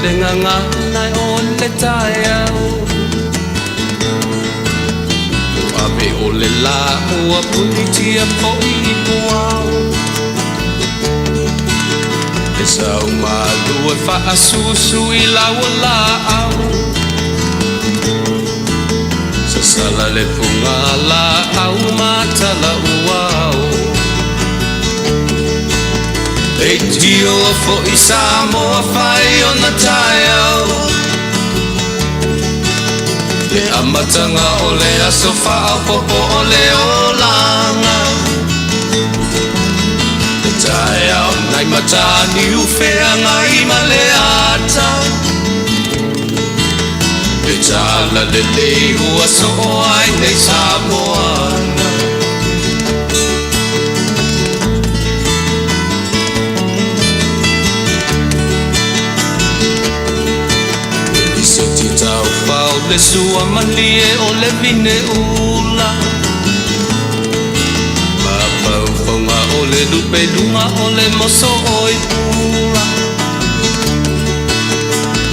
le gagana o le taeao. Ua ave o le lā ua punitia foi i puao. Le sau malu e faasusu i lau o laau. Sasala le fuga laau ma tala uao. Leitio foi Samoa fai ona taeao. Le amataga o le aso faaopoopo o le olaga. Le taeao nai Mataniu feagai ma le ata. Le tala lelei ua soo ai nei Samoana. Le lisiti taufao le sua malie o le vine ula. Mafaufauga o le lupe luga o le moso oi pula.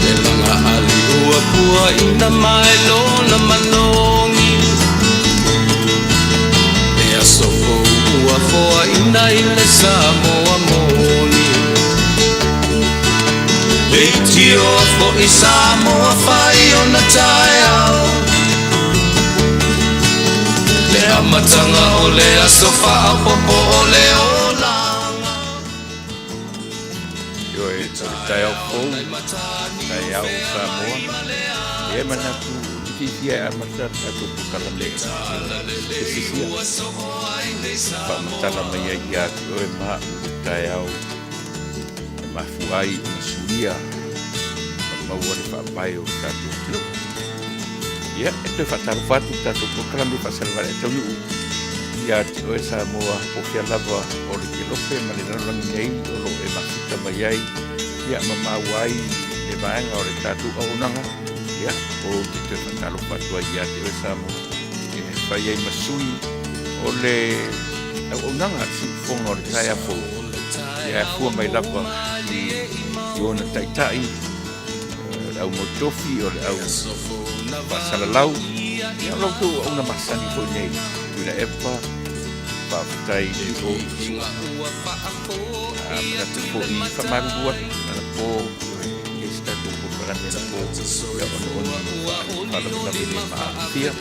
Le laga ali ua puaina mai lona malogi. Le aso fou ua foaina i le Samoa moni. Leitio foi Samoa fai ona taeao. Le amataga o le aso faaopoopo o le olaga. Ioe, o le taeao fou, taeao o Samoa. Ia e manatu ou te fiafia e amata le tatou polokalame i se sisia faamatala mai ai ia te oe ma au le taeao e mafua ai ona suia ma maua le faavae o le tatou atunuu. Ia, e toe faatalofa atu le tatou polokalame faasalevale a taunuu ia te oe Samoa po o fea lava o le kelope ma le lalolagi nei o lo o e mafuta mai ai ia ma maua ai le vaega o le tatou auaunaga. Ia, ou te toe faatalofa atu ai ia te oe Samoa e fai ai ma sui o le auaunaga a le siufofoga o le taeao fou ia e afua mai lava i ona taitai o le au mautofi, o le au faasalalau, ia o la outou auauna masani foi nei, Tuilaepa, faafetai i o Sua. A manatu foi faamalulu atu anapo i se tatou polokalame anapo, ia ona o ni faalavelave le maafia.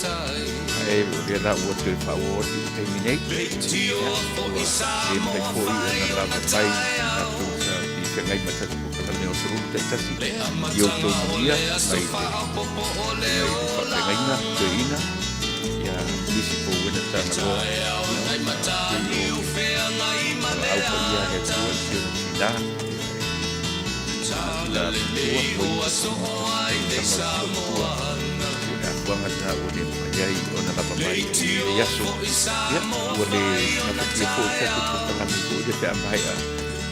Ae o lea la ua toe faaauau atu i le taimi nei, ia, ua le mafai foi ona lava mai tatou sa feagai ma tatou polokalame o aso Lulu taitasi i outou manuia mai le faafeagaiga toeaina ia nisi pouena tagaloa ia pei o valaau paia a le Atua i si ona tina tina matua ua i tausaga o si matua i le afuaga lena ua le mafai ai ona lava mai i lenei aso ia ua le gafatia foi le tatou polokalame foi lea pe a maea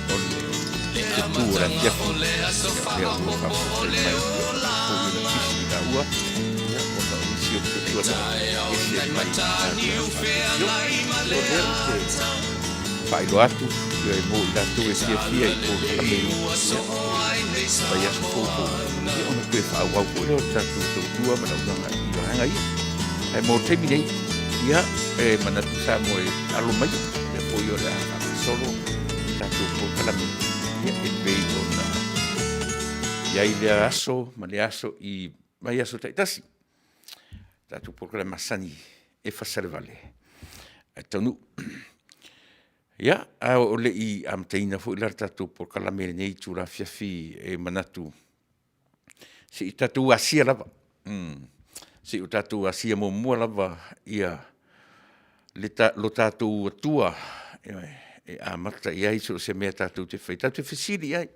o le fetu o le afiafi, ia lea ua faafofoga mai ia foi ona pisi i laua, ia ona o nisi o tuatuanuu ese mai galuega faatosio. O lea ou te faailoa atu ia e mo i latou e fiafia i polokalame ia vaiaso fou foi, ia ona toe faaauau foi lea o le tatou tautua ma le auaunaga i vaega ia. Ae mo le taimi nei, ia e manatu Samoa e alo mai, lea foi o le a faagasolo tatou polokalame, ia e pei ona i ai lea aso ma lea aso i vaiaso taitasi. Tatou polokalame masani e fasalevale ae taunuu. Ia, a o le i amataina foi la le tatou polokalame i lenei itula afiafi e manatu se i tatou asia lava, se i o tatou asia muamua lava ia le lo tatou Atua e amata i ai so o se mea tatou te fai, tatou te fesili i ai,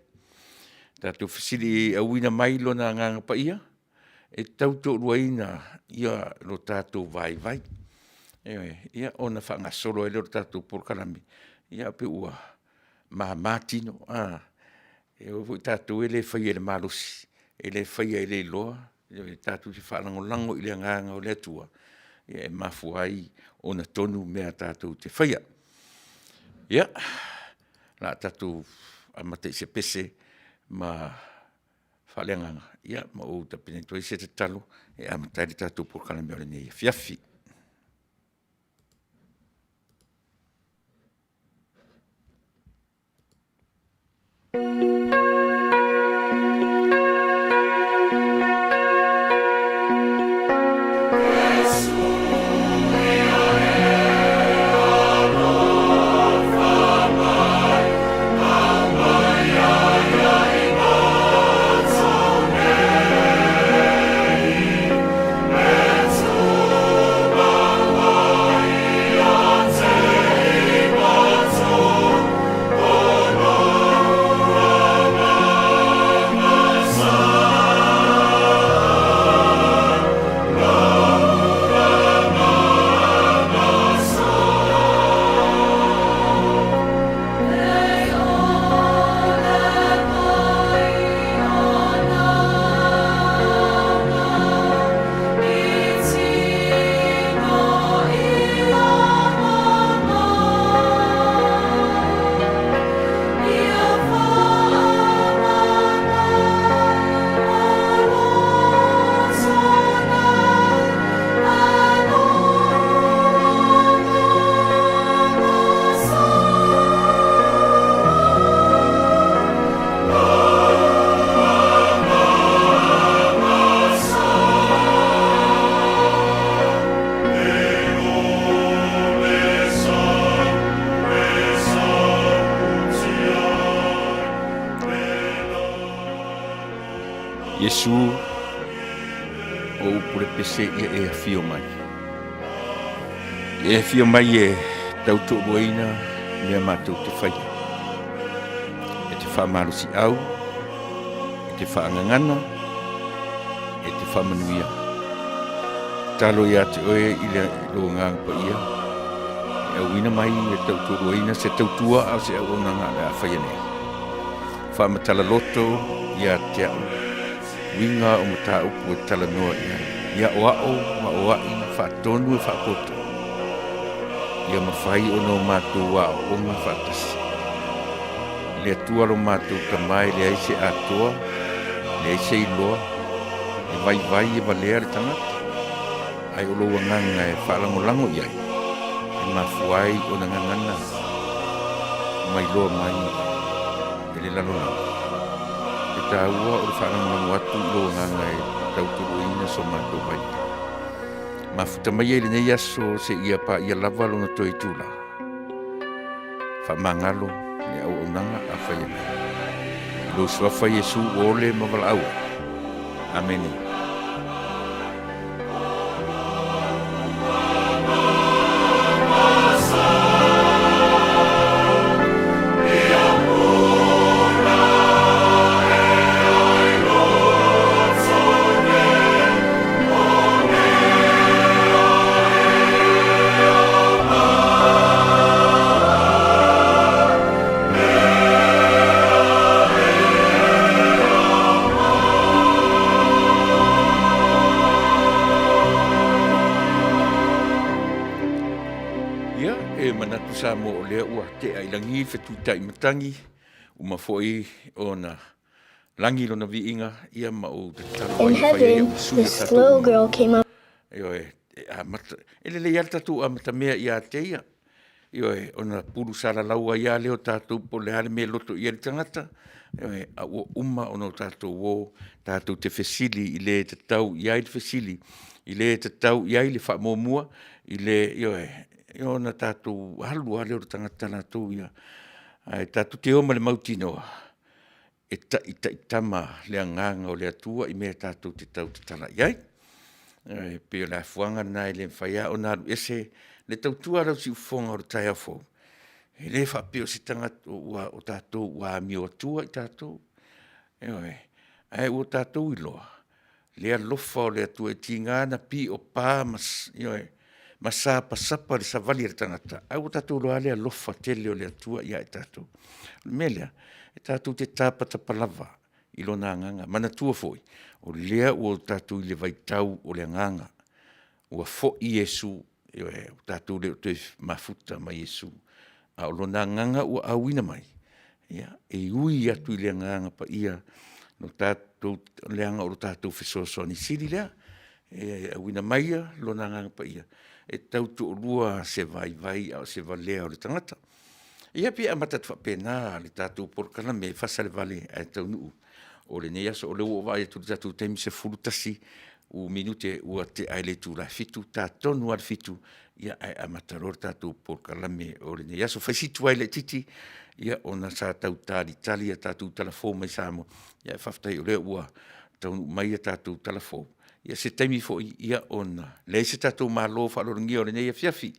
tatou fesili e auina mai Lona Agaga Paia e tautoaluaina ia lo tatou vaivai. Ioe, ia ona faagasolo ai lea o le tatou polokalame, ia pei ua mama tino, a. E oo foi tatou e le faia i le malosi, e le faia i le iloa, ioe, tatou te faalagolago i le Agaga o le Atua e mafua ai ona tonu mea tatou te faia. Ia, o le a tatou amata i se pese ma. faaleagaga, ia ma ou tapena atu ai se tatalo e amata ai le tatou polokalame o lenei afiafi. Iesu, o upu le pese ia e afio mai. Ia e afio mai e tautoaluaina mea matou te faia. E te faamalosiau, e te faagagana, e te faamanuia. Tatalo ia te oe i le lou Agaga Paia, e auina mai e tautoaluaina se tautua a o se auaunaga o le a faia nei. Faamatala loto ia te au uiga o mataupu e talanoa i ai, i aʻoaʻo ma oaʻi faatonu e faapoto, ia mafai ona o matou aoaoga faatasi. I le Atua lo matou Tama e leai se atoa, leai se iloa, e vaivai e valea le tagata, ae o lou agaga e faalagolago i ai, e mafua ai ona gagana ma iloa mai e le lalolagi. E taua o le faalagolago atu i lou agaga e tauturuina so matou vaivai. Mafuta maia i lenei aso seia paia lava lona toe itula. Faamagalo le auaunaga a faia nei. I lou suafa Iesu ua ole ma valaau ai. Amene. Ia, e manatu Samoa o lea ua tea i lagi le fetuita'i matagi, uma foi ona lagi lona viiga, ia ma ou tatalo In ai e fai ai heaven, au sui o this tatou little uma. girl came up. Ioe, e amata, e lelei lava le tatou amatamea ia te ia. Ioe, ona pulu salalau ai lava lea o tatou po o le a le mea e loto i ai le tagata, ioe, a ua uma ona o tatou o tatou te fesili i le tatau i ai le fesili, i le tatau i ai le faamuamua, i le, ioe, ona tatou alu lava lea o le tagata latou ia. Ae tatou te o ma le mautinoa, e taitaitama le agaga o le Atua i mea tatou te tau tatala i ai. E pei o le afuaga lena e le mafai lava ona alu ese le tautua a lau siufofoga o le taeao fou. E le faapea o se tagata ua, o tatou ua amio atua i tatou. Ioe, ae ua tatou iloa le alofa o le Atua e tiga na piopa ma, ioe, ma sapasapa le savali a le tagata, ae ua tatou iloa lava le alofa tele o le Atua ia i tatou. O le mea lea, e tatou te tapatapa lava i Lona Agaga. Manatua foi, o lea ua tatou i le vaitau o le Agaga, ua foi Iesu, ioe, ua tatou le o toe mafuta ma Iesu, a o Lona Agaga ua auina mai, ia, e ui atu i le Agaga Paia. Lo leaga o lo tatou fesoasoani sili lea, e auina mai Lona Agaga Paia e tau toalua se vaivai a o se valea o le tagata. Ia pei e amata atu faapena le tatou polokalame e fasa le vale ae taunuu o lenei aso. O lea ua ou vaai atu i le tatou taimi e 11 minute ua tea i le itula e 7:00, e ta tonu lava le 7:00 ae amata loa le tatou polokalame o lenei aso. Fai si tuai laitiiti ona sa tau talitali a tatou tala fou mai Samoa, ae faafetai o lea ua taunuu mai a tatou tala fou. Ia se taimi foi ona leai se tatou malo faaaloalogia o lenei afiafi,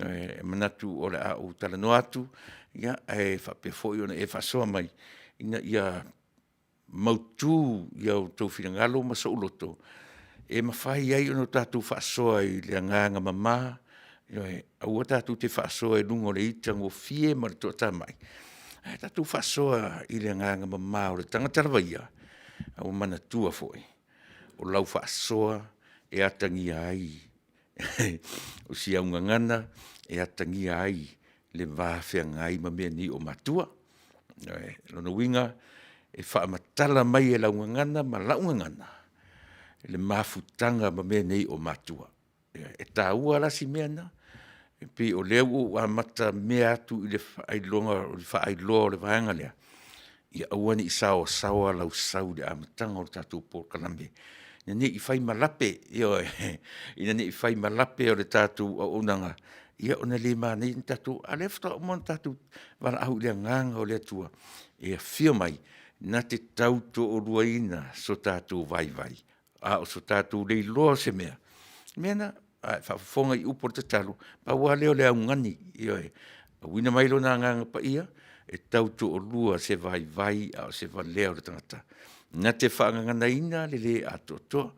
e manatu o le a ou talanoa atu ae faapea foi ona e faasoa mai ina ia mautu i outou finagalo ma sou loto e mafai ai ona tatou faasoa i le agaga mama, ioe, aua tatou te faasoa i luga o le itagofie ma le toatamai, ae tatou faasoa i le agaga mama o le tagata lava ia, a ua manatua foi, o lau faasoa e atagia ai o si au gagana e atagia ai le va feagai ma mea nei o matua. Ioe. O lona uiga, e faamatala mai e lau gagana ma lau gagana le mafutaga ma mea nei o matua. E taua la si mea lena, e pei o lea ua ou amatamea atu i le faailoa o le vaega lea, ia aua ne i saoasaoa lau sau i le amataga o le tatou polokalame, ina ne i fai ma lape, ioe, ina ne i fai ma lape o le tatou auaunaga, ia ona le manaia ona tatou… a o lea faatoa uma ona tatou valaau i le agaga o le Atua e afio mai na te tau toaluaina so tatou vaivai, a o so tatou le iloa o se mea. O le mea lena, a e faafofoga i upu o le tatalo, pau lava lea o le augani, ioe, auina mai Lona Agaga Paia e tautoalua se vaivai a o se valea o le tagata na te faagaganaina le le atoatoa.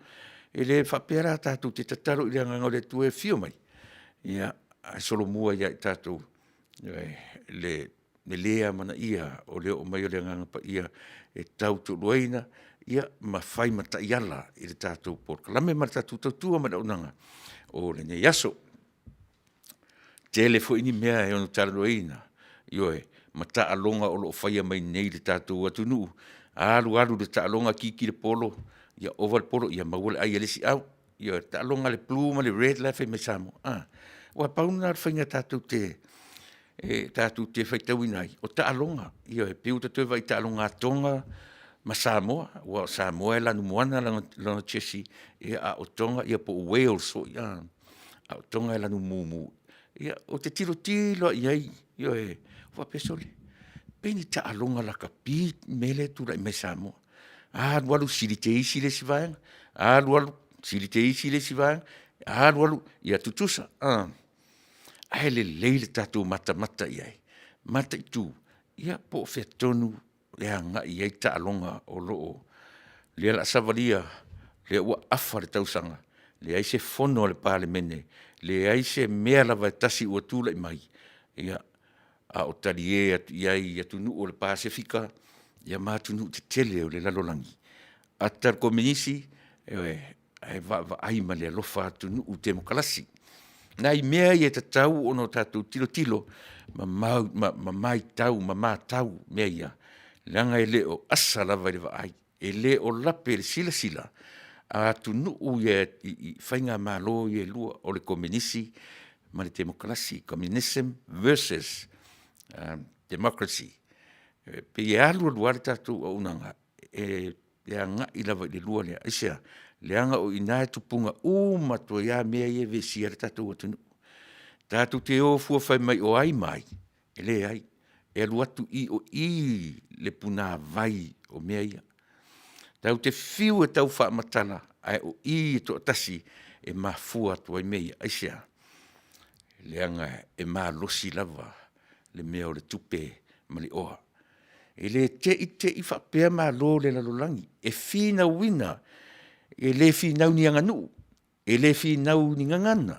E le faapea la tatou te tatalo i le Agaga o le Atua e afio mai, ae solomua ia i tatou, ioe, le le amanaia o le oo mai o le Agaga Paia e tautoaluaina ma fai ma taiala i le tatou polokalame ma le tatou tautua ma le auaunaga o lenei aso. E tele foi ni mea e ono talanoaina, ioe, ma taaloga o lo o faia mai nei i le tatou atunuu, alu alu i le taaloga kiki le polo, ia ova le polo ia maua le ai a le isi au. Ioe, taaloga a le blue ma le red la e fai mai Samoa a, aua pau lena o le faiga tatou te faitauina ai, o taaloga. Ioe, pei ua ta toe vaai i taaloga a Toga ma Samoa, aua o Samoa e lanumoana lana jerseys, a o Toga po o Wales foi a, a o Toga e lanu mumu. Ia, ou te tilotilo lava i ai, ioe, ou faapea, sole, pe ni taaloga lakapi le mea lea e tulai mai Samoa. Alu alu sili te isi le isi vaega, alu alu sili te isi le isi vaega, alu alu, ia tutusa. Ae lelei le tatou matamata i ai, mataitu ia po o fea tonu e agai i ai taaloga o lo o… lea o le a savalia, lea ua afa le tausaga, leai se fono a le Palemene, leai se mea lava e tasi ua tulai mai, a o talie atu i ai i atunuu o le Pasefika ma atunuu tetele o le lalolagi, ata le Komenisi, ioe, ae vaavaai ma le alofa atunuu temokalasi. O nai mea ia e tatau ona tatou tilotilo ma matau mea ia, leaga e le o asa lava i le vaai, e le o lape i le silasila a atunuu ia i faigamalo ia e lua o le Komenisi ma le Temokarasi, Communism verses Democracy. E pei e alu alu lava le tatou auaunaga, e agai lava i le lua lea. Aisea? Leaga o i ina e tupuga uma atu ai lava mea ia e vesia ai le tatou atunuu. Tatou te o fua fai mai o ai ma ai, e leai, e alu atu i o i le punavai o mea ia. Tatou te fiu e taufaamatala, ae o i e toatasi e mafua atu ai mea ia. Aisea? Leaga e malosi lava le mea o le tupe ma le oa. E le te i te i faapea malo o le lalolagi, e finauina, e le finau i ni aganuu, e le finau i ni gagana,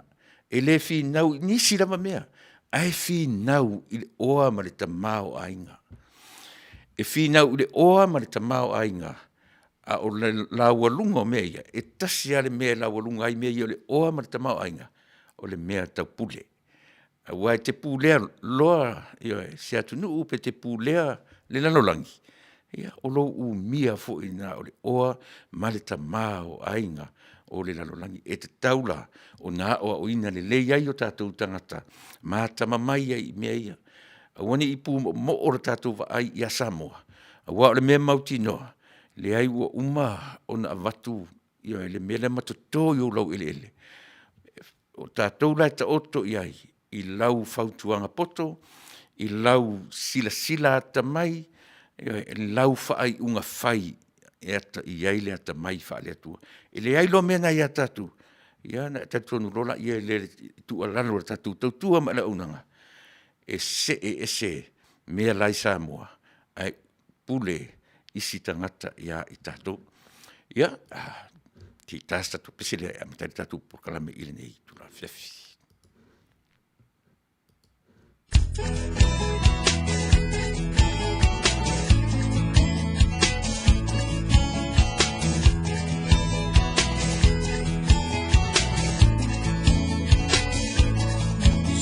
e le finau i nisi lava mea, ae finau i le oa ma le tamaoaiga. E finau i le oa ma le tamaoaiga, a o le laualuga o mea ia, e tasi lava le mea e laualuga ai mea ia o le oa ma le tamaoaiga, o le mea tau pule. Aua e te pulea loa, ioe, se atunuu pe te pulea le lalolagi. Ia, o lou umia foi lena o le oa ma le tama o aiga o le lalolagi. E tatau la ona aoaoina lelei ai o tatou tagata ma atamamai ai i mea ia, aua ne i pumoomoo le tatou vaai ia Samoa, aua o le mea mautinoa, leai ua uma ona avatu ioe, le mea lea ma toto i ou laueleele. O tatou la e taoto i ai i lau fautuaga poto, i lau silasila atamai, ioe, i lau faaiuga fai e i ai le atamai faale-Atua. E leai loa mea na ia tatou, ia ona e talitonu loa lea i le tuualalo i le tatou tautua ma le auaunaga, e see ese mea la e i Samoa, ae pule isi tagata ia i tatou. Ia, se i ta se tatou pese lea e amata ai le tatou polokalame i lenei itula afiafi.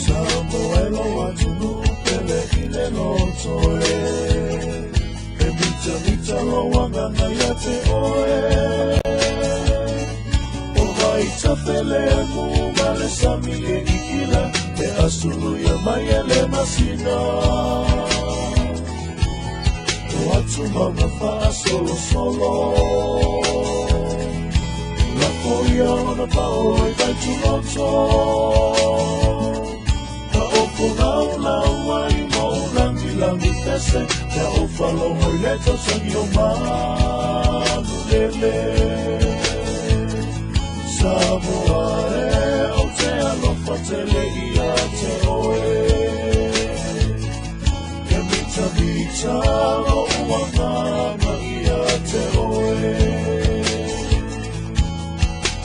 Samoa e lou atunuu pele i le loto e E mitamita lou agaga ia te oe O vaitafe lemu ma le sami e ikila E asuluia mai e le masina O atumauga faasolosolo Lafo ia ona paolo i vaituloto Ma o kolaulau ai ma o lagilagi pese Ia ou faalogo i le tausagi o manulele Samoa e ou te alofa tele ia te oe E mitamita lou agaga ia te oe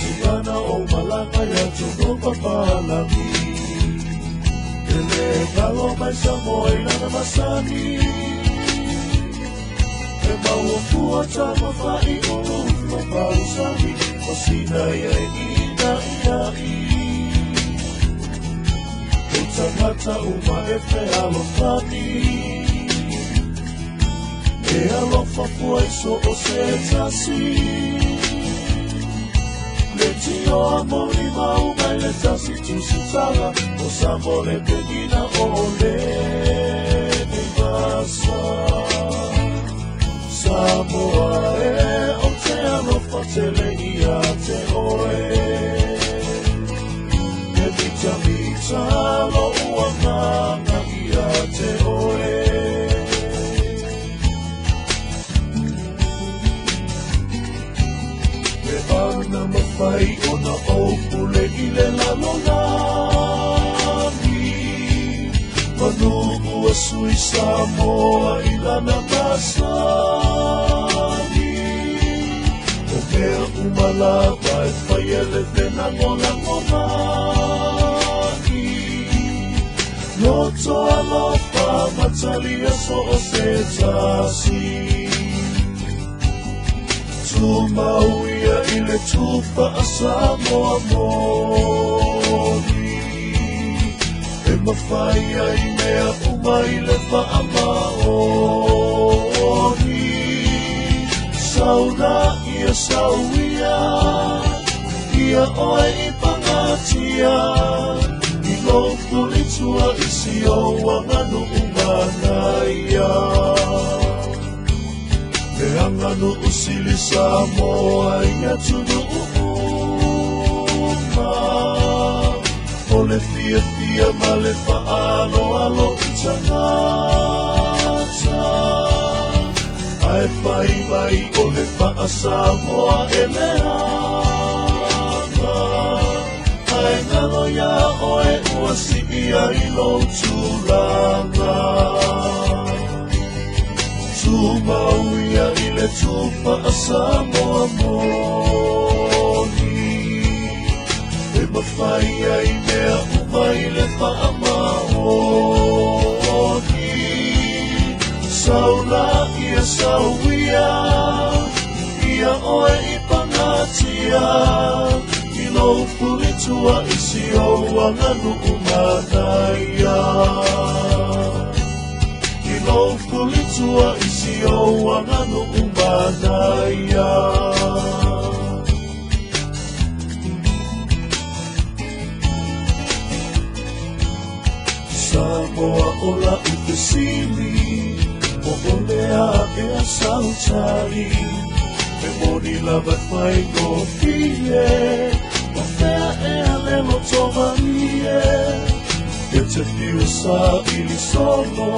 I ana ou malaga i atunuu papalagi E le galo mai Samoa i lana masani E maua fua tamafa'i ulu ma pausagi O sina ia e inaina'i O tagata uma e fealofani E alofa fua i so o se tasi Le tio moli mau mai le tasi tusitala O Samoa le penina o le nei vasa Samoa e o te alofa tele ia te oe E mitamita lou agaga ia te oe E ana mafai ona ou pule i le lalolagi Manu ua sui Samoa i lana masani O mea uma lava e fai e le felagolagomai Loto alofa matalia so o se tasi Tumau ia i le tufa a Samoa moni E mafai ai mea uma i le faamaoni Saula ia sau ia Ia oe i pagatia I lou fulitua i si ou aganuu manaia E aganuu sili Samoa i atunuu uma O le fiafia ma le faaaloalo i tagata Ae fai mai o le faa-Samoa e leaga Ae galo iā oe ua sii ai lou tulaga Tumau ia i le tufa a Samoa moni E mafai ai mea uma i le faamaoni Saula ia sau ia Ia oe i pagatia I lou fulitua i si ou aganuu manaia I lou fulitua i si ou aganuu manaia. Samoa o la'u fesili Po o le a ea sau tali E moni lava e faigofie O fea ea le loto malie E te fiu saili solo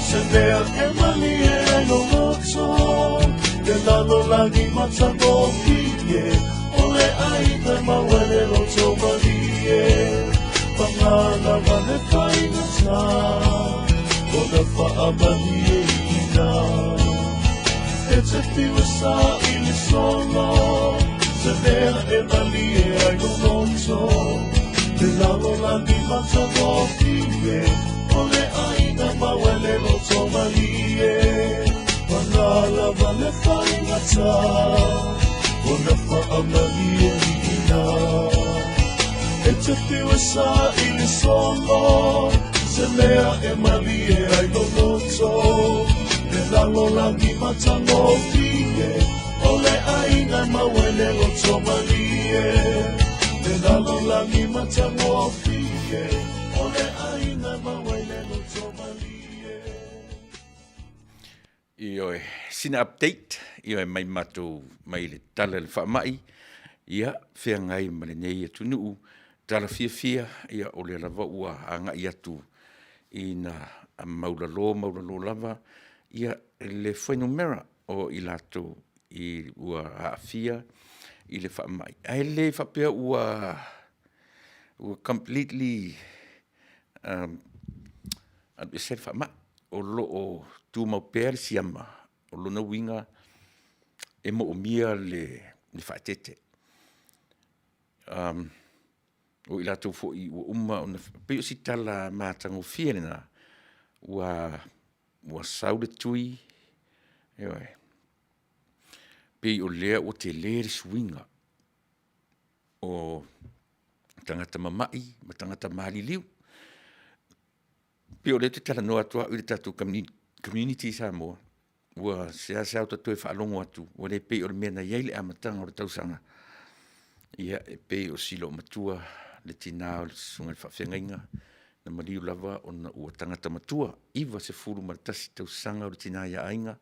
Se mea e malie ai lou loto Le lalolagi matagofie O le ʻāina maua i le loto malie Paga lava le faigata Ona faamalieina E te fiu e saili solo Se mea e malie ai lou loto Le lalolagi matagofie O le ʻāina maua i le loto malie Paga lava le faigata Ona faamalieina E te fiu e saili solo Se mea e malie ai lou loto Le lalolagi matagofie O le ʻāina maua i le loto malie Le lalolagi matagofie O le ʻāina maua i le loto malie. Ioe, sina update, ioe mai matou mai le tala i le faamai, ia feagai ma lenei atunuu, tala fiafia, ia o lea lava ua agai atu ina maulalo maulalo lava ia le fuainumera o i latou i ua aafia i le faamai, ae le faapea ua completely aveese le faamai. O lo o tumau pea le siama, o lona uiga e moomia le faaeteete. O i latou foi ua uma ona, pei o si tala matagofie lena, ua sau le tui, ioe, pei o lea ua tele le suiga o tagata mamai ma tagata maliliu. E pei o lea ou te talanoa atu au i le tatou community i Samoa, ua seasea ota toe faalogo atu ua le pei o le mea na i ai i le amataga o le tausaga. Ia e pei o si loomatua le tina o le susuga i le faafeagaiga na maliu lava ona ua tagata matua, 91 tausaga o le tina ia Aiga.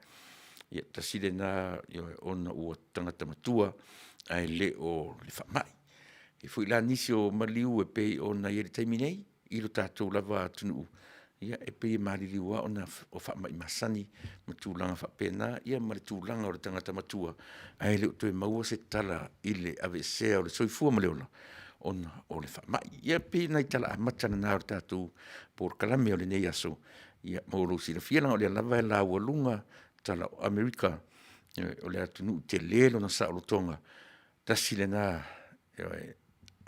Ia tasi lena ona ua tagata matua ae le o le faamai. E i ai foi la nisi o maliu e pei ona i ai i le taimi nei i lo tatou lava atunuu, ia e pei e maliliu lava ona o faamai masani ma tulaga faapena, ia ma le tulaga o le tagata matua, ae le o toe maua se tala i le aveesea o le soifua ma le ola ona o le faamai. Ia pei o nai tala amata na o le tatou polokalame o lenei aso, ia mo lou silafia leaga o lea lava e laualuga tala o Amerika, o le atunuu tele lona saolotoga, tasi lena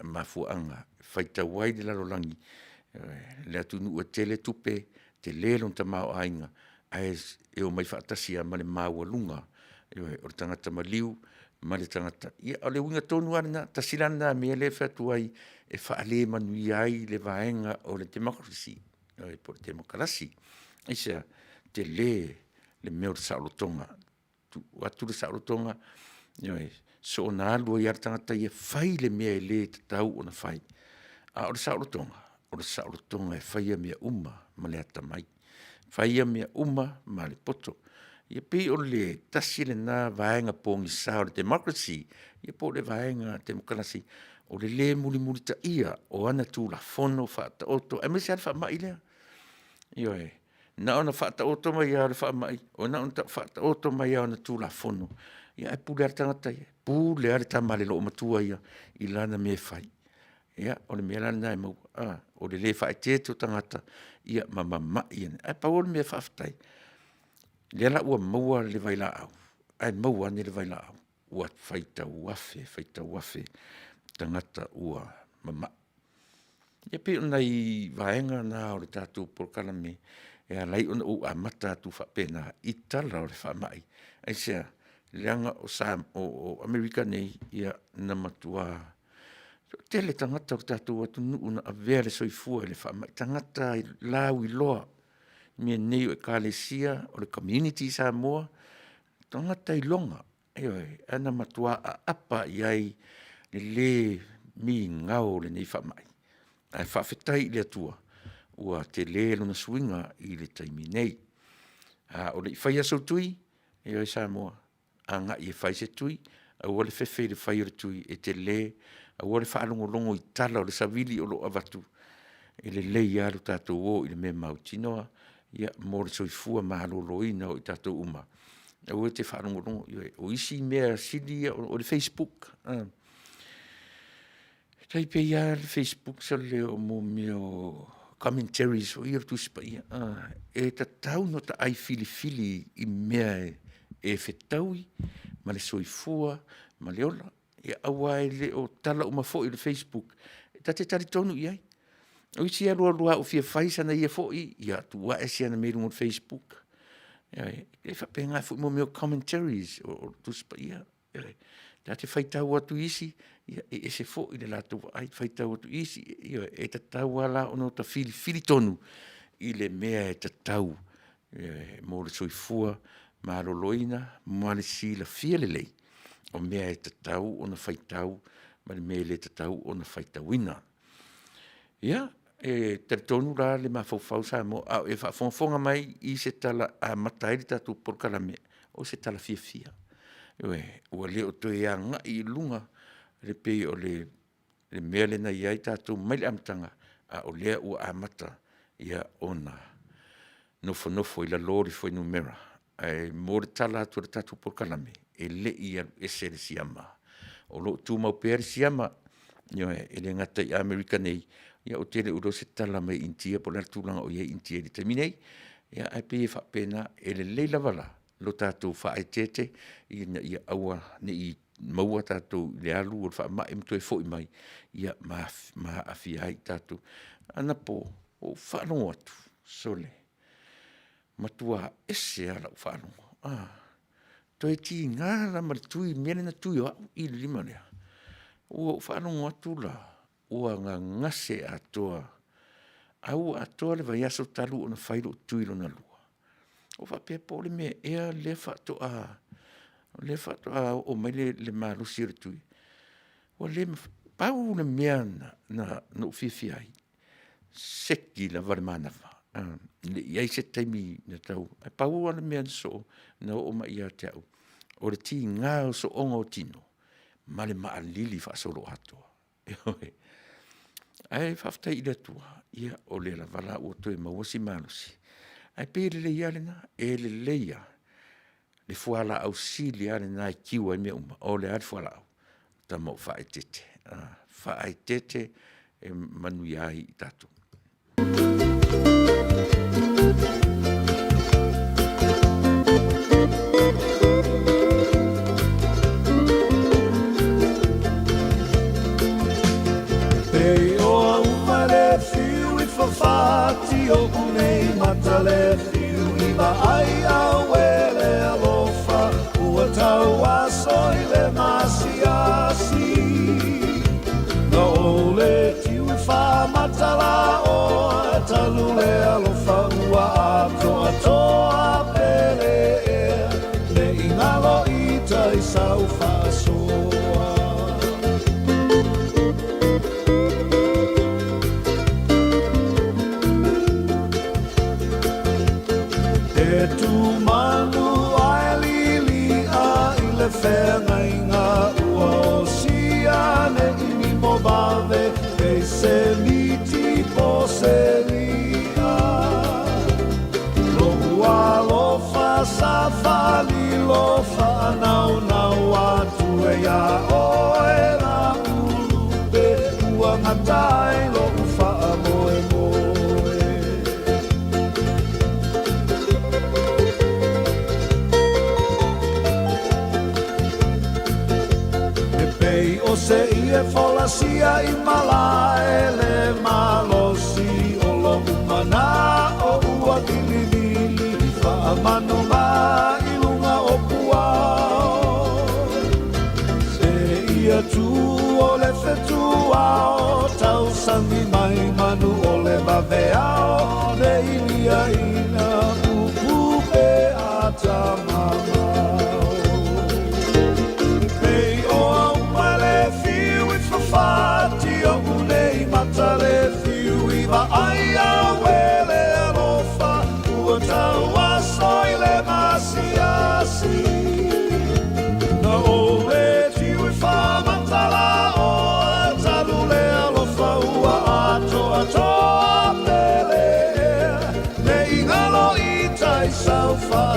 mafuaaga e faitau ai le lalolagi, le atunuu e tele tupe, tele lona tamaoaiga, ae omai faatasi lava ma le maualuga o le tagata maliu ma le tagata… Ia o le uiga tonu lava lena, tasi la lena mea lea e fai atu ai e faale manuia ai le vaega o le democracy po o le temokalasi. Aisea? Tele le mea o le saolotoga, tuu atu le saolotoga, ioe, soona alu ai lava le tagata ia fai le mea e le tatau ona fai. A o le saolotoga, o le saolotoga e faia mea uma ma le atamai, faia mea uma ma le poto. Ia pei o le tasi lena vaega pogisa o le democracy, ia po o le vaega temokalasi, o le le mulimulitaia o ana Tulafono Faataoto aemaise lava le faamai lea. Ioe, na ona faataoto mai lava o le faamai, na ona faataoto mai lava o ana Tulafono, ae pule lava le tagata ia, pule lava le tama a le loomatua ia i lana mea e fai. Ia, o le mea la lena e maua, o le le faaeteete o tagata ma mamai. Ae pau o le mea faafetai, o lea la ua maua le vailaau, ae maua ane le vailaau, ua faitau afe, faitau afe tagata ua mamai. Ia pei o nai vaega na o le tatou polokalame e ala ai ona ou amata atu faapena i tala o le faamai. Aisea? Leaga o Amerika nei, na matua toatele tagata o le tatou atunuu na avea le soifua i le faamai, tagata lauiloa. mea nei o Ekalesia, o le community i Samoa, tagata iloga, ioe, ae na matua aapa i ai le lē migao o lenei faamai. Ae faafetai i le Atua ua tele lona suiga i le taimi nei. A o le i faia sou tui, ioe Samoa, agai e fai se tui, aua le fefe i le fai o le tui, e te le, aua le faalogologo i tala o le savili o lo o avatu, e lelei lava lo tatou o i le mea mautinoa mo le soifua maloloina o i tatou uma. Aua e te faalogologo, ioe, o isi mea sili ia, o le facebook, e tai pei lava le facebook sole o mea o commentaries foi ia o le Tusi Paia, e tatau ona taai filifili i mea e fetaui ma le soifua ma le ola. Ia aua e le o tala uma foi o le facebook ta te talitonu i ai. O isi e alu alu lava ua fia fai sana ia foi ia tuu ae si ana mea i luga o le facebook. Ioe, e faapena foi mea o commentaries o Tusi Paia. Ioe. Ta te faitau atu i isi, ia e ese foi le latou vaai, faitau atu i isi, ioe, e tatau lava la ona ota filifili tonu i le mea e tatau mo le soifua maloloina ma le silafia lelei o mea e tatau ona faitau ma le mea e le tatau ona faitauina. Ia, e talitonu la le mafaufau Samoa a o e faafogafoga mai i se tala e amata ai le tatou polokalame, o se tala fiafia. Ioe, ua le o toe agai i luga e pei o le mea lea na i ai tatou mai le amataga, a o lea ua amata ona nofonofo i lalo le fuainumera. Ae mo le tala atu o le tatou polokalame, e le i alu ese le siama, o lo o tumau pea le siama, ioe, e le gata i Amerika nei, ae ou te le o iloa se tala mai Initia po o le a le tulaga o i ai Initia i le taimi nei, ae pei e faapena. E lelei lava la lo tatou faaeteete ina ia aua ne i maua tatou i le alu o le faamai ma toe foi mai ma aafia ai tatou. Anapo ua ou faalogo atu, sole, matua ese lava lau faalogo, toe tiga la ma le tui i le mea lea na tui o au i le lima lea, ua ou faalogo atu la ua gagase atoa, a ua atoa le vaiaso talu ona fai lou tui lona lua. Ua ou faapea po o le mea ea lea faatoa oo mai le malosi o le tui, ua le mafai. Pau le mea na ou fiafia ai, seki lava le manava, e le i i ai se taimi na tau… Ae pau lava le mea na sosoo na oo mai ia te au, o le tiga o sooga o tino ma le maalili faasoloatoa. Ioe. Ae faafetai i le Atua, o lea lava la ua toe maua si malosi, ae pei e lelei lava lena, e lelei lava le fualaau sili lava lena e kiu ai mea uma, o le a le fualaau? Tama ua faaeteete, faaeteete e manuia ai i tatou.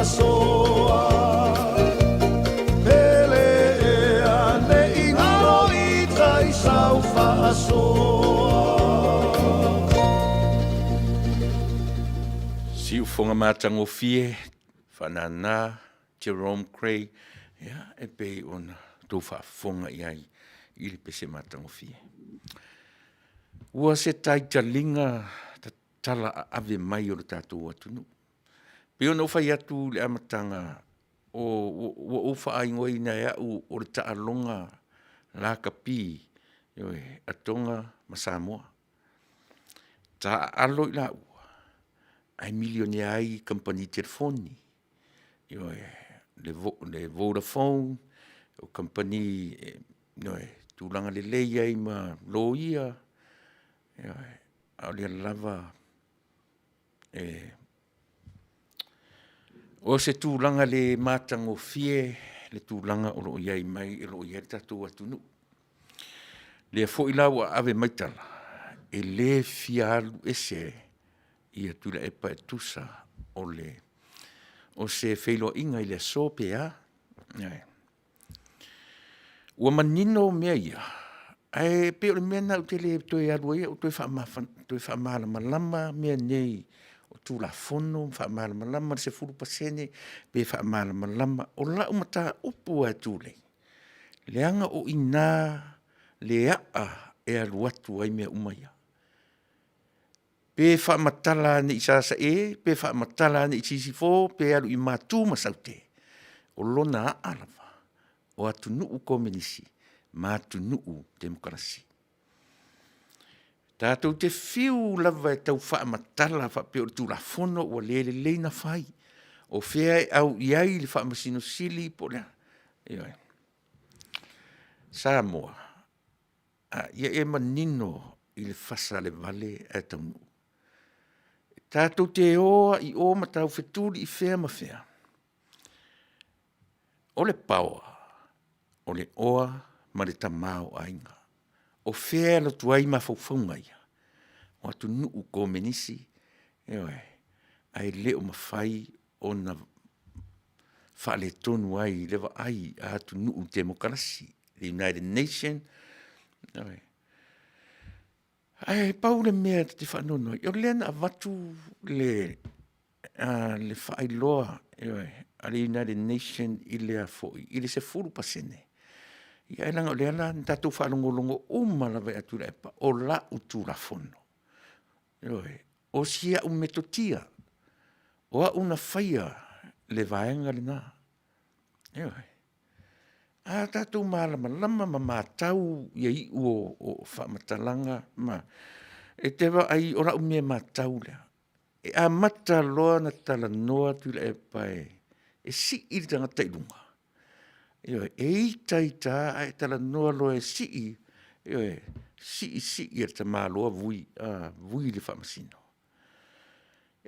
faasoa. Pele ea ne i galo i tai sau faasoa. Siufoga matagofie, faanana Jerome Cray, ia, e pei ona outou faafofoga i ai i le pese matagofie. Ua se taitaliga tatala aave mai o le tatou atunuu. E pei ona ou fai atu i le amataga, ua ou faaigoaina e au o le taaloga lakapi, ioe, a Toga ma Samoa. Taaalo i laua ae milionea ai kamupani telefoni, ioe, le Vodafone, o kamupani ioe, tulaga lelei ai ma loia, ioe, a o lea lava e… O se tulaga le matagofie le tulaga o lo o i ai mai o lo o i ai le tatou atunuu. O lea foi la ua ave mai tala, e le fia alu ese Tuilaepa e tusa o se feiloaiga i le aso pe a. Ioe. Ua manino mea ia, ae pei o le mea lena ou te le toe alu ai au e toe faamalamalama mea nei o Tulafono ma faamalamalama le 10% pe faamalamalama. O lau mataupu lava e tulei, leaga o i ina le aa e alu atu ai mea uma ia. Pe faamatala ane i Sasae, pe faamatala ane i Sisifo pe alu i Matu ma Saute, o lona aa lava, o atunuu komenisi ma atunuu temokarasi. Tatou te fiu lava e taufaamatala faapea o le Tulafono ua le lelei ona fai, o fea e au i ai le Faamasino Sili po o le a? Ioe. Samoa, ia e manino i le fasa levale ae taunuu. Tatou te o lava i o ma taufetuli i fea ma fea, o le power, o le oa ma le tamaoaiga. O fea e alu atu ai mafaufauga ia? O atunuu komenisi, ioe, ae le o mafai ona faaletonu ai i le vaai a atunuu temokarasi, United Nation, ioe. Ae pau le mea ta te faanoanoa ai, o lea na avatu le faailoa ioe, a le United Nation i le 10%, ae leaga o lea la na tatou faalogologo uma lava ia Tuilaepa, o lau Tulafono, ioe, o si au metotia, o au na faia le vaega lena, ioe. A tatou malamalama ma matau ia iu o faamatalaga ma… E te vaai o lau mea matau lea, e amata loa ona talanoa Tuilaepa e sii le tagata i luga, ioe, e ita ita lava ae talanoa loa e sii, ioe, sii sii e le tamaloa vui, vui le faamasino.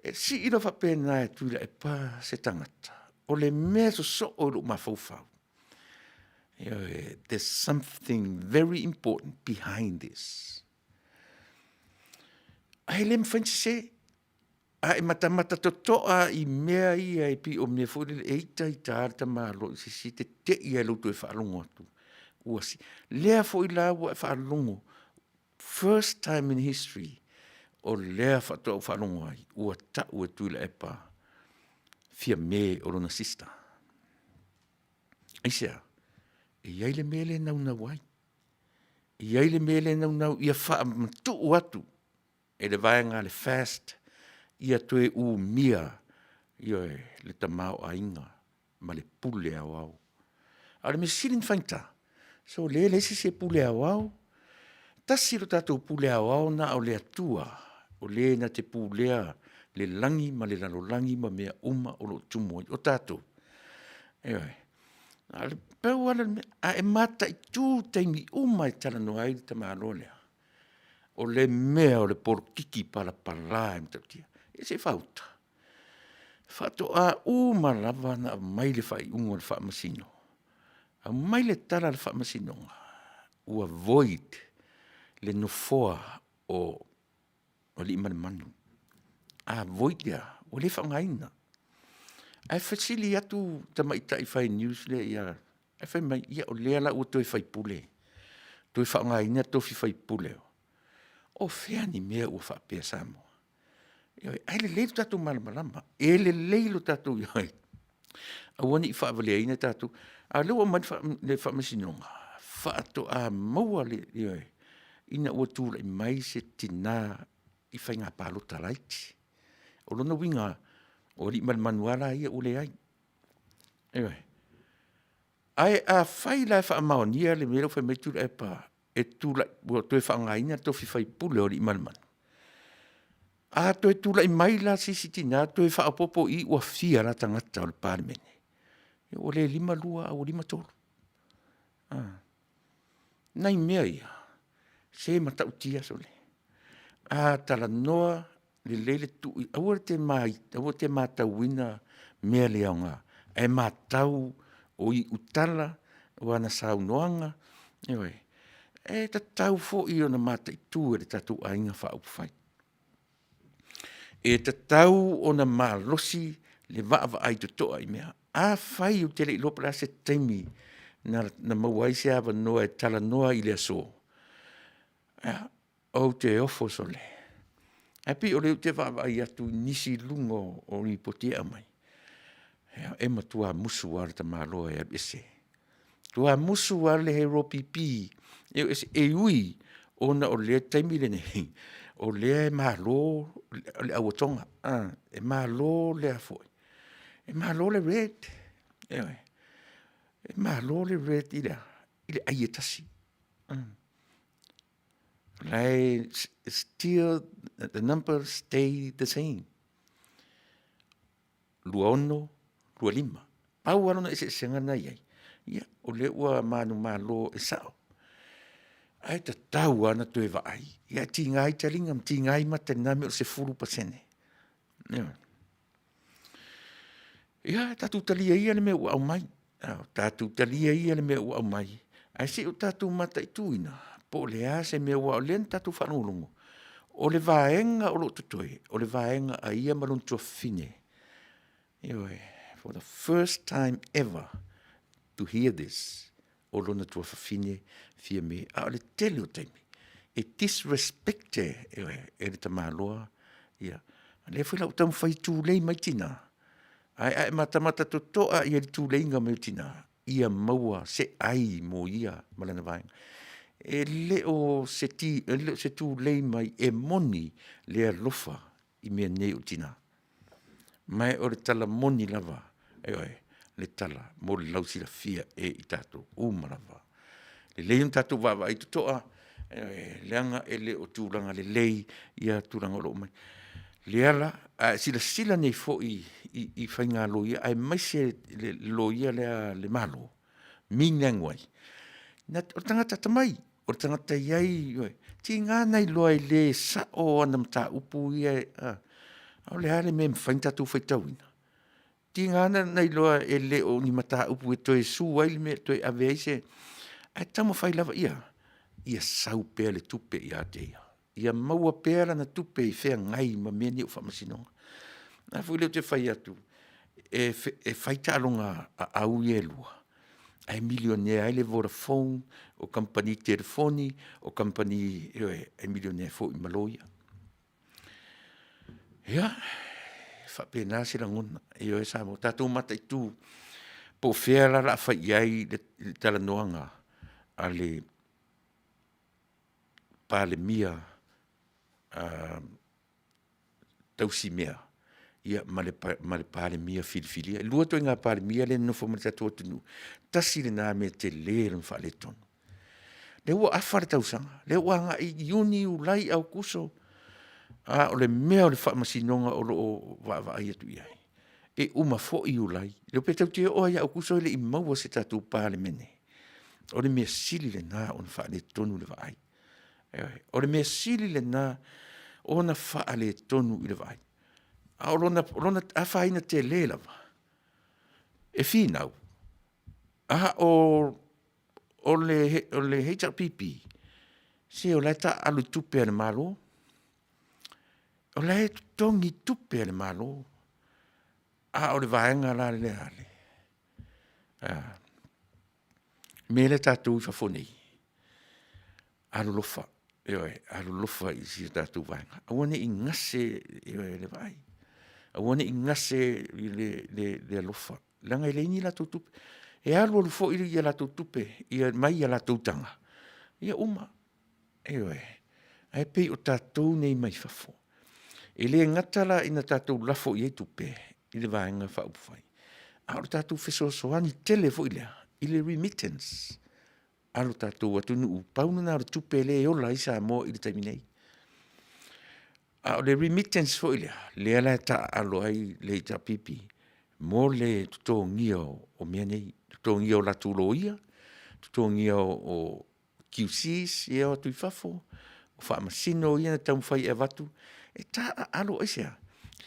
E sii loa faapena e Tuilaepa se tagata, o le mea e sosoo i lou mafaufau, ioe, there's something very important behind this. Ae le mafai ona sese, a e matamata totoa lava i mea ia e pei o mea foi lele e ita ita lava le tamaloa i se isi, e te te i lava i lou toe faalogo atu ua sii. Lea foi la ua e faalogo, first time in history o lea faatoa ou faalogo ai ua tau e Tuilaepa Fiame o lona sister. Aisea? E i ai le mea lea e naunau ai, e i ai le mea lea e naunau ia faamatuu atu e le vaega a le FAST ia toe umia, ioe, le tamaoaiga ma le pule aoao. A o le mea sili ona faigata, sole e leai se isi e pule aoao. Tasi lo tatou pule aoao na o le Atua, o Le na te pulea le lagi ma le lalolagi ma mea uma o lo o tumu ai. O tatou, ioe, na o le pau lava lea o le mea, a e mataitu taimi uma e talanoa ai le tamaloa lea, o le mea o le polokiki palapala e matautia. Ia se i faaauta, faatoa uma lava ona aumai le faaiuga a le Faamasinoga, aumai le tala a le Faamasinoga, ua void le nofoa o Aliimalemanu. A void le a? Ua le faaaogaina. Ae fesili atu tamaitai fai news lea ia, ae fai mai, ia o lea la ua toe faipule, toe faaaogaina tofi faipule. O fea ni mea ua faapea Samoa? Ioe, ae lelei lo tatou malamalama, e lelei lo tatou ioe, aua ne i faavaleaina tatou. A o lea ua aumai le Faamasinoga, faatoa maua le, ioe, ina ua tulai mai se tina i faiga palota laiti. O lona uiga, o alii ma le manu lava ia ua leai. Ioe. Ae afai la e faamaonia le mea lea ua fai mai Tuilaepa e tulai ua toe faaaogaina le tofi faipule o Aliimalemanu, a toe tulai mai la se isi tina toe faaopoopo i i ua fia la tagata o le Palemene? Ia ua le 52 ae ua 53. O nai mea ia, se matautia sole, a talanoa lelei le tuu, aua e te matauina mea le aoga, ae matau o iutala o ana saunoaga, ioe, e tatau foi ona mataitu e le tatou aiga faaupufai. E tatau ona malosi le vaavaai totoa i mea. Afai ou te le iloa po o le a se taimi na maua ai se avanoa e talanoa ai i le aso, ia, ou te ofo sole, ae pei o lea ou te vaavaai atu i nisi i luga o lipoti ia e aumai, ia e matua musu lava le tamaloa e alu ese. Matua musu lava le HRPP e o ese, e ui ona o le taimi lenei, o lea e malo le au a Tonga, e malo le e malo le red, ioe. E malo le red i le a? I le ai e tasi. O la e still the numbers stay the same, 26, 25. Pau lava lona eseesega lena e i ai, ia o lea ua manumalo e sao, ae tatau lava ona toe vaai, ia ae tiga i taliga ma tiga i mata i lena mea o le 10%. Ioe. Ia tatou talia ia le mea ua aumai, tatou talia ia le mea ua aumai, ae se i o tatou mataituina po o le a se mea aua o lea na tatou faalogologo, o le vaega o lo o totoe, o le vaega a ia ma lona tuafafine. Ioe, for the first time ever to hear this, o lona tuafafine Fiame, a o le tele o taimi, e disrespect e le tamaloa ia. O lea foi la ua taumafai e tulei mai tina, ae a e matamata totoa i ai i le tuleiga mai o tina, ia maua se ai mo ia ma lana vaega. E le o se tulei mai e moni le alofa i mea nei o tina, ma o le tala moni lava, ioe, le tala mo le lausilafia e i tatou uma lava. E lelei ona tatou vaavaai totoa, leaga e le o tulaga lelei tulaga o lo o aumai. Lea la, a e silasila nei foi i faiga loia aemaise le loia lea a le Malo, Ming Yang Wei, o le tagata atamai, o le tagata e i ai, ioe, tiga ona iloa e le sao ana mataupu ia, a o le a le mea e mafai ona tatou faitauina? Tiga ona iloa e le o ni mataupu e toe sue ai le mea, toe ave ai se… ae taumafai lava ia sau pea le tupe ia te ia, ia maua pea lana tupe e feagai ma mea nei o faamasinoga. O le ala foi lea ou te fai atu, e fai taaloga a au ia e lua, ae milionea ai le Vodafone, o kamupani telefoni, o kamupani, ioe, e milionea foi ma loia. Ia, e faapena se lagona, ioe Samoa, tatou mataitu po o fea la o le a fai i ai le talanoaga a le Palemia tausimea ma le Palemia filifilia. E lua ituaiga Palemia lea e nonofo ma le tatou atunuu, tasi lena mea tele lona faaletonu. Lea ua afa le tausaga, lea ua agai i Iuni, Iulai, Aokuso, a o le mea o le Faamasinoga o lo o vaavaai atu i ai, e uma foi Iulai, le iloa pe tatou te oo lava ia Aokuso e le i maua se tatou Palemene. O le mea sili lena ona faaletonu le vaai. Ioe. O le mea sili lena ona faaletonu i le vaai, a o lona afaina tele lava, e finau, a o le HRPP, se o la e taaalo i tupe a le Malo, o la e totogi tupe a le Malo. A o le vaega la lea a le mea lea tatou i fafo nei, alolofa, ioe, alolofa i si o tatou vaega, aua ne i gase le vaai, aua ne i gase le alofa, leaga e leai ni latou tupe. E alu alu foi a latou tupe mai a latou taga, ia uma, ioe. Ae pei o tatou nei mai fafo. E le gata la ina tatou lafo i ai tupe i le Vaega Faaupufai, a o le tatou fesoasoani tele foi lea i le remittance a lo tatou atunuu, pau lena o le tupe lea e ola ai Samoa i le taimi nei. A o le remittance foi lea, lea la e taaalo ai le HRPP mo le totogia o mea nei, totogia o latou loia, totogia o QCs ia e o atu i fafo, o faamasino ia na taumafai e avatu, e taaalo aisea?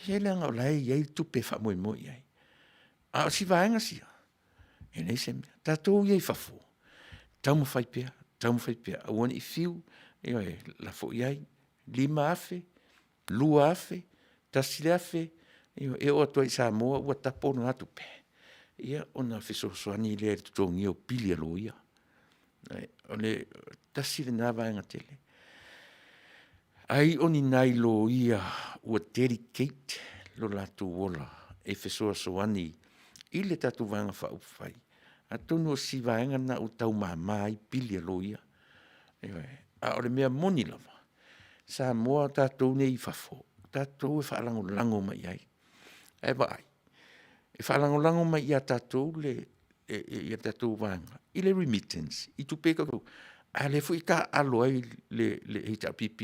Se leaga o la e i ai tupe e faamoemoe i ai. A o si vaega sia, e leai se mea. Tatou ia i fafo, taumafai pea, taumafai pea aua ne i fiu, ioe, lafo i ai $5,000, $2,000, $1,000, ioe, e oo atu lava i Samoa ua tapo lena tupe, ia ona fesoasoani lea i le totogia o pili a loia. O le tasi lena vaega tele. Ai o ni nai loia ua dedicate lo latou ola e fesoasoani i le tatou Vaega Faaupufai, atonu o si vaega lena ua tau mama ai pili a loia. Ioe. A o le mea moni lava, Samoa o tatou nei i fafo, o tatou e faalagolago mai i ai. Ae vaai, e faalagolago mai ia tatou le tatou vaega i le remittance i tupe a o lea foi e taaalo ai le HRPP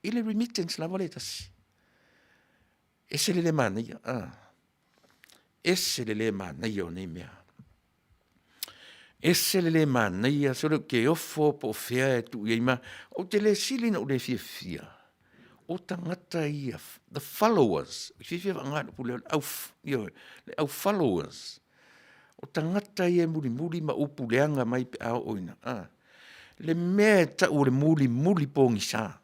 i le remittance lava lea e tasi. E ese le le manaia, ese le le manaia o nei mea. Ese le le manaia, sole ou te ofo po o fea e tuu i ai ma… Ou te le sili ona ou le fiafia o tagata ia, the followers, e fiafia e faaaoga le upu lea o le au followers, o tagata ia e mulimuli ma upu leaga mai pe a oo ina… Le mea e tau o le mulimuli pogisa,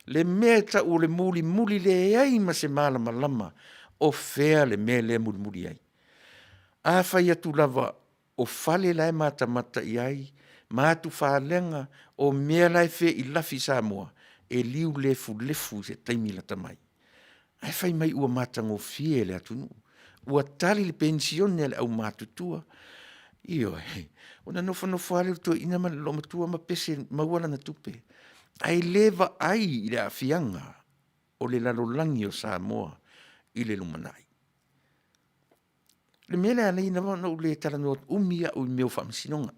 le mea e tau o le mulimuli leai ma se malamalama o fea le mea lea e mulimuli ai. A fai atu lava o fale la e matamata i ai ma atufalega o mea la e feilafi i Samoa, e liu lefulefu i se taimi lata mai. Ae fai mai ua matagofie le atunuu, ua tali le penisione a le aumatutua. Ioe, ona nofonofo lava lea o le toeaina ma le olomatua ma pese maua lana tupe, ae le vaai i le aafiaga o le lalolagi o Samoa i le lumanai. O le mea lea e ala ai ona ou le talanoa umi au i mea o faamasinoga,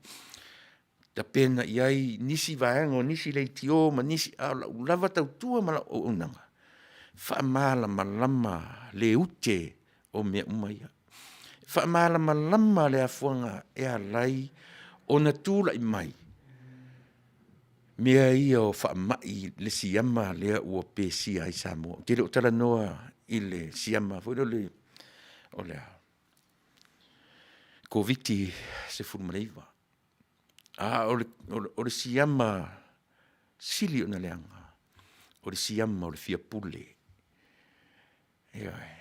tapena i ai nisi vaega o nisi leitio ma nisi, a o lau lava tautua ma lau auaunaga, faamalamalama le ute o mea uma ia. Faamalamalama le afuaga e ala ai ona tulai mai mea ia o faamai, le siama lea ua pesia ai Samoa. Ou te le o talanoa i le siama foi lele o le a? Koviti-19, a o le siama sili ona leaga, o le siama o le fia pule. Ioe.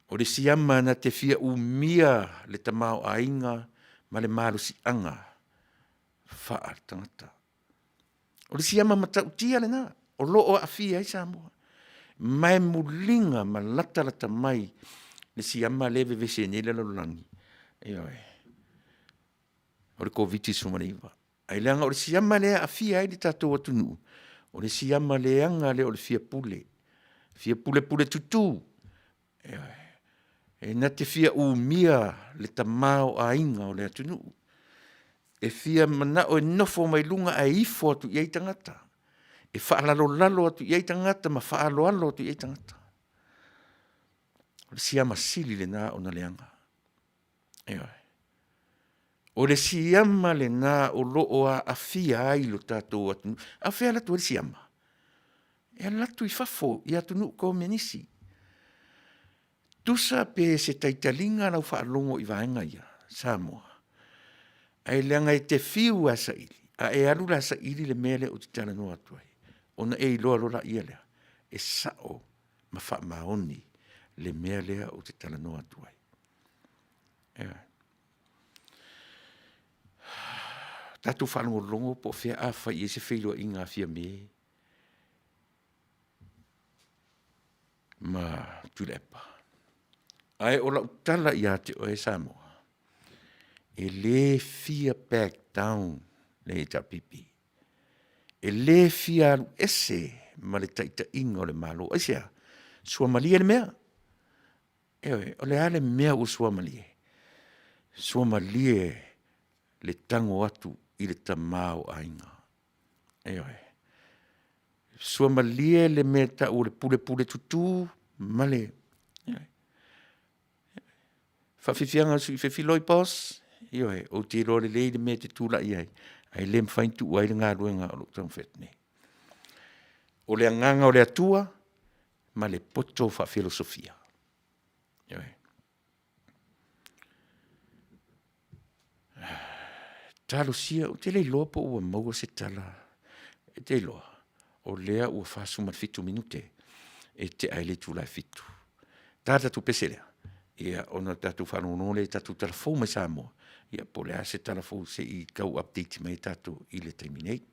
O le siama na te fia umia le tamaoaiga ma le malosiaga faaletagata. O le siama matautia lena o lo o aafia ai Samoa, ma e muliga ma latalata mai le siama lea e vevesi ai nei le lalolagi, ioe, o le Koviti-19. Ae leaga o le siama lea e aafia ai le tatou atunuu, o le siama leaga lea o le fia pule, fia pulepuletutu, ioe. E na te fia umia le tamaoaiga o le atunuu, e fia manao e nofo mai luga ae ifo atu i ai tagata, e faalalolalo atu i ai tagata ma faaaloalo atu i ai tagata. O le siama sili lena ona leaga, ioe. O le siama lena o lo o aafia ai lo tatou atunuu. A o fea e alu atu ai le siama? E alu atu i fafo i atunuu komenisi. Tusa pe se taitaliga lau faalogo i vaega ia Samoa, ae leaga e te fiu lava e saili, a e alu la e saili le mea lea ou te talanoa atu ai, ona e iloa loa lea, e sao ma faamaoni. le mea lea ou te talanoa atu ai. Ioe. Tatou faalogologo po o fea a fai i ai se feiloaiga a Fiame ma Tuilaepa. Ae o lau tala ia te oe Samoa, e le fia back down le HRPP. E le fia alu ese ma le taitaiga o le Malo. Aisea? Suamalie le mea. Ioe, o le a le mea ua suamalie? Suamalie le tago atu i le tama o aiga. Ioe. Suamalie le mea e tau o le pulepule tutu ma le, ioe. Faafiafiaga o sui fefiloi boss, ioe, ou te iloa lelei le mea e te tulai ai, ae le mafai ona tuua ai le galuega o lo o taumafai atu nei. O le agaga o le Atua ma le poto faafilosofia. Ioe. Talosia, ou te le iloa po ua maua se tala, e te iloa, o lea ua 47 minute e tea ai le itula e 7. Ta le tatou pese lea, ia ona tatou faalogologo lea i tatou tala fou mai Samoa, ia po o le a se tala fou se i tau update mai ai tatou i le taimi nei.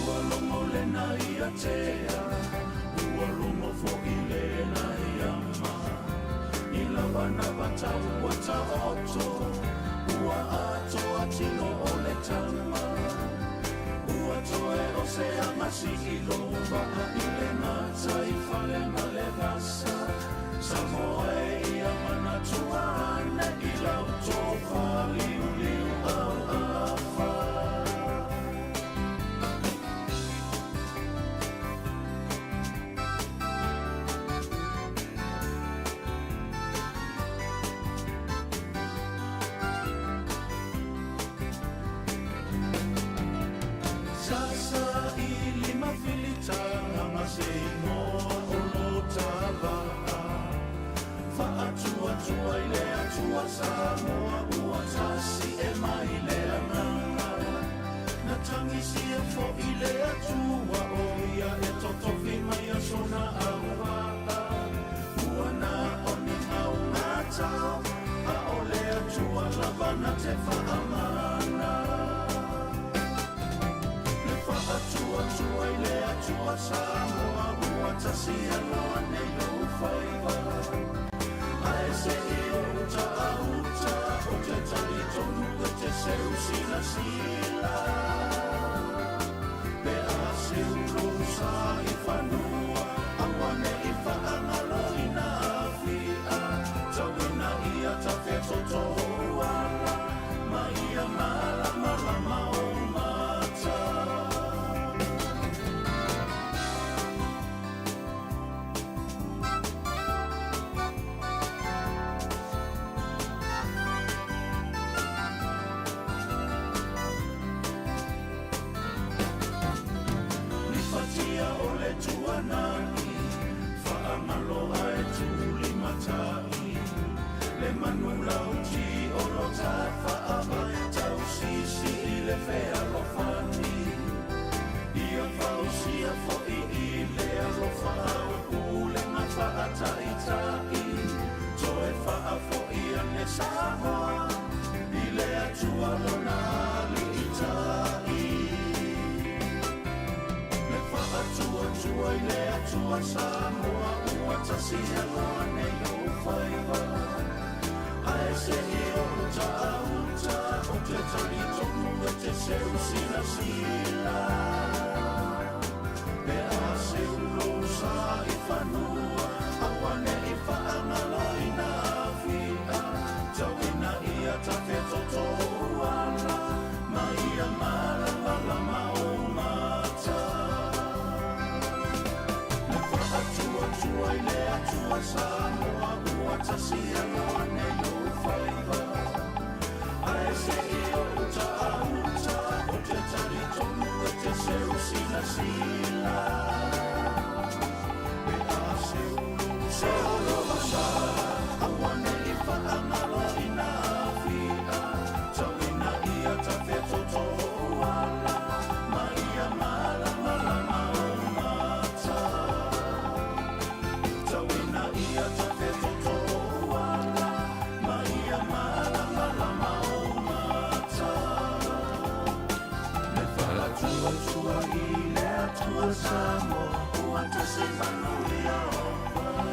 Ua logo lena ia tea, ua logo foi lena ia ma. I lava na vata ua taoto, ua atoa tino o le tama. Ua toe o se amasi i lou vaa i le mata i fale ma le vasa. Samoa e ia manatua ane i lau tofa liuliu au afa. Sasa i lima filitaga ma se ingoa o lo ta vaa. Faatuatua i le Atua Samoa ua tasi e mai le agaga. Na tagisia foi le Atua o ia e totofi mai a sona auvaa. Ua na o ni maugatao, a o le Atua lava na te faamana. Le faatuatua i le Atua Samoa ua tasi aloa nei lou faiva. Ae se i ou ta auta o te talitonu e te seu silasila. Pe a seu lou sa i fanua, aua ne i faagaloina afia. Tauina ia ta fetoto ou ala, ma ia malamalama ou mata. Lipatia o le tuanai, faamaloa e tulimatai. Le manu lauti o lo tafaava, tausisi i le fealofani. Ia fausia foi i le alofa au pulega faataitai. Toe faafoi ane Samoa i le Atua lona aliitai. Le faatuatua i le Atua Samoa ua tasi aloa nei ou faiva. Ae se i ou ta auta o te talitonu e te seu silasila. Pe a seu lou sa i fanua, aua ne i faagaloina afia. Tauina ia ta fetoto ou ala, ma ia malamalama ou mata.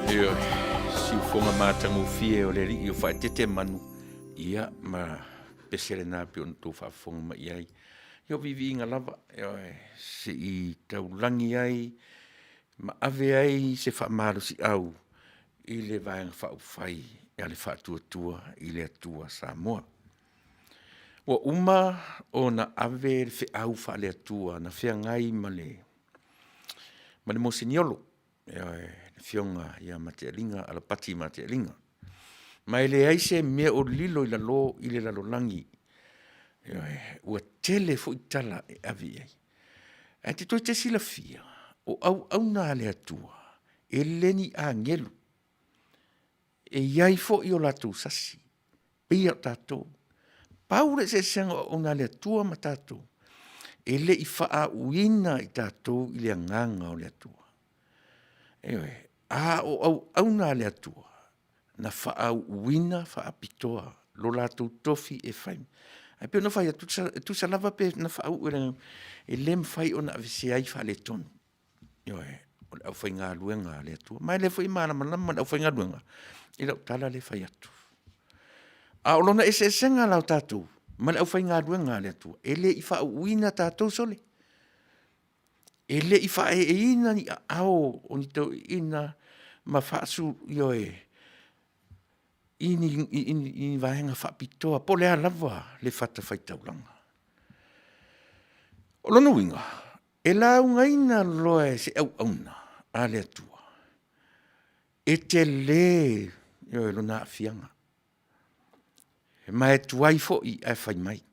Ioe, siufoga matagofie o le alii o faaeteete manu, ia ma pese lena pei ona outou faafofoga mai i ai. Ia o viiviiga lava, ioe, se i taulagi ai ma ave ai se faamalosiau i le Vaega Faaupufai a le Faatuatua i le Atua Samoa. Ua uma ona ave le feau faale-Atua na feagai ma le moseniolo, ioe, le Afioga ia Matealiga Alapati Matealiga. Ma e leai se mea o lilo i lalo i le lalolagi, ioe, ua tele foi tala e ave i ai. Ae e tou te silafia, o auauna a le Atua, e le ni agelu, e i ai foi o latou sasi, pei lava o tatou. Pau le eseesega o auauna a le Atua ma tatou, e le i faauuina i tatou i le agaga o le Atua. Ioe, a o auauna a le Atua, na faauuina faapitoa lo latou tofi e fai. Ae pei ona ou fai atu, e tusa lava pe na faauu e le agaga, e le mafai ona aveesea ai faaletonu. Ioe, o le aufaigaluega a le Atua. Ma o lea foi e malamalama le aufaigaluega i lau tala lea e fai atu. A o lona eseesega la o tatou ma le aufaigaluega a le Atua, e le i faauuina tatou sole, e le i faaeeina ni aao o ni toeaiina ma ioe, i ni vaega faapitoa po o le a lava le fatafaitaulaga. O lona uiga, e laugaina loa e se auauna a le Atua, e tele, ioe, lona aafiaga, ma e tuai foi ae fai mai.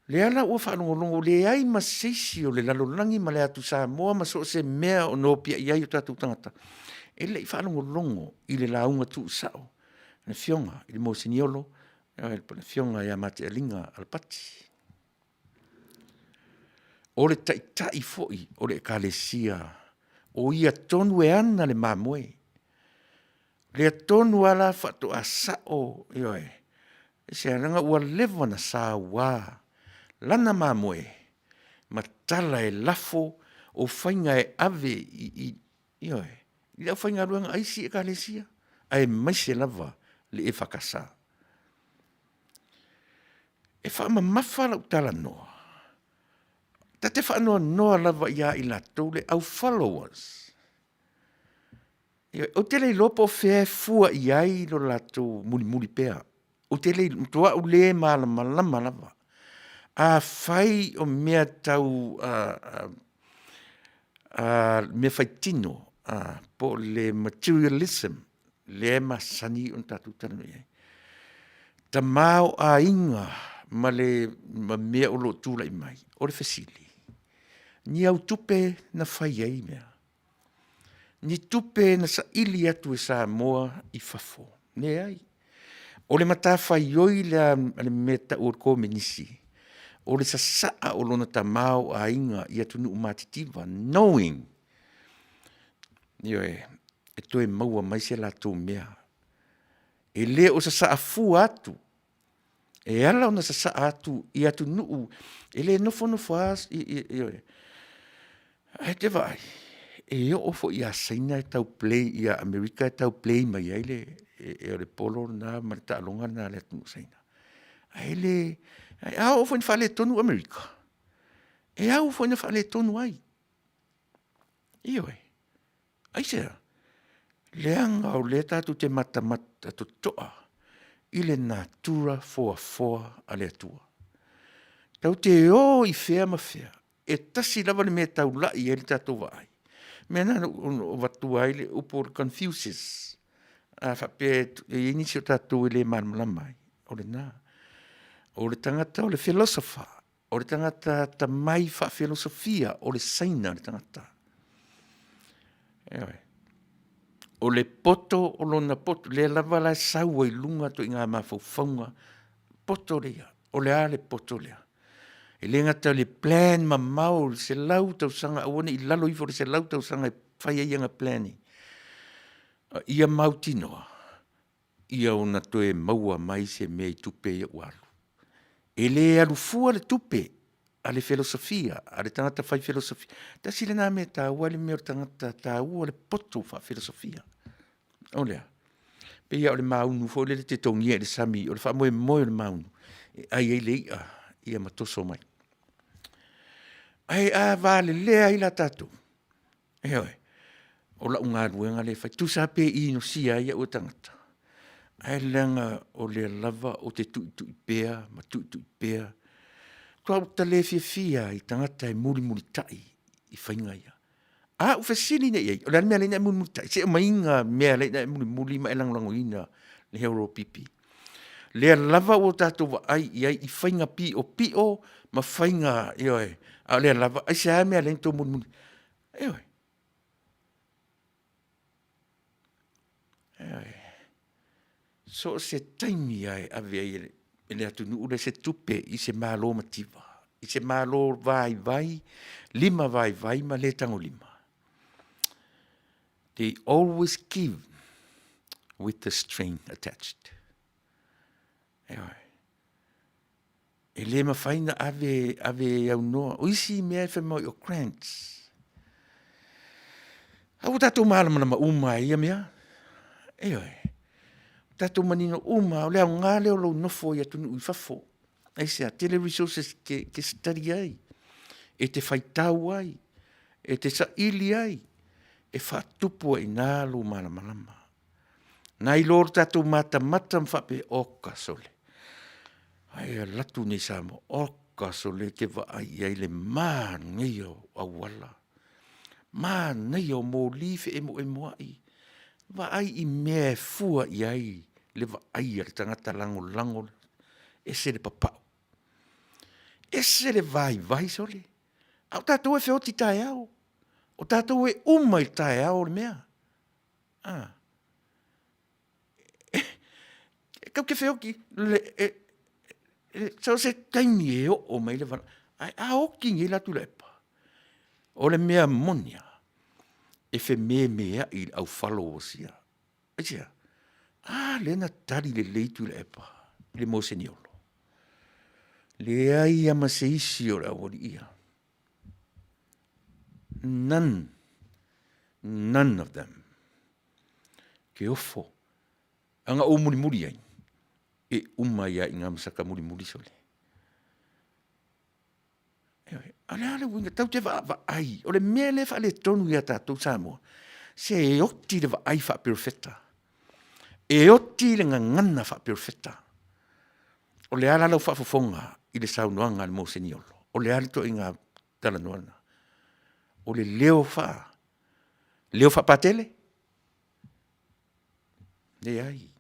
O lea la ua faalogologo, ua leai ma se isi o le lalolagi ma le atu Samoa ma so o se mea o nopiai ai o tatou tagata, e le i faalogologo i le lauga tuusao a le Afioga i le Moseniolo, le Afioga ia Matealiga Alapati. O le Taitai foi o le Ekalesia o ia tonu e ana le mamoe, lea tonu lava la faatoa sao, ioe, aisea? Leaga ua leva ona saua lana mamoe ma tala e lafo o faiga e ave i le aufaigaluega a isi ekalesia, aemaise lava le EFKS. E faamamafa lau talanoa, ta te faanoanoa lava ia i latou le au followers. Ioe, ou te le iloa po o fea e fua i ai lo latou mulimuli pea, ou te le iloa, matuai ou le malamalama lava. Afai o mea tau meafaitino po o le materialism lea e masani ona tatou talanoa i ai, tamaoaiga ma mea o lo o tulai mai. O le fesili, ni au tupe na fai ai mea? Ni tupe na saili atu e Samoa i fafo? Leai. O le matafaioi lea a le mea e tau o le Komenisi, o le sasaa o lona tamaoaiga i atunuu matitiva, knowing, ioe, e toe maua mai se latou mea. E le o sasaa fua atu, e ala ona sasaa atu i atunuu, e le nofonofo lava, ioe. Ae e te vaai, e oo foi ia Saina e tau play ia Amerika e tau play mai ai le polo lena ma le taaloga lena a le atunuu o Saina. Ae le, a oo foi ina faaletonu Amerika, e au foi ina faaletonu ai. Ioe, aisea? Leaga o lea tatou te matamata totoa i le natura foafoa a le Atua. Tatou te o i fea ma fea, e tasi lava le mea e taulai i ai le tatou vaai, o le mea lena na ou avatua ai le upu o le confuses. A faapea e i ai nisi o tatou e le malamalama ai, o lena. O le tagata o le philosopher, o le tagata atamai faafilosofia, o le Saina le tagata. Ioe. O le poto o lona poto, lea lava la e sau ai i luga ituaiga mafaufauga, poto lea. O le a le poto lea? E le gata i le plan mamao i le 100 tausaga aua ne i lalo ifo i le 100 tausaga e fai ai ana plan, a ia mautinoa ia ona toe maua mai se mea i tupe ia ua alu. E le alu fua le tupe a le felosofia, a le tagata fai felosofia. Tasi lena mea e taua ai le mea o le tagata taua le poto faafelosofia. O le a? Pei lava o le maunu foi lele e te togia i le sami, o le faamoemoe o le maunu, e ai ai le i'a ia ma toso mai. Ae a valelea ai la tatou, ioe, o lau galuega lea e fai, tusa lava pe inosia ai au e tagata, ae leaga o lea lava ou te tuitui pea ma tuitui pea. Matua ou ta le fiafia lava i tagata e mulimulitai i faiga ia. A ou fesili nei i ai, o le a le mea e ala ai ona e mulimulitai? Se aumaiga mea e ala ai ona e mulimuli ma e lagolagoina le HRPP. Lea lava ua tatou vaai i ai i faiga piopio ma faiga, ioe, a o lea lava, aisea le mea e ala ai ona outou mulimuli? Ioe, ioe. So o se taimi lava e ave ai e le atunuu lea se tupe i se Malo mativa, i se Malo vaivai, limavaivai ma le tagolima, they always give with the string attached. Ioe. E le mafai na ave, ave aunoa. O isi mea e fai mai o grants. A ua tatou malamalama uma lava i ia mea. Ioe. Ua tatou manino uma lava, o le aoga lea o lou nofo i atunuu i fafo. Aisea? Tele resources e te study ai, e te faitau ai, e te saili ai, e faatupu ai i ina lou malamalama. Nai lo le tatou matamata ma faapea, oka sole, ai e alu atu nei Samoa, oka sole e te vaai i ai i le manaia o auala, manaia o moli feemoemoai, vaai i mea e fua i ai le vaai a le tagata lagolago, ese le papau, ese le vaivai sole. A o tatou e feoti taeao, o tatou e uma i le taeao o le mea. E tatou te feoti, so o se taimi e oo mai ai le valaauina, ae a oti nei la Tuilaepa, o le mea moni lava, e fememeai i le au followers ia. Aisea? A lea na tali lelei Tuilaepa i le moseniolo. Leai lava ma se isi o le aualii ia. None, none of them. Ke ofo. A na ou mulimuli ai, e uma ai lava i ina ma sata mulimuli sole. Ioe, a o le a le uiga, tatou te vaavaai, o le mea lea e faaletonu ia tatou Samoa, se e oti le vaai faaperofeta, e oti le gagana faaperofeta. O le a la lau faafofoga i le saunoaga a le moseniolo? O le a le ituaiga talanoa lena? O le leo leo faapatele? Leai.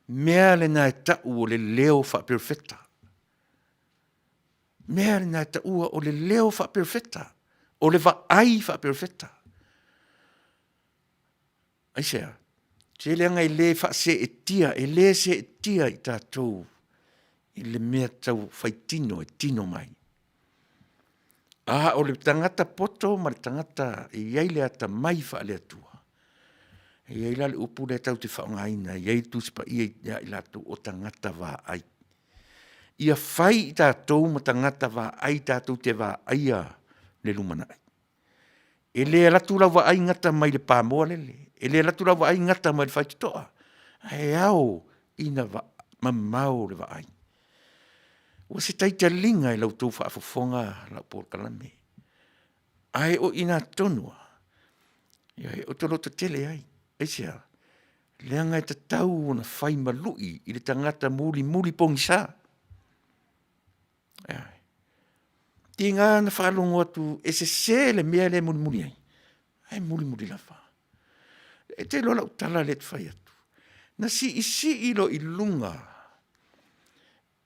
Mea lena e tau o le leo faaperofeta. Mea lena e taua o le leo faaperofeta, o le vaai faaperofeta. Aisea? Se leaga e le faaseetia, e le seetia i tatou i le mea tau faitino e tino mai. A o le tagata poto ma le tagata e i ai le atamai faale-Atua, e i ai la le upu lea tatou te faaaogaina e i ai le Tusi Paia ia i latou o tagata vaai. Ia fai i tatou ma tagata vaai tatou te vaaia le lumanai. E le alu atu lau vaai gata mai le pamoa lele, e le alu atu lau vaai gata mai le faitotoa, ae ao ina mamao le vaai. Ua se taitaliga i la outou faafofoga lau polokalame, ae o i ina tonu lava, ioe, ou te lototele ai. Aisea? Leaga e tatau ona fai ma lui i le tagata mulimuli pogisa. Ioe. Tiga na faalogo atu e sese le mea lea e mulimuli ai, ae mulimuli lava. E te iloa lau tala lea e te fai atu. Na siisii loa i luga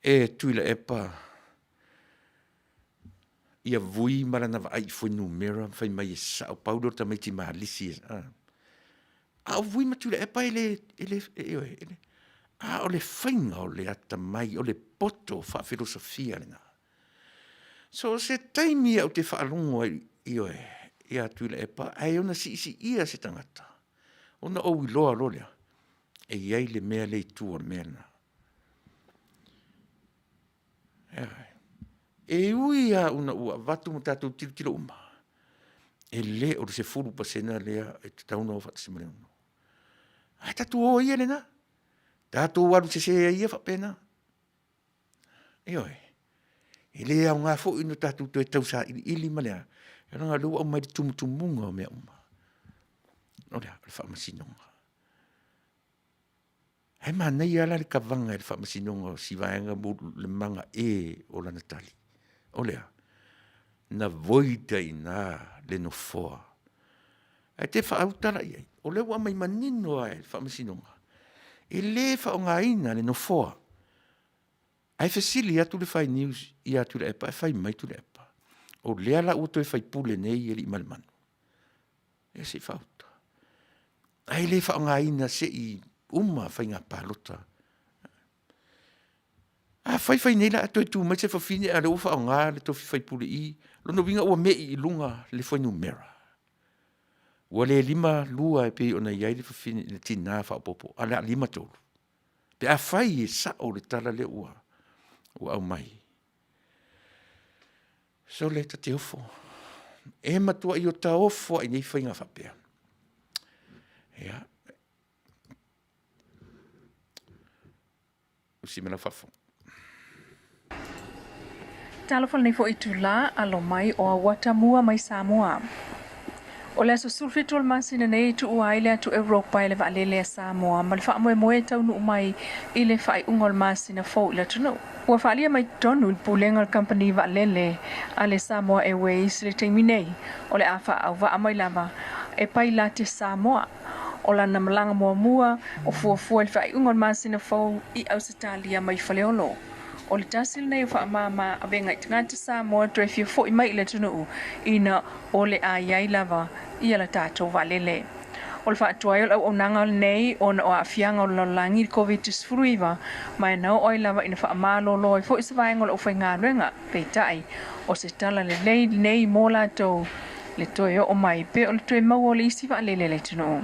e Tuilaepa ia Vui ma lana vaai i fuainumera ma fai mai e sao, pau lea o le tamaiti malisi a o Vui ma Tuilaepa e le, ioe, a o le faiga o le atamai, o le poto faafilosofia lena. So o se taimi ou te faalogo ai, ioe, ia Tuilaepa ae ono siisiia se tagata, ona ou iloa loa lea, e i ai le mea lea i tua o le mea lena. E ui lava ina ua avatu ma tatou tilotilo uma, e le o le 10% lea e tatau ona o faatasi ma le 6. Ae tatou o ia i lena, tatou alu sese ai ia faapena. Ioe, e le aoga foi ona tatou toe tausailiili ma le a, leaga o lea ua aumai le tumutumuga o mea uma. O le a? O le faamasinoga. Ae manaia lava la le kavaga e le faamasinoga o si vaega le magae o lana tali. O le a? Na void ai i ina le nofoa. Ae te faauta la i ai, o lea ua aumai manino lava e le faamasinoga, e le faaaogaina le nofoa. Ae fesili atu le fai news ia Tuilaepa ae fai mai Tuilaepa, o lea la ua toe faipule nei Aliimalemanu. Ia se i faauta. Ae le faaaogaina se i uma faiga palota. A fai fai nei la ae toe tu mai se fafine a o lea ua faaaoga le tofi faipule i i, lona uiga ua me'i i luga le fuainumera. Ua le 52 e pei ona i ai le fafine, le tina faaopoopo, a o le a 53. Pe afai e sao le tala lea ua aumai, sole ta te ofo, e matuai ota ofo lava i nei faiga faapea. Ia, usi mai lau faafofoga. Talofa lenei foi itula, alo mai o Auata Mua mai Samoa. O le aso 17 o le masina nei e tuua ai le atu Europa e le vaalele a Samoa ma le faamoemoe e taunuu mai i le faaiuga o le masina fou i le atunuu. Ua faaalia mai totonu i le pulega o le kamupani vaalele a le Samoa Airways i le taimi nei, o le a faaauva'a mai lava e pailate Samoa. O lana malaga muamua o fuafua i le faaiuga o le masina fou i Ausetalia mai Faleolo. O le tasi lenei o faamama avega i tagata Samoa toe fia fo'i mai i le atunuu ina o le a i ai lava ia la tatou vaalele. O le faatuai o le auaunaga lenei ona o aafiaga o le lalolagi i le Koviti-19 ma e na oo ai lava ina faamalolo ai foi se vaega o le aufaigaluega. Peitai, o se tala lelei lenei mo latou le toe oo mai pe o le toe maua o le isi vaalele a le atunuu.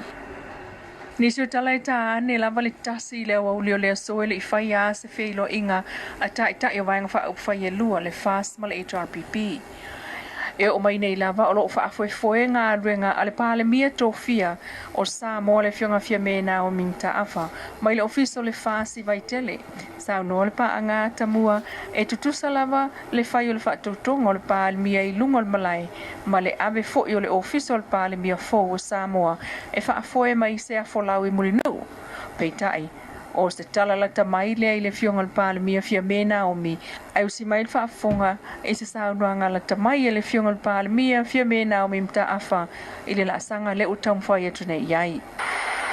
Nisi o tala e tā ane lava le tasi i le aoauli o le aso e le i faia a se feiloaiga a Taitai o Vaega Faaupufai e lua, le FAST ma le HRPP. E oo mai nei lava o lo o faafoefoe galuega a le Palemia tofia o Samoa le Afioga Fiame Naomi Mataafa mai le Ofisa o le FAST i Vaitele. Saunoa le paaga atamua e tutusa lava le fai o le faatautoga o le Palemia i luga o le malae ma le ave foi o le Ofisa o le Palemia fou o Samoa e faafoe mai se afolau i Mulinuu. Peitai, o se tala lata mai lea i le Afioga i le Palemia Fiame Naomi, ae usi mai le faafofoga i se saunoaga lata mai a le Afioga i le Palemia Fiame Naomi Mataafa i le laasaga lea ua taumafai atu nei i ai.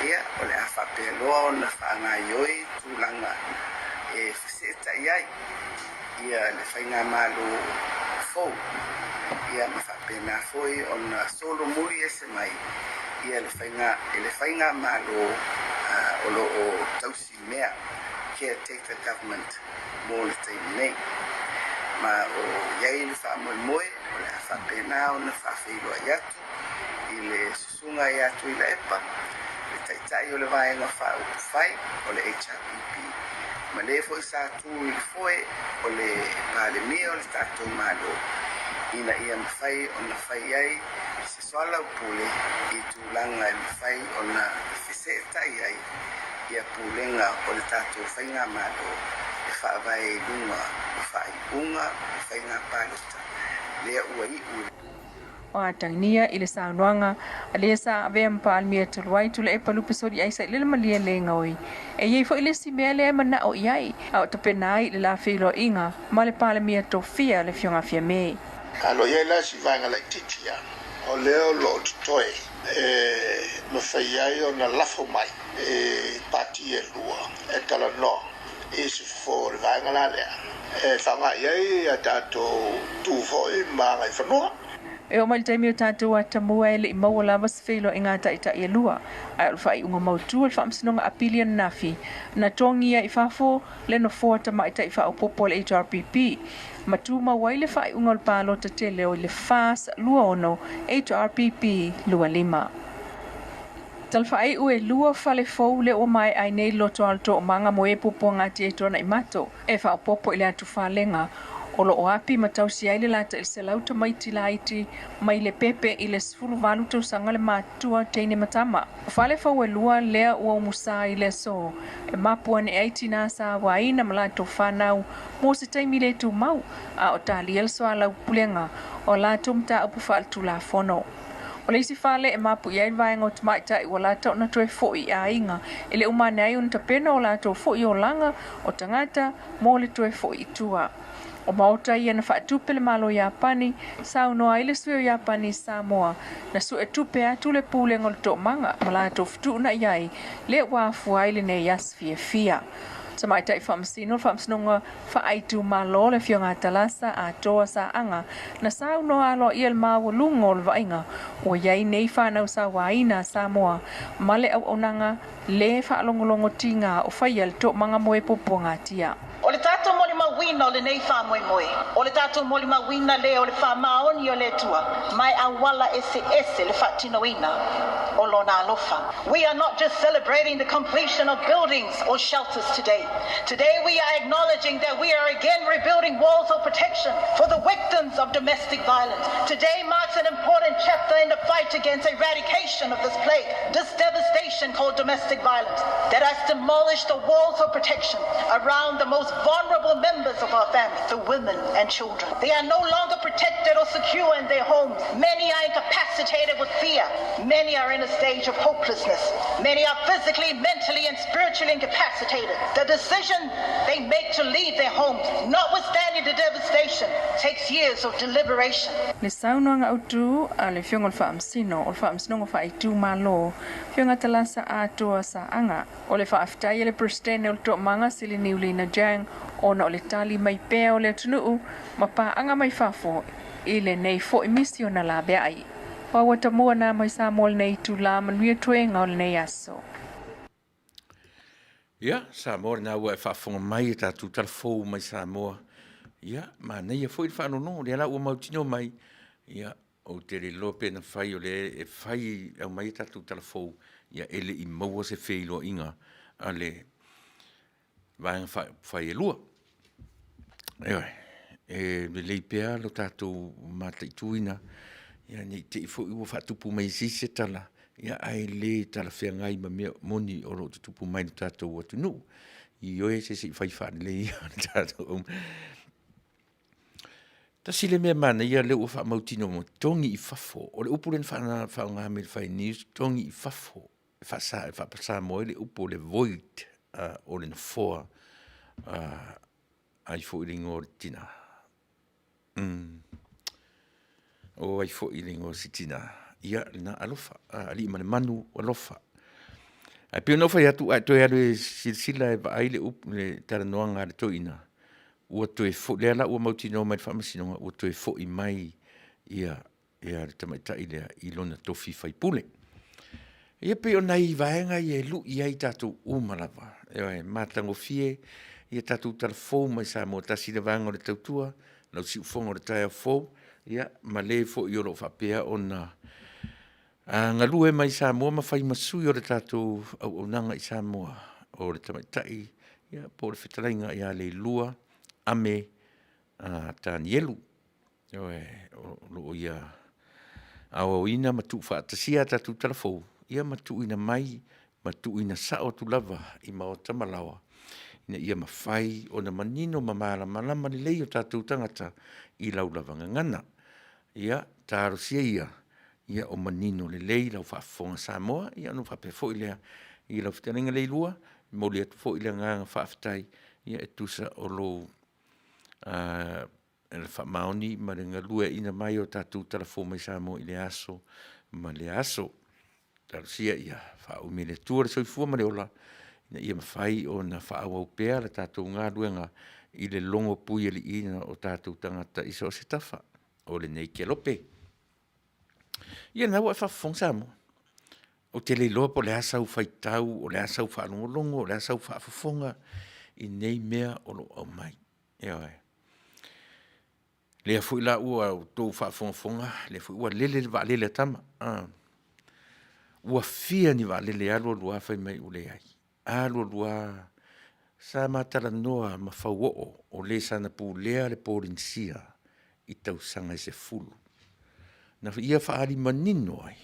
Ia, o le a faapea loa ona faagaoioi tulaga e feseetai ai ia le faigamalo fou, ia ma faapena foi ona solomuli ese mai ia le faiga i le faigamalo o lo o tausi mea, caretaker government, mo le taimi nei. Ma o i ai le faamoemoe o le a faapena ona faafeiloai atu i le Susuga ia Tuilaepa, le Taitai o le Vaega Faaupufai o le HRPP, ma le foi sa tu i le foe o le Palemia o le tatou Malo ina ia mafai ona fai ai se soalaupule i tulaga e mafai ona feseetai ai ia pulega o le tatou faigamalo e faavae i luga o faaiuga o faiga palota lea ua iu i O atagia i le saunoaga a le sa avea ma Palemia talu ai Tuilaepa Lupe Soli Aisa i le malie le gaoi. E i ai foi le isi mea lea e manao i ai, a o tapena ai le la feiloaiga ma le Palemia tofia le Afioga Fiame. A lo i ai la si vaega laitiiti ia, o lea o lo o totoe e mafai ai ona lafo mai e pati ia e lua e talanoa i se fofo o le vaega la lea e faaaoga i ai a tatou tu foi ma agaifanua. E oo mai le taimi o tatou atamua e le i maua lava se feiloaiga a taitai e lua, ae o le faaiuga mautu o le Faamasinoga Apili ananafi na togia i fafo le nofoa tamaitai faaopoopo a le HRPP ma tumau ai le faaiuga o le palota tele o le FAS 26 HRPP 25. Talafaaiu e lua fale fou lea ua maea ai nei le lotoa o le toomaga mo e puapuagatia i Tuanaimato e faaopoopo i le atufalega o lo o api ma tausi ai le lata i le 100 tamaiti laiti mai le pepe i le 18 tausaga le matutua teine ma tama. O fale fou e lua lea ua umusa i le aso e mapu ane ai tinā sauaina ma latou fanau mo se taimi le tumau a o talia le soalaupulega o latou mataupu faaletulafono. O le isi fale e mapu i ai le vaega o tamaitai ua lata ona toe foi i aiga e le uma ane ai ona tapena o latou foi olaga o tagata mo le toe foi i tua. O maota ia na faatupe le Malo o Iapani, saunoa ai le sui o Iapani i Samoa, na suetupe atu le Pulega o le Toomaga ma latou fetuunai ai lea ua afua ai lenei aso fiafia. Tamaitai Faamasino o le Faamasinoga Faaitumalo le Afioga Talasa Atoa Saaga na saunoa aloaia le maualuga o le vaaiga ua i ai nei fanau sauaina a Samoa ma le auaunaga le faalogologo tiga o faia le toomaga moe puapuagatia. O le tatou molimauina o lenei faamoemoe, o le tatou molimauina lea o le faamaoni o le Atua ma e auala eseese le faatinoina o Lona alofa. We are not just celebrating the completion of buildings or shelters today. Today we are acknowledging that we are again rebuilding walls of protection for the victims of domestic violence. Today marks an important chapter in the fight against eradication of this plague, this devastation called domestic violence that has demolished the walls of protection around the most vulnerable members of our family, the women and children. They are no longer protected or secure in their homes. Many are incapacitated with fear. Many are in a stage of hopelessness. Many are physically, mentally, and spiritually incapacitated. The decision they make to leave their homes, notwithstanding the devastation, takes years of deliberation. Le saunoaga autu a le Afioga o le Faamasino o le Faamasinoga Faaitumalo, Afioga Talasa Atoa Saaga, o le faafetai a le Peresetene o le Toomaga Sili Niulina Jang ona o le tali mai pea o le atunuu ma paaga mai fafo i lenei foi misi ona laveai. Ua tamua nā mai Samoa lenei itulā manuia toega o lenei aso. Ia, Samoa lena ua e faafofoga mai e tatou tala fou mai Samoa. Ia, manaia foi le faanono, lea la ua mautinoa mai. Ia, ou te le iloa pe na fai o lea e fai e aumai e tatou tala fou, ia e le i maua se feiloaiga a le Vaega Faaupufai e lua. Ioe, e lelei pea lo tatou mataituina, ia ne i te i foi ua faatupu mai e se isi se tala, ia ae le talafeagai ma mea moni o lo o tutupu mai i lo tatou atunuu. Ioe, se se i fai faalelei ia le tatou Tasi le mea manaia lea ua faamautinoa mai, togi i fafo. O le upu lea na faaaoga mai e le Fai News, togi i fafo. E faasa, e faa-Samoa ai le upu o le void, o le nofoa ai foi le igoa o le tina. O ai foi le igoa o si tina. Ia, lena, alofa, alii ma le manu, alofa. Ae pei ona ou fai atu, a e toe alu e silasila e vaai le upu, le talanoaga a le toeaina, ua toe foi, lea la ua mautinoa mai e le Faamasinoga, ua toe foi mai ia le tamaitai lea i lona tofi faipule. Ia pei o nai vaega ia e lui ai tatou uma lava. E matagofie ia tatou tala fou mai Samoa, tasi le vaega o le tautua, lau siufofoga o le taeao fou, ia ma le foi o lo o faapea ona galue mai Samoa ma fai ma sui o le tatou auaunaga i Samoa, o le tamaitai ia, po o le fetalaiga ia Leilua Ame Tanielu. Ioe, o lo o ia aoaoina ma tuufaatasia a tatou tala fou, ia ma tuuina mai ma tuuina sao atu lava i maota ma laoa, ina ia mafai ona manino ma malamalama lelei o tatou tagata i lau lava gagana. Ia, talosia ia, ia o manino lelei lau faafofoga Samoa, ia ona faapea foi lea i lau fetalaiga Leilua, e momoli atu foi le agaga faafetai, ia e tusa o lou le faamaoni ma le galueaiina mai o tatou talafou mai Samoa i lea aso ma lea aso. Talosia ia faaumi e le Atua le soifua ma le ola. ina ia mafai ona faaauau pea le tatou galuega i le logo puialiiina o tatou tagata i so o se tafa o lenei kelope. Ia lena ua e faafofoga Samoa. Ou te le iloa po o le a sau faitau, o le a sau faalogologo, o le a sau faafofoga i nei mea o lo o aumai. Ioe. Lea foi la ua outou faafogafoga, lea foi ua lele le vaalele a tama. Ua fia ni vaalele e alu alu lava fai mai ua leai. Alu alu lava, sa ma talanoa ma Fauoo, o le sana pulea le Polenisia i tausaga e 10. Na ia faaali manino ai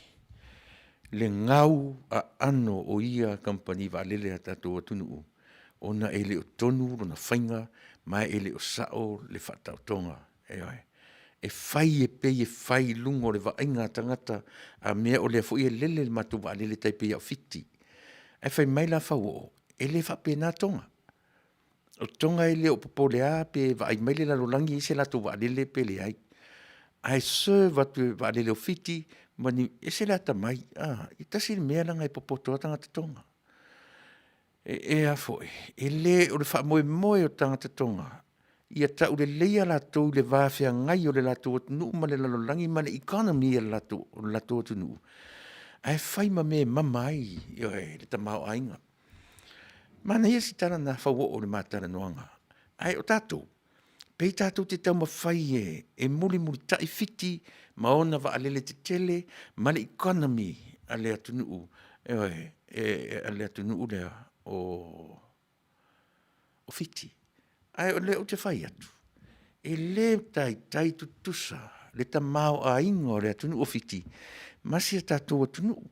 le gau aano o ia kamupani vaalele a tatou atunuu, ona e le o tonu lona faiga ma e le o sao le faataotoga. Ioe. E fai e pei e fai i luga o le vaaiga a tagata, a mea o lea foi e lele le matou vaalele e tai pei lava o Fiti. Ae fai mai la Fauoo, e le faapena Toga. O Toga e le o popole lava pe vaai mai le lalolagi e i ai se latou vaalele pe leai, ae serve atu e vaalele o Fiti ma ni… e ese le atamai, e tasi le mea leaga e popoto lava tagata Toga. E le o le faamoemoe o tagata Toga ia tauleleia latou i le va feagai o le latou atunuu ma le lalolagi ma le economy o le latou atunuu, ae fai ma mea e mama ai, ioe, le tamaoaiga. Manaia si tala na Fauoo i le ma talanoaga, ae o tatou, pei tatou te taumafai e mulimulitai Fiti ma ona vaalele tetele ma le economy a le atunuu, ioe, a le atunuu lea o Fiti. Ae o lea ou te fai atu, e le taitai tutusa le tamaoaiga o le atunuu o Fiti ma si a tatou atunuu.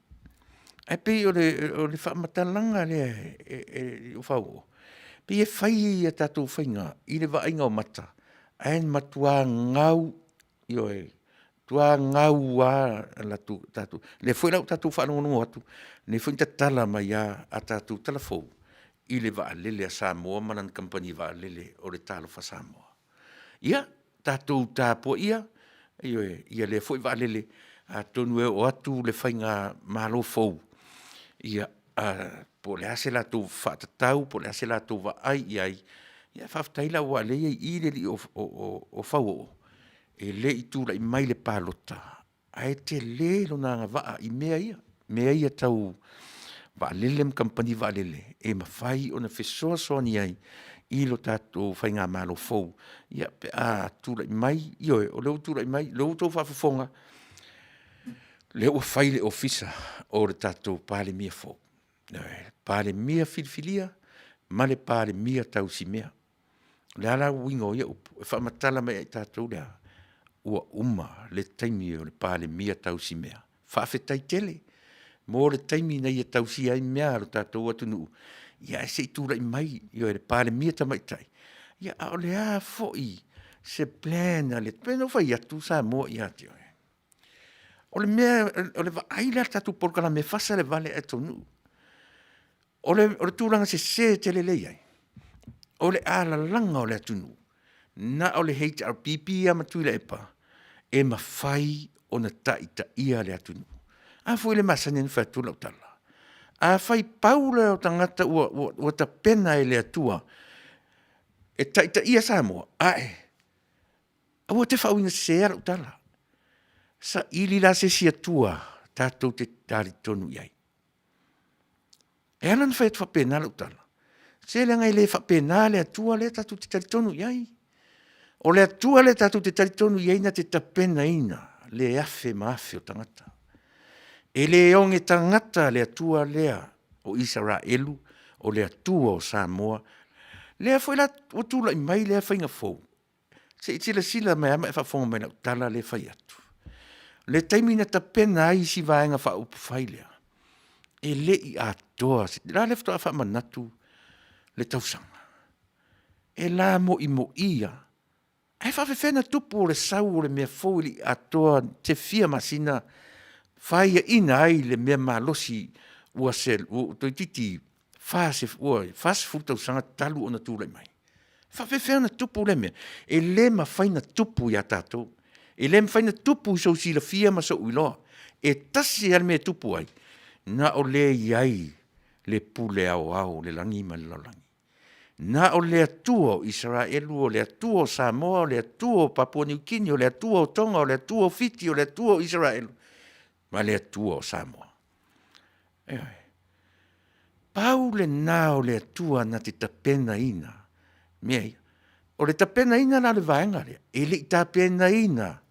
Ae pei o le faamatalaga lea e Fauoo, pei e fai a tatou faiga i le vaaiga o mata, ae matua gau, ioe, matua gau lava tatou. O lea foi la ua tatou faalogologo atu, o lea foi na tatala mai lava a tatou tala fou i le vaalele a Samoa ma lana kamupani vaalele o le Talofa Samoa. Ia, tatou tapuaia, ioe, ia lea foi vaalele, atonu e oo atu le faigamalo fou, ia, po o le a se latou faatatau po o le a se latou vaai i ai, ae faafetai la aua o lea e i ai i i le alii o Fauoo, e le i tulai mai i le palota, ae tele lona agavaa i mea ia, mea ia tau vaalele ma kamupani vaalele e mafai ona fesoasoani ai i lo tatou faigamalo fou pe a tulai mai. Ioe, o lea ua tulai mai, o lea ua outou faafofoga, o lea ua fai le ofisa o le tatou Palemia fou, ioe, Palemia filifilia ma le Palemia tausimea. O le a la uiga o ia upu? E faamatala mai ia i tatou le a? Ua uma le taimi o le Palemia tausimea. Faafetai tele mo le taimi na ia tausia ai mea a lo tatou atunuu, ae se i tulai mai le Palemia Tamaitai, a o le a foi se plan a le… Pei ona ou fai atu Samoa ia te oe, o le mea, o le vaai la i le tatou polokalame e fasa le vale ae taunuu. O le tulaga sese tele lea e i ai, o le alalaga o le atunuu, na o le HRPP lava ma Tuilaepa e mafai ona taitaia le atunuu. A foi lea e masani ona fai atu lau tala, afai pau lea o tagata ua tapena e le Atua e taitaia Samoa, ae aua e te faauigaseseina lau tala, saili la se isi Atua tatou te talitonu i ai. E ala ona fai atu faapena lau tala, se leaga e le faapena le Atua lea tatou te talitonu i ai. O le Atua lea tatou te talitonu i ai na te tapenaina le afe ma afe o tagata. E le oge tagata le Atua lea o Isaraelu, o le Atua o Samoa. Lea foi la ua tulai mai lea faiga fou, se i silasila mai lava ma e faafofoga mai i lau tala lea e fai atu. O le taimi na tapena ai isi Vaega Faaupufai lea, e le i atoa, la lea faatoa faamanatu le tausaga, e lamoimoi lava. Ae faapefea ona tupu o le sau o le mea fou e le i atoa se fia masina faiaina ai le mea malosi ua toeitiiti 40 tausaga talu ona tulai mai? E faapefea ona tupu lea mea? E le mafai ona tupu ia tatou, e le mafai ona tupu i sou silafia ma sou iloa. E tasi lava le mea e tupu ai, na o le i ai. le pule aoao o le lagi ma le lalolagi. Na o le Atua o Isaraelu, o le Atua o Samoa, o le Atua o Papua Niu Kini, o le Atua o Toga, o le Atua o Fiti, o le Atua o Isaraelu, ma le Atua o Samoa. Ioe. Pau lena o le Atua na te tapenaina mea ia. O le tapenaina la o le vaega lea, e le i tapenaina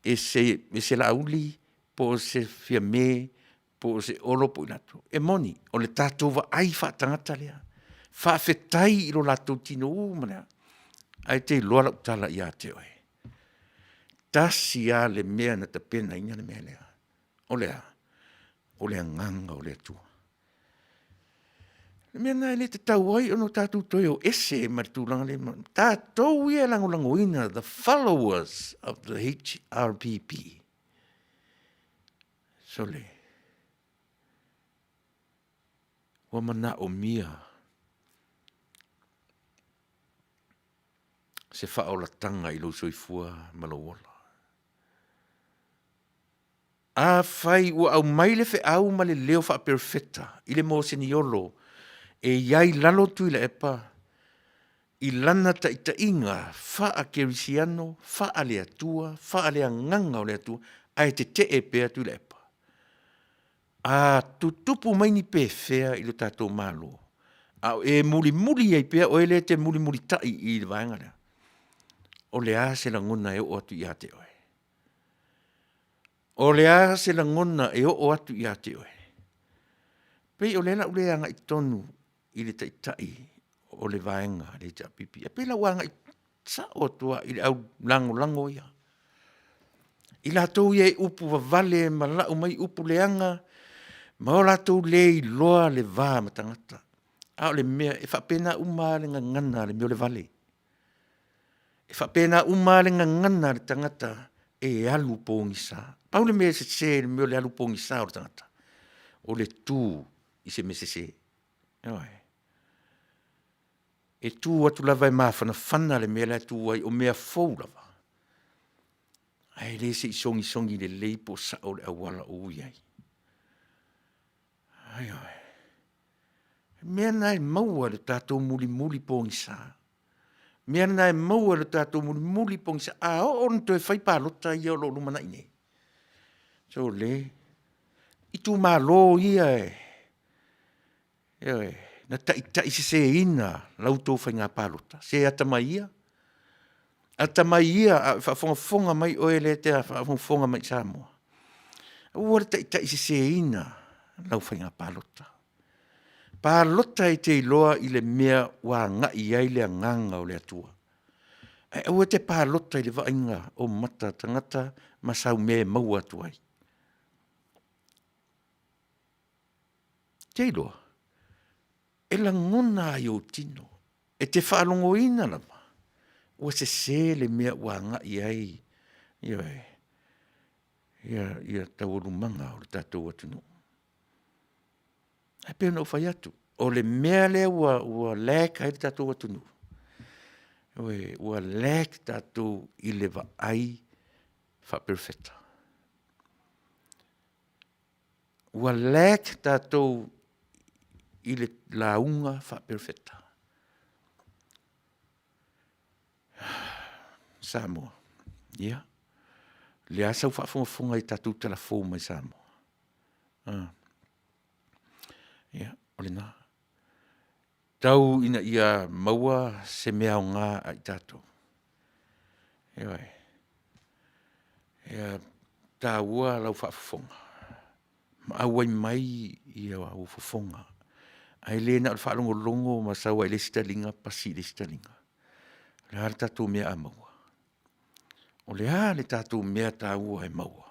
e se Laauli po o se Fiame po o se Olo po o i latou. E moni, o le tatou vaai faatagata lea, faafetai i lo latou tinou ma le a, ae e te iloa lau tala ia te oe, tasi lava le mea na tapenaina le mea lea, o le a? O le Agaga o le Atua. O le mea lena e le tatau ai ona tatou toe o ese ma le tulaga lea, tatou ia e lagolagoina the followers of the HRPP. Sole, ua manaomia se faaolataga i lou soifua ma lou ola. Afai ua aumai le feau ma le leo faaperofeta i le moseniolo e i ai lalo Tuilaepa i lana taitaiga faakerisiano, faale-Atua, faaleagaga o le Atua, ae tetee pea Tuilaepa, a tutupu mai ni pefea i lo tatou Malo, a o e mulimuli ai pea oe lea e te mulimulitai i le vaega lea, o le a se lagona e oo atu ia te oe? O le a se lagona e oo atu ia te oe? Pei o lea o le a ou le agai tonu i le Taitai o le Vaega a le HRPP, ae pei o le a ou agai sao atu lava i le au lagolago ia, i latou ia e upu vavale ma lau mai upu leaga ma o latou le iloa le va ma tagata. A o le mea, e faapena uma lava le gagana a le mea o le vale. E faapena uma lava le gagana a le tagata e alu pogisa. Pau le mea e sese i le mea o le alu pogisa o le tagata, o le tu i se mea sese. Ioe. E tu atu lava e mafanafana le mea la e tu ai o mea fou lava, ae le se i sogisogi lelei po o sao le auala o ui ai. Ioe. O le mea lena e maua i le tatou mulimuli pogisa, mea lena e maua i le tatou mulimuli pogisa. A oo ina toe fai palota ia o lo o lumanai nei, sole, itumalo ia ioe, na taitaiseseina la outou faiga palota, se atamai ia, atamai ia a o faafogafoga mai oe lea e te faafogafoga mai i Samoa, aua le taitaiseseina lau faiga palota. Palota e te iloa i le mea ua agai i ai le agaga o le Atua, ae aua e te palota i le vaaiga o mata a tagata ma sau mea e maua atu ai. Ou te iloa, e lagona lava i ou tino, e te faalogoina lava ua sese le mea ua agai i ai, ioe, ia taualumaga o le tatou atunuu. Ae pei ona ou fai atu, o le mea lea ua lack ai le tatou atunuu, ua lack tatou i le vaai faaperofeta. Ua lack tatou i le lauga faaperofeta. Samoa, ia, o le a sau faafogafoga i tatou tala fou mai Samoa? Ia, o lena. Tau ina ia maua se mea aoga a i tatou. Ioe. Ia taua lau faafofoga ma auai mai ou fofoga, ae le na o le faalogologo ma sau lava i le isi taliga pasi i le isi taliga. O le a le tatou mea a maua? O le a le tatou mea taua e maua?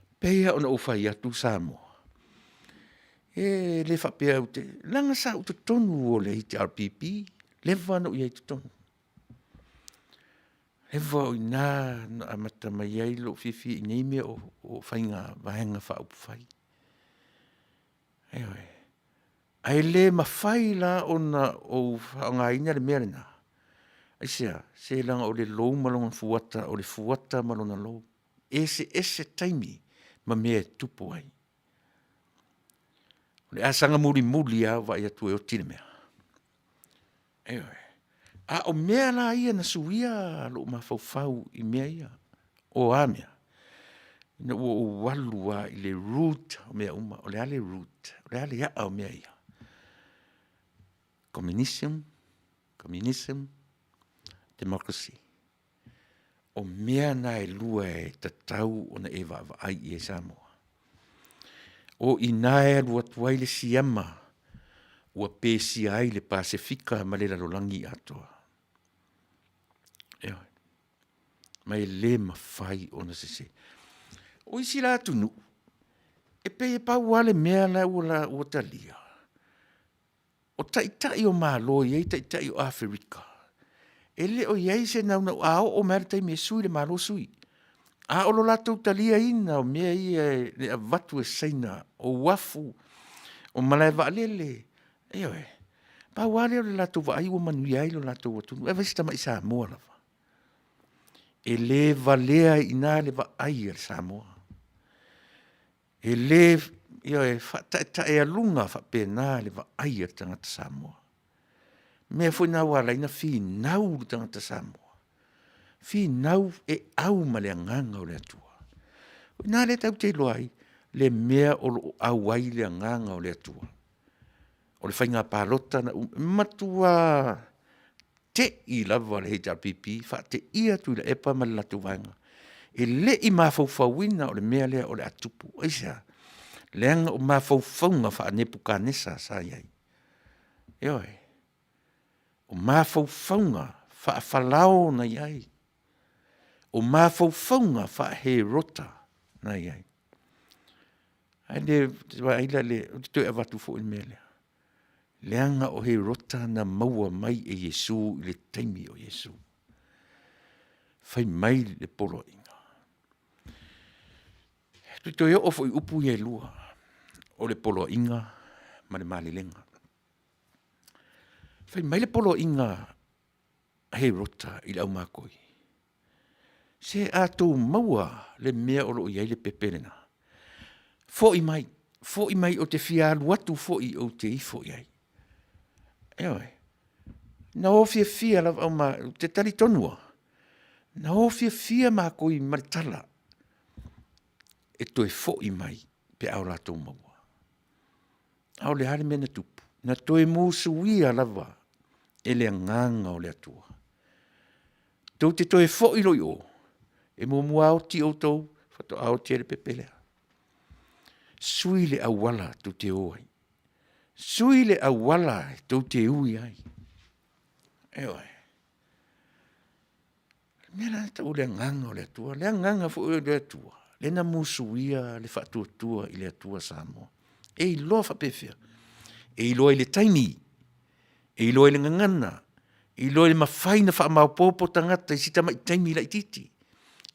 E pei lava ona ou fai atu Samoa, e le faapea ou te… leaga sa ou i totonu o le HRPP, leva ona ou i ai i totonu. Leva o i ina na amata mai ai lou fiafia i nei mea o faiga Vaega Faaupufai. Ioe. Ae le mafai la ona ou faaaogaina le mea lena. Aisea? Se leaga o le lou ma lona fuata, o le fuata ma lona lou. E eseese taimi ma mea e tupu ai. O le asaga mulimuli lava ua vaai atu e oti le mea. Ioe. A o mea la ia na suia lou mafaufau i mea ia, o a mea? Ina ua ou alu lava i le root o mea uma. O le a le root? O le a le a'a o mea ia? Communism, communism, democracy. O mea na e lua e tatau ona e vaavaai i ai Samoa. O i ina e alu atu ai le siama ua pesia ai le Pasefika ma le lalolagi atoa. Ioe, ma e le mafai ona sese. O isi la atunuu, e pei e pau lava le mea la ua talia, o taitai o Malo e i ai taitai o Aferika, e le o i ai se naunau a oo mai lava i le taimi e sui le Malo sui. A o lo latou taliaina o mea ia e avatu e Saina, o uafu, o malaevaalele, ioe, pau lava lea o le latou vaai ua manuia ai lo latou atunuu. Ae vaai si tamai Samoa lava. E le valea ai i ina le vaai a le Samoa. E le ioe, faataetaealuga faapena le vaai a le tagata Samoa. O le mea foi lena ua ala ai ona finau le tagata Samoa, finau e au ma le agaga o le Atua. O i ina lea tatou te iloa ai le mea o lo o au ai le agaga o le Atua. O le faiga palota na matua tei lava le HRPP faateia Tuilaepa ma le latou vaega, e le i mafaufauina o le mea lea o le a tupu. Aisea? Leaga o mafaufauga faa-Nepukanesa sa i ai. Ioe, o mafaufauga faa-Farao na i ai, o mafaufauga faa-Herota na i ai. Ae le vaai la i le… ou te toe avatu foi le mea lea, leaga o Herota na maua mai e Iesu i le taimi o Iesu. Fai mai le poloaiga, e toe oo foi i upu ia e lua, o le poloaiga ma le malelega. Fai mai le poloaiga a Herota i le aumakoi, se a outou maua le mea o lo o i ai le pepe lena, foi mai, foi mai ou te fia alu atu foi ou te ifo i ai. Ioe, na o fiafia lava ou te talitonu lava, na o fiafia makoi ma le tala e toe foi mai pe a o latou maua. A o le a le mea na tupu? Na toe musuia lava e le Agaga o le Atua. Tou te toe foi loa i o, e muamua lava oti outou faatoa oti ai le pepe lea. Sui le auala tou te o ai, sui le auala tou te ui ai, ioe. O le mea lena e tau o le Agaga o le Atua, o le Agaga foi o le Atua lea na musuia le Faatuatua i le Atua Samoa. E iloa faapefea? E iloa i le taimi, e iloa i le gagana, e iloa i le mafai ona faamaopoopo tagata i si tamai taimi laitiiti.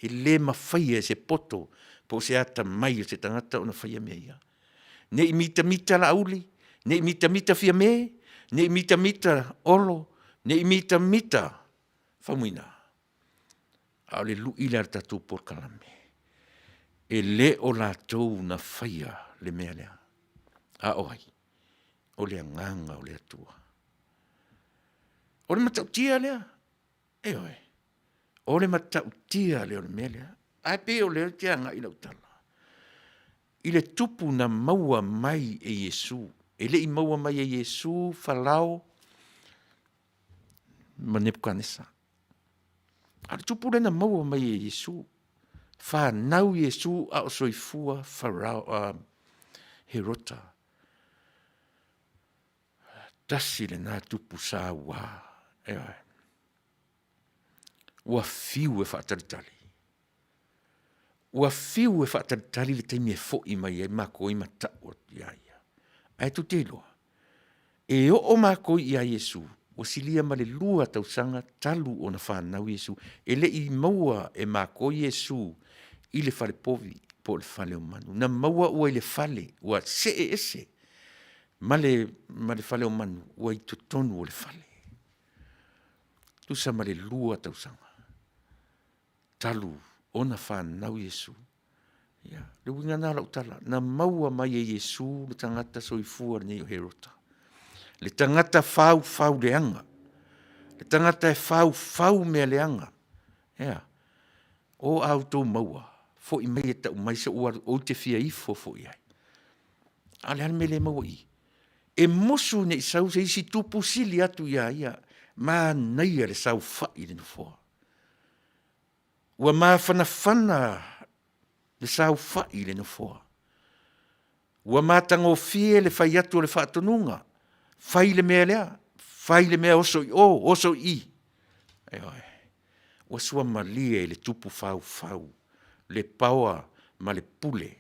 E le mafaia e se poto po o se atamai o se tagata ona faia mea ia. Ne i mitamita Laauli, ne i mitamita Fiame, ne i mitamita Olo, ne i mitamita Faumuina, a o le lui lea a le tatou polokalame, e le o latou na faia le mea lea, a o ai? O le Agaga o le Atua. O le matautia lea, ioe, o le matautia lea o le mea lea. Ae pei o lea ou te agai lau tala i le tupu na maua mai e Iesu, e le i maua mai e Iesu Farao ma Nepukanesa. A o le tupu lea na maua mai e Iesu, fanau Iesu a o soifua Farao, Herota. Tasi lena tupu saua, ioe. Ua fiu e faatalitali, ua fiu e faatalitali le taimi e foi mai ai makoi ma tau atu ia ia. Ae tou te iloa, e oo makoi ia Iesu, ua silia ma le 2 tausaga talu ona fanau Iesu. E le i maua e makoi Iesu i le falepovi po o le fale o manu, na maua ua i le fale, ua see ese ma le fale o manu ua i totonu o le fale. Tusa ma le 2 tausaga talu ona fanau Iesu. Ia, le uiga lena o lau tala, na maua mai e Iesu le tagata soifua lenei o Herota. Le tagata faufau leaga, le tagata e faufau mea leaga. Ea, o a outou maua, foi mai e tau mai se ou alu ou te fia ifo foi i ai. A o le a le mea e le maua i i? E musu ne i sau se isi tupu sili atu ia ia, manaia le saofai i le nofoa. Ua mafanafana le saofai i le Nofoa. Ua matagofie le fai atu o le faatonuga, fai le mea lea, fai le mea, oso i o, oso i i. Ioe. Ua suamalie i le tupu faufau le paoa ma le pule.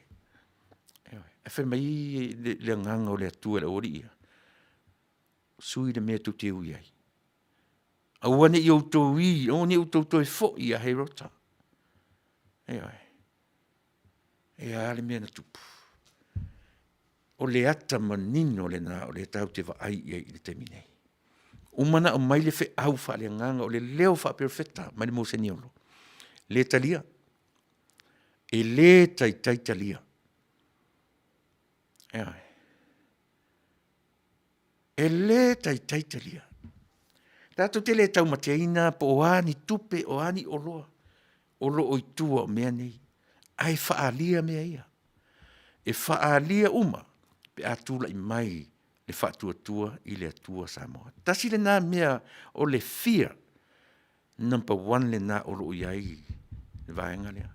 Ioe. Ae fai mai le agaga o le Atua i le aualii ia, sui le mea tou te ui ai, aua ne i outou ui, aua ne i outou toe foi ia Herota. Ioe. E a le mea na tupu? O le ata manino lena o lea tatou te vaai i ai i le taimi nei. Uma ona aumai le feau faaleagaga o le leo faaperofeta mai le moseniolo, le talia, e le taitai talia. Ioe. E le taitai talia. Tatou te le taumateina po o a ni tupe, o a ni oloa o lo o i tua o mea nei, ae faaalia mea ia. E faaalia uma pe a tulai mai le faatuatua i le Atua Samoa. Tasi lena mea o le fear number one lena o lo o i ai le vaega lea.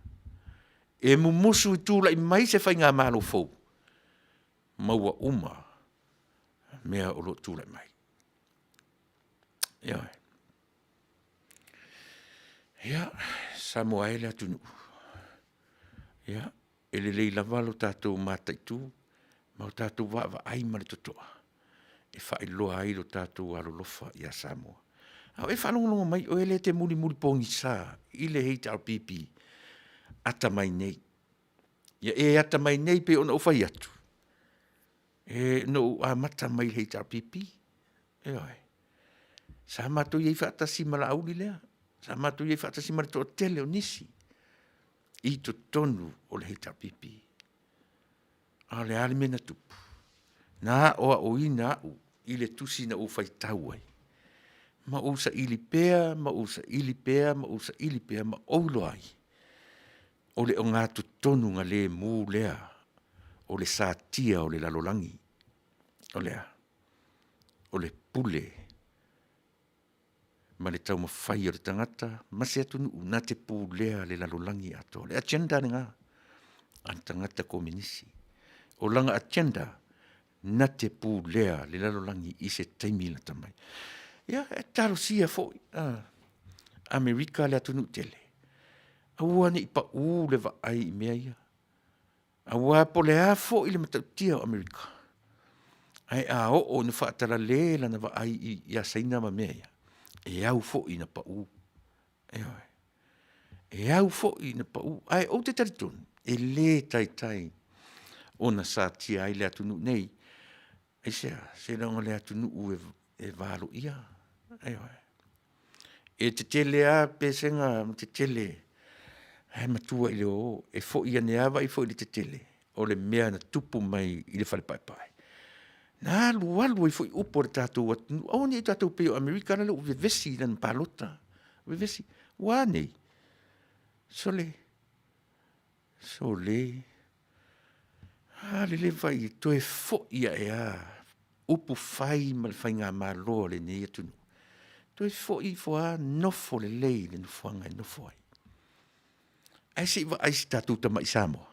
E mumusu i tulai mai se faigamalo fou, ma ua uma mea o lo o tulai mai. Ioe. Ia, Samoa e le atunuu, ia, e lelei lava lo tatou mataitu ma o tatou vaavaai ma le totoa e faailoa ai lo tatou alolofa ia Samoa. A o e faalogologo mai oe lea e te mulimuli pogisa i le HRPP atamai nei, Ia e atamai nei pei ona ou fai atu, na ou amata mai i le HRPP, ioe. Sa matou i ai faatasi ma Laauli lea, sa matou i ai faatasi ma le toatele o nisi i totonu o le HRPP. A o le a le mea na tupu? Na aoaoina au i le tusi na ou faitau ai, ma ou saili pea, ma ou saili pea, ma ou saili pea ma ou iloa ai, o le ogatotonu galemu lea o le satia o le lalolagi. O le a? O le pule ma le taumafai o le tagata ma se atunuu na te pulea le lalolagi atoa. O le agenda lena a le tagata komenisi. O lana agenda na te pulea le lalolagi i se taimi lata mai. Ia, e talosia foi Amerika le atunuu tele, aua ne i pau le vaai i mea ia, aua po o le a foi le matautia o Amerika, ae a oo ina faatalale lana vaai ia Saina ma mea ia, e au foi ina pau. Ioe. E au foi ina pau, ae ou te talitonu, e le taitai ona satia ai le atunuu nei. Aisea? Seiloga o le atunuu e valoia. Ioe. E tetele lava pesega ma tetele, ae matua i le ōō. E foi ane lava vaai foi i le tetele o le mea na tupu mai i le fale paepae. Na alualu ai foi upu a le tatou atunuu, aua ne i tatou pei o Amerika lale ua vevesi i lana palota, vevesi. Ua a nei? Sole, sole, a lele vaai e toe foi ae lava upu fai ma le faigamalo a lenei atunuu, toe foi ifo lava nofo lelei i le nofoaga e nofo ai. Ae se i vaai i si tatou tamai Samoa,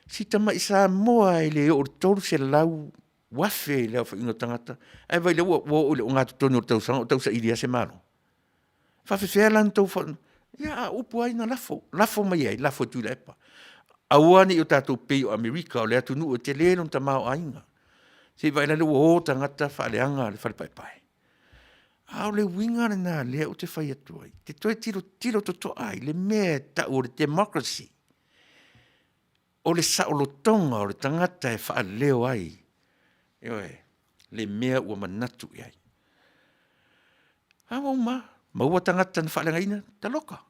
si tamai Samoa e le oo i le 300,000 le aofaiga o tagata, ae vaai o lea ua oo i le ogatotonu o le tausaga o tausaili lava se Malo. E faapefea la ona outou Ia a o upu lava ia na lafo, lafo mai e ai? Lafo e Tuilaepa. Aua ne i o tatou pei o Amerika o le atunuu e tele lona tamaoaiga. Se i vaai la le ua o tagata faaleaga le fale paepae. A o le uiga lena lea ou te fai atu ai, e te toe tilotilo totoa i le mea e tau o le democracy. O le saolotoga o le tagata e faaleo ai, ioe, le mea ua manatu i ai. A ua uma lava, maua tagata na faaleagaina, taloka.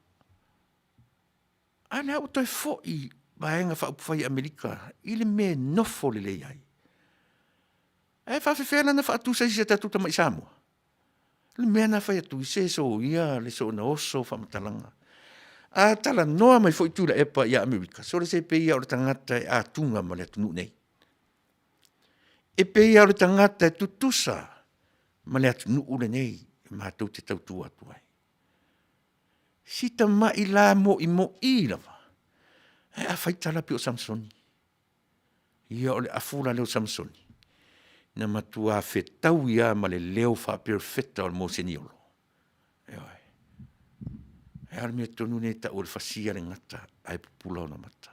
A lea ua toe foi. Vaega Faaupufai a Amerika i le mea e nofo lelei ai. Ae faafefea la ona faatusa i si a tatou tamai Samoa? O le mea na fai atu i se soia le soona oso faamatalaga. A talanoa mai foi Tuilaepa ia Amerika, sole se pei lava o le tagata e atuga ma le atunuu nei. E pei lava o le tagata e tutusa ma le atunuu lenei e matou te tautua atu ai. Si tamai la moimoi lava, ae a fai tala pei o Samasoni. Ia o le afu la lea o Samasoni, na matua fetaui lava ma le leo faaperofeta o le moseniolo. Ioe. Ae a le mea tonu lea e tau o le fasia le gata ae pupula ona mata.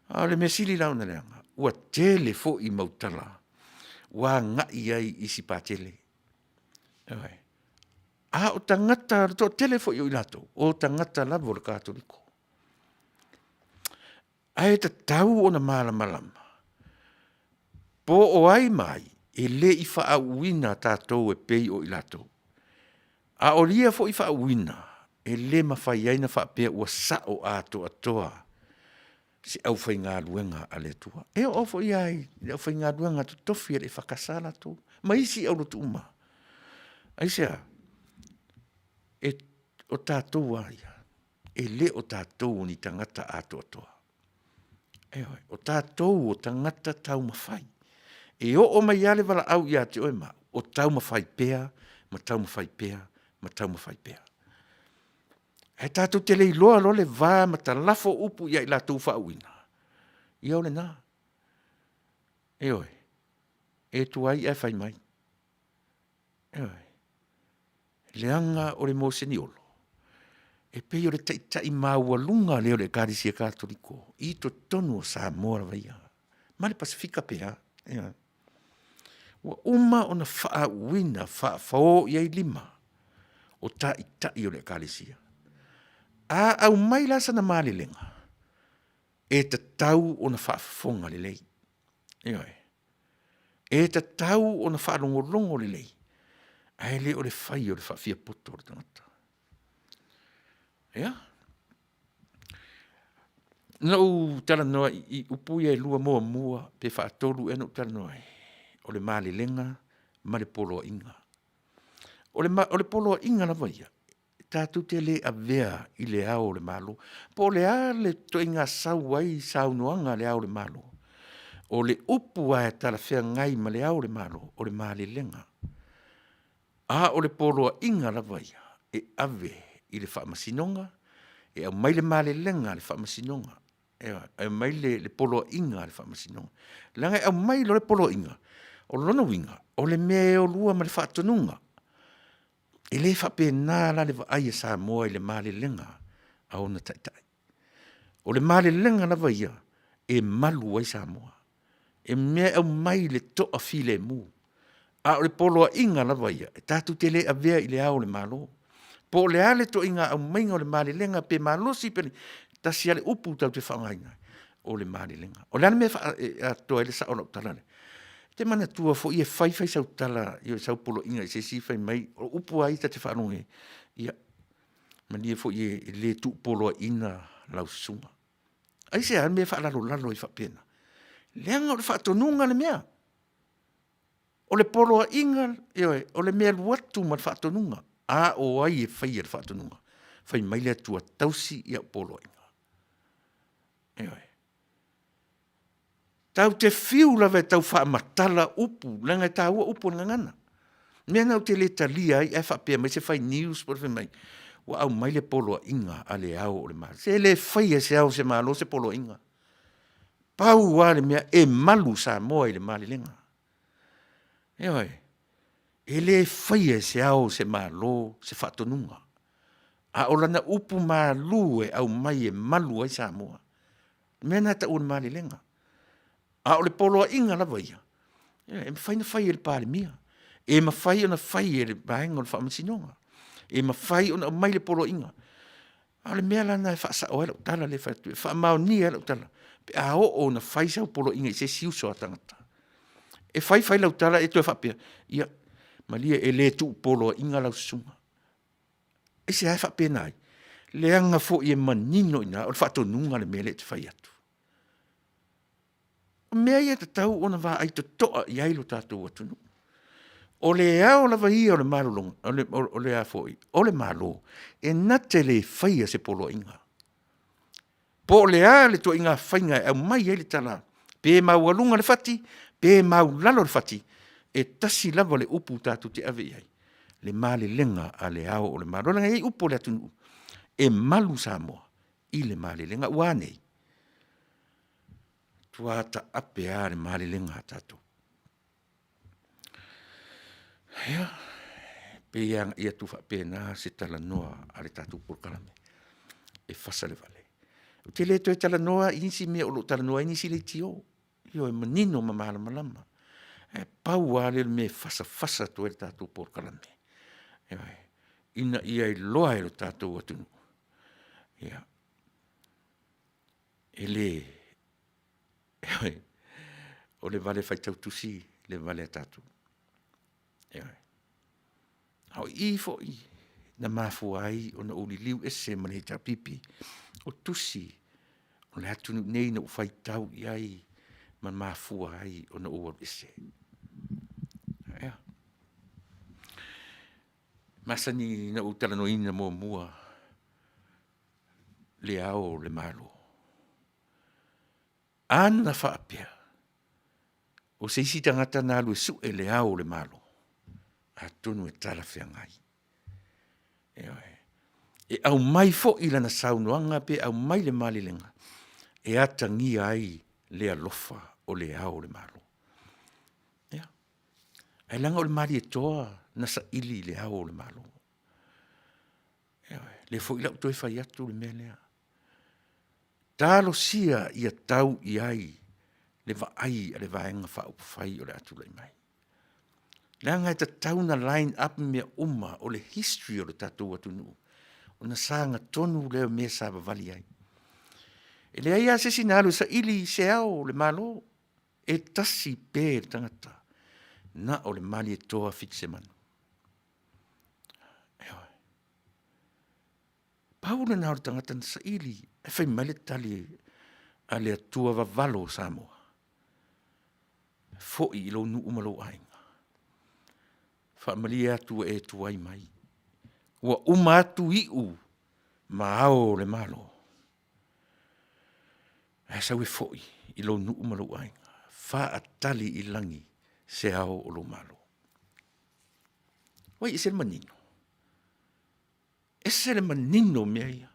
A o le mea sili la ona leaga, ua tele foi mau tala ua agai i ai i isi Patele. Ioe. A o tagata, o le toatele foi o i latou, o tagata lava o le Katoliko. Ae tatau ona malamalama po o ai ma ai e le i faauuina tatou e pei o i latou. A o ia foi faauuina, e le mafai ai ona faapea ua sao atoatoa se aufaigaluega a le Atua. E oo foi lava i le aufaigaluega totofi a le EFKS latou ma isi aulotu uma. Aisea? O tatou lava ia, e le o tatou o ni tagata atoatoa. Ioe, o tatou o tagata taumafai. E oo mai lava le valaau ia te oe ma au, o taumafai pea ma taumafai pea ma taumafai pea. Ae tatou te le iloa loa le va ma talafo upu ia i latou faauuina, ia o lena. Ioe, e tuai ae fai mai. Ioe. Leaga o le moseniolo, e pei o le taitai maualuga lea o le Ekalesia Katoliko i totonu o Samoa lava ia, ma le Pasefika pea. Ioe. Ua uma ona faauuina, faafao i ai lima o taitai o le Ekalesia. A aumai la sana malelega, e tatau ona faafofoga lelei. Ioe. E tatau ona faalogologo lelei, ae le o le fai o le faafiapoto o le tagata. Ia, na ou talanoa i upu ia e lua muamua pe faatolu ea na ou talanoa ai, o le malelega ma le poloaiga. O le poloaiga lava ia, tatou te le avea i le Ao o le Malo, po o le a le ituaiga sau ai saunoaga a le Ao o le Malo, o le upu lava e talafeagai ma le Ao o le Malo, o le malelega. A o le poloaiga lava ia, e ave i le Faamasinoga, e aumai le malelega a le Faamasinoga, e aumai le poloaiga a le Faamasinoga. Leaga e aumai loa le poloaiga, o lona uiga, o le mea e o lua ma le faatonuga. E le faapena la le vaai a Samoa i le malelega a ona taitai. O le malelega lava ia e malu ai Samoa, e mea e aumai le toafilemu, a o le poloaiga lava ia, e tatou te le avea i le Ao o le Malo. Po o le a le ituaiga aumaiga o le malelega pe malosi pe… tasi lava le upu tatou te faaaogaina, o le malelega. O le a le mea e atoa ai le sao o lau tala lea? E te manatua foi e fai fai sau tala i sau poloaiga i se isi fai mai, o upu lava ia ta te faalogo i ai, ia malie foi e le tuupoloaiina lau susuga. Aisea? Le mea e faalalolalo ai faapena? Leaga o le faatonuga le mea. O le poloaiga, ioe, o le mea e alu atu ma le faatonuga. A o ai e faia le faatonuga? Fai mai le Atua, tausi i au poloaiga. Ioe. Tatou te fiu lava e tau faamatala upu, leaga e taua upu o le gagana. O le mea lena ou te le talia ai ae faapea mai se fai news fai mai ua aumai le poloaiga a Le Ao o le Malo. Se e le faia e se Ao o se Malo se poloaiga. Pau lava le mea, e malu Samoa i le malelega. Ioe. E le faia e se Ao o se Malo se faatonuga, a o lana upu malu e aumai e malu ai Samoa. O le mea lena e tau o le malelega. A o le poloaiga lava ia, e mafai ona fai e le Palemia, e mafai ona fai e le vaega o le Faamasinoga, e mafai ona aumai le poloaiga. A o le mea la lena e faasao ai lau tala lea e fai atu, e faamaonia ai lau tala, pe a oo ina fai sau poloaiga i se isi uso a tagata, e fai fai lau tala e toe faapea, ia malie e le tuupoloaiga lau susuga. Aisea e faapena ai? Leaga foi e manino i ina o le faatonuga le mea lea e te fai atu. O mea ia e tatau ona vaai totoa i ai lo tatou atunuu. O le ao lava ia o le malologa, o le, o le a foi, o le Malo, e na te le faia se poloaiga. Po o le a le ituaiga faiga e aumai ai le tala, pe maualuga le fati, pe maulalo le fati, e tasi lava le upu tatou te ave i ai, le malelega a Le Ao o le Malo. Leaga e i ai upu a le atunuu, e malu Samoa i le malelega. Ua a nei? Matua taape lava le malelega a tatou. Ia, pei e agai atu faapena se talanoa a le tatou polokalame e fasa le vale. Ou te le toe talanoa i nisi mea o lo o talanoa ai nisi leitio, ioe, manino ma malamalama. Ae pau lava lea o le mea e fasafasa atu ai le tatou polokalame, ioe, ina ia iloa e lo tatou atunuu, ia, e le, o le vale faitau tusi le vale a tatou. Ioe. A o i foi na mafua ai ona ou liliu ese ma le HRPP, o tusi o le atunuu nei na ou faitau i ai ma mafua ai ona ou alu ese. Ia. E masani ona ou talanoaina muamua Le Ao o le Malo. A na faapea o se isi tagata na alu e sue Le Ao o le Malo, atonu e talafeagai. Ioe. E aumai foi lana saunoaga pe aumai le malelega e atagia ai le alofa o Le Ao o le Malo. Ia, ae leaga o le Malietoa na saili i Le Ao o le Malo. Ioe, lea foi la ua toe fai atu le mea lea. Talosia ia tau i ai le vaai a le Vaega Faaupufai o le a tulai mai. Leaga e tatau ona line up mea uma o le history o le tatou atunuu ona sagatonu lea o mea e savavali ai. E leai lava se isi na alu e saili se Ao o le Malo, e tasi pea le tagata, na o le Malietoa Fitisemanu. Ioe. Pau lena o le tagata na saili, ae fai mai le tali a le Atua vavalo o Samoa, foi i lou nuu ma lou aiga, faamalie atu ua e tuai mai, ua uma atu iu ma Ao o le Malo, ae sau e foi i lou nuu ma lou aiga, faatali i lagi se ao o lou Malo. Ua i ese le manino, ese le manino o mea ia.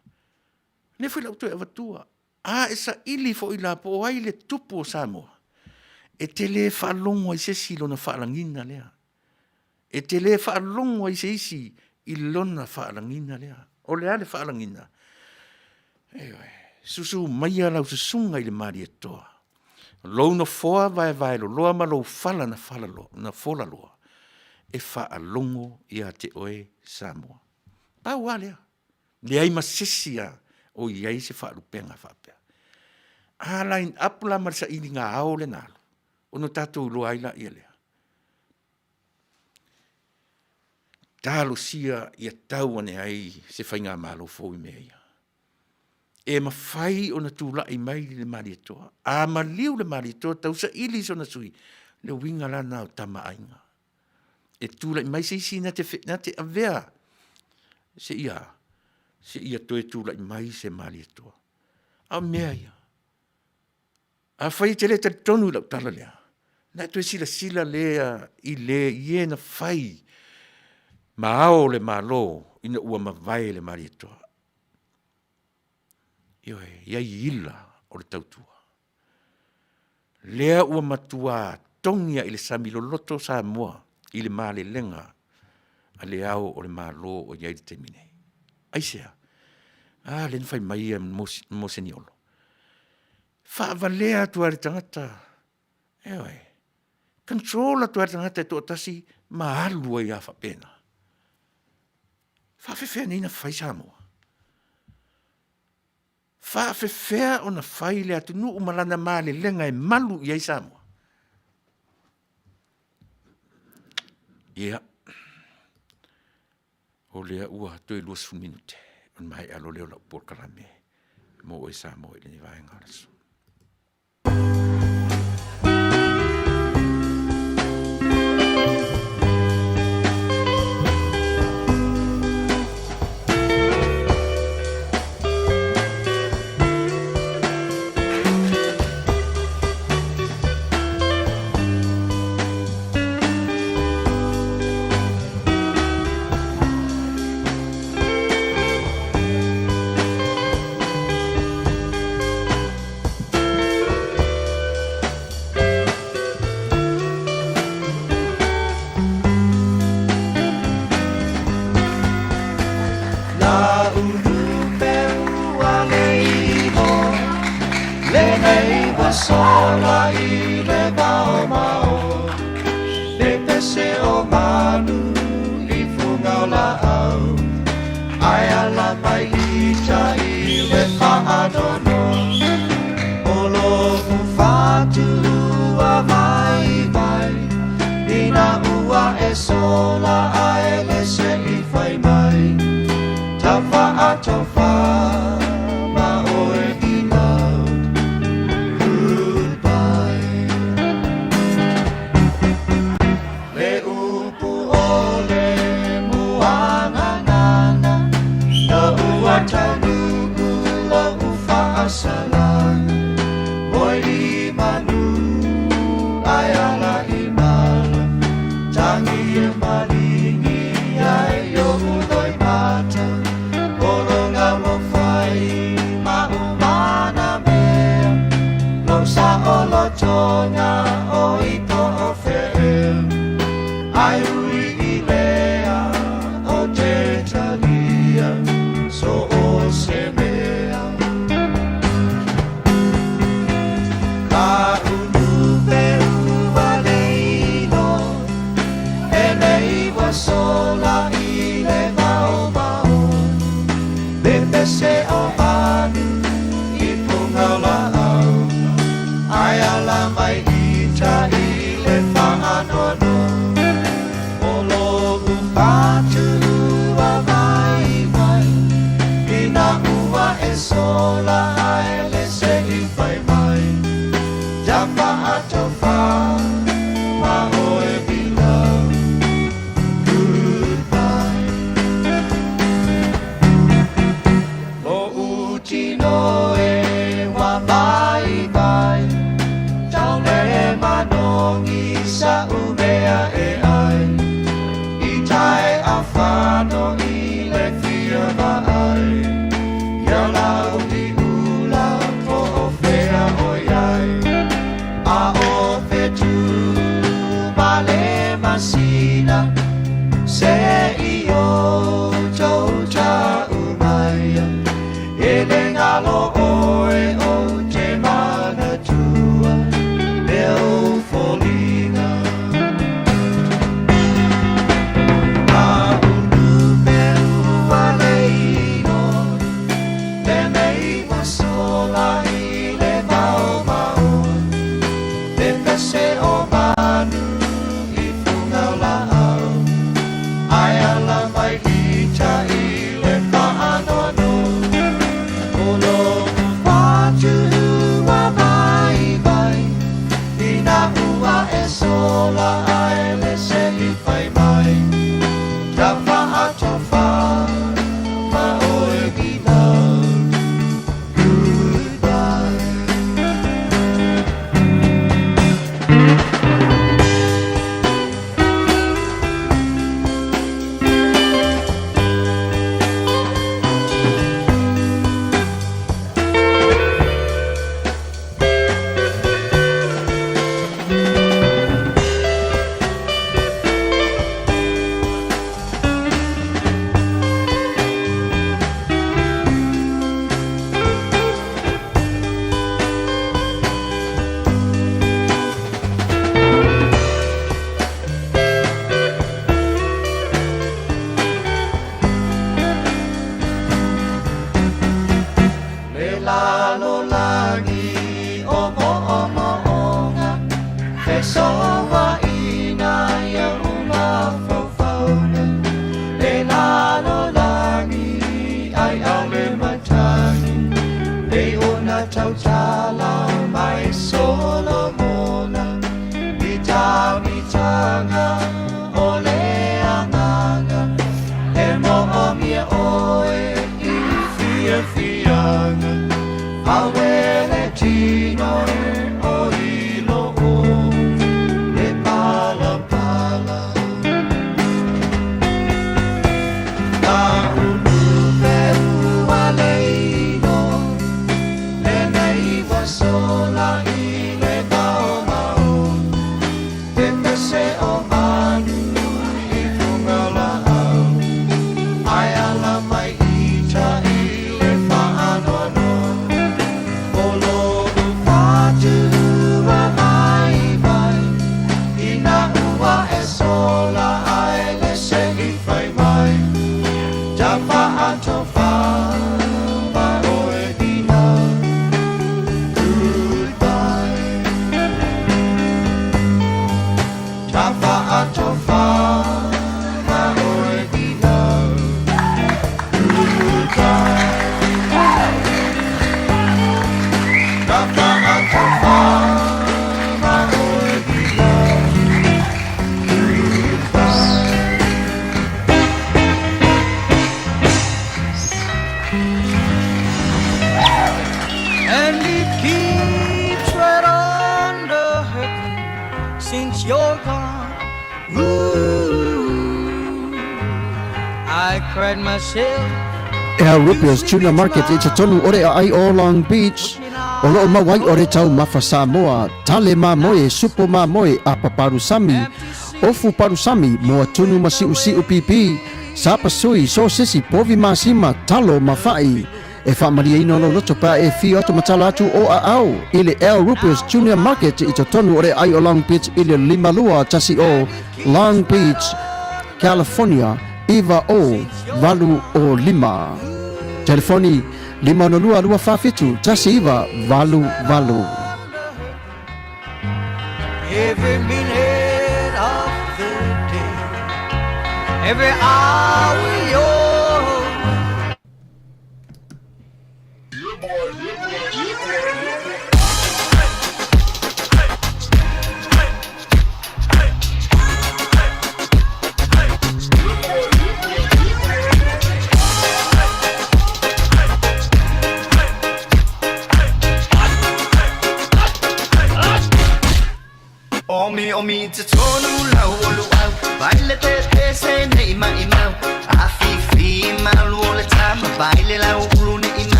O lea foi o le a ou toe avatua, a e saili foi la po o ai le tupu o Samoa, e te le faalogo lava i se isi i lona faalagiga lea. E te le faalogo lava i se isi i lona faalagiga lea. O le a le faalagiga? Ioe, susu maia lau susuga i le Malietoa, lou nofoa vaevaeloloa ma lou fala na folaloa, e faalogo ia te oe Samoa. Pau lava lea, leai ma se isi lava o i ai se faalupega faapea. A line up la ma le sailiga ao lea na alu, ona tatou iloa ai lea lea. Talosia ia tau ane ai se faigamalo fou i mea ia. E mafai ona tulai mai le Malietoa. A maliu le Malietoa tausaili sona sui, o le uiga la lena o Tama a Aiga. E tulai mai se isi na te avea seia toe tulai mai se Malietoa. A o mea ia, afai e te le talitonu i lau tala lea, ona e toe silasila lea i e na fai ma Ao o le Malo ina ua mavae le Malietoa. Ioe, e i ai ila o le tautua. Lea ua matua togi lava i le sami loloto Samoa i le malelega a Le Ao o le Malo o i ai i le taimi nei. Aisea? A lea na fai mai Moseniolo, faavalea atu lava i le tagata, ioe, control atu lava i le tagata e toatasi ma alu ai lava faapena. E faapefea nei ona fai Samoa? Faapefea ona fai le atunuu ma lana malelega e malu i ai Samoa? Ia, o lea ua toe 20 minute ona maea loa lea o lau polokalame mo oe Samoa i lenei vaega o le aso. e sola ae le se i fai mai Tafa atofa ma oe beloved. Goodbye. Le upu o le muaganana Na ua taunuu lou faasalaga Moi i manu ai ala i mala Tangi e malingi ai o uloi mata Olonga mo fai ma umana mea Lo sa o lo tonga o i po o fea Ai ui i lea o te talia So o se mea Ka ulu pe ua leino E nei ua sola i le vao mao Le pese o manu i punga o laau Ai ala mai ita i le whaanoano O lo'u fatu ua vaivai Ina ua e sola ae le se i fai mai Tafa atofa ma oe beloved. Goodbye. Lo utino e wa vai vai Tau le manongi sa umea e ai I tae a whano i le fia maai Ia lau di ula po o fea o iai A o fetu ma le masina Se i o tau tau mai E le ngalo oe o te manatua Le o foliga A ulu pe ua leino Le mei ua sola i le vao mao Le pese o manu i funga o laau Ai ala mai. Al Rupia's Tuna Market i totonu o le aai o Long Beach, o loo mau ai o le taumafa Samoa, tale mamoe, supo mamoe, apa palusami, ofu palusami, moa tunu ma siusiu pipi, sapasui, sosesi, povi masima, talo ma fa'i. E faamalieina lou loto pe a e fio atu ma tala atu o aao i le Al Rupia's Junior Market i totonu o le aai o Long Beach i le 5210 Long Beach, California 90805. Telefoni 562 247 1988. Every minute of the day, every hour you're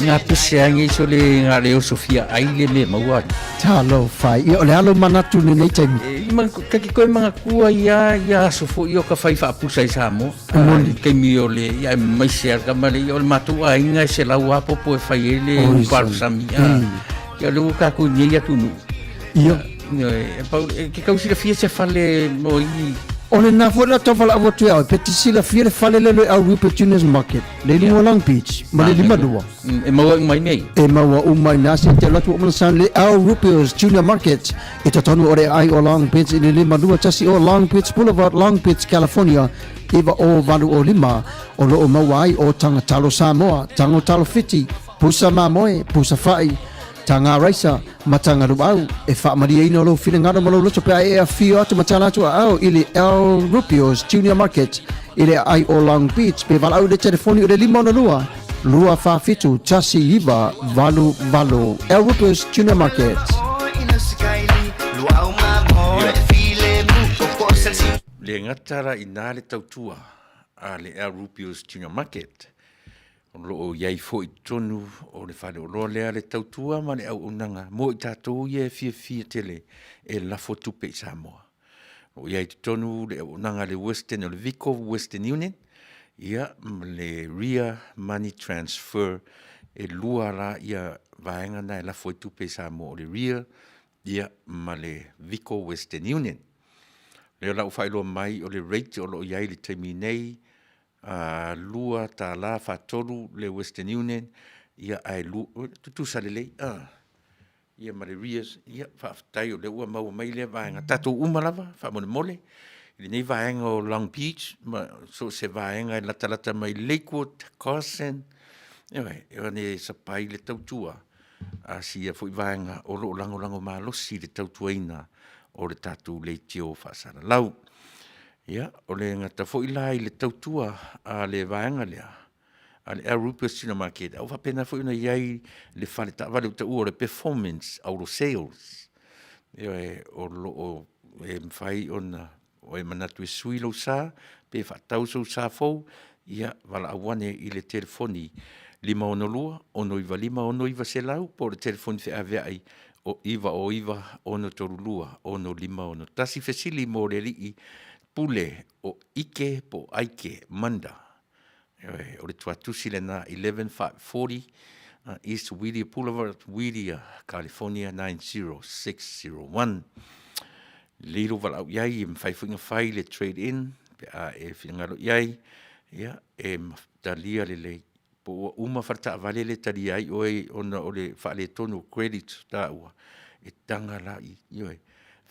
Ngā pese angi so le ngā leo Sofia ai le me maua. Talofa, ia o le alo manatu lenei taimi. E, ma, kaki koe mga kua ia, ia aso fo i o ka whai whaapusa i Samoa. Moni. Taimi o le, ia e maise a kama le, ia o le matou aiga e se lau apopo e fai ai le upalusami. Ia le ua kākou nei atunuu. Ia. E pau, e ke kau silafia se fale mo i... O le nā foi la tau whalaau atu e au, pe te silafia le fale le le au Rupert Junior's Market, le lunga Long Beach, ma le 52. E maua uma i nei. E maua uma i nā se te latu o mana san le au Rupert's Junior Market, I totonu o le aai o Long Beach i le 521 o Long Beach Boulevard, Long Beach, California, 90805, o lo o maua ai o Taga Talo Samoa, Tago Talo Fiti, Pusa Mamoe, Pusa Fa'i, Taga Raisa, ma Taga Luau. E faamalieina lou finagalo ma lou loto pe a e afio atu ma tala atu aao i le El Rubio's Junior Market i le aai o Long Beach pe valaau i le telefoni o le 562 247 1988. El Rubio's Junior Market. Le gata la inā le tautua a le El Rubio's Junior Market, o lo o i ai foi i totonu o le faleoloa lea le tautua ma le auaunaga mo i tatou ia e fiafia tele e lafo tupe i Samoa. O i ai i totonu le auaunaga a le Western o le Vico Western Union, ia ma le Ria Money Transfer, e lua la ia vaega na e lafo ai tupe i Samoa o le Ria ia ma le Vico Western Union. Lea la ua faailoa mai o le rate o lo o i ai i le taimi nei, $2 faatolu le Western Union, ia ae tutusa lelei, ia ma le RIAS, ia faafetai o lea ua maua mai lea vaega. Tatou uma lava, faamolemole, i lenei vaega o Long Beach, ma so o se vaega e latalata mai Lakewood, Carson, ioe, e ane sapai le tautua a sia foi vaega o lo o lagolago malosi i le tautuaina o le tatou leitio faasalalau. Ia, o le gata foi la i le tautua a le vaega lea, a le Al Rupert Cinema Market, a ua faapena foi ona i ai le fale taavale ua taua o le Performance Auto Sales. Ioe, o lo o e mafai ona e manatu e sui lou sa, pe faatau sou sa fou, ia valaau ane i le telefoni 562 695 6900 po o le telefoni feaveai o 909 632 6561. Fesili mo le alii pule o Ike po o Aike Manda. Ioe, o le tuatusi lena 11540 East Whittier Boulevard, Whittier, California 90601. Lelei lou valaau i ai, e mafai foi ona fai le trade in pe a e finagalo i ai, ia, e talia lelei. Po ua uma faletaavale le talia ai oe ona o le faaletonu o credit o taua, e taga la i, ioe.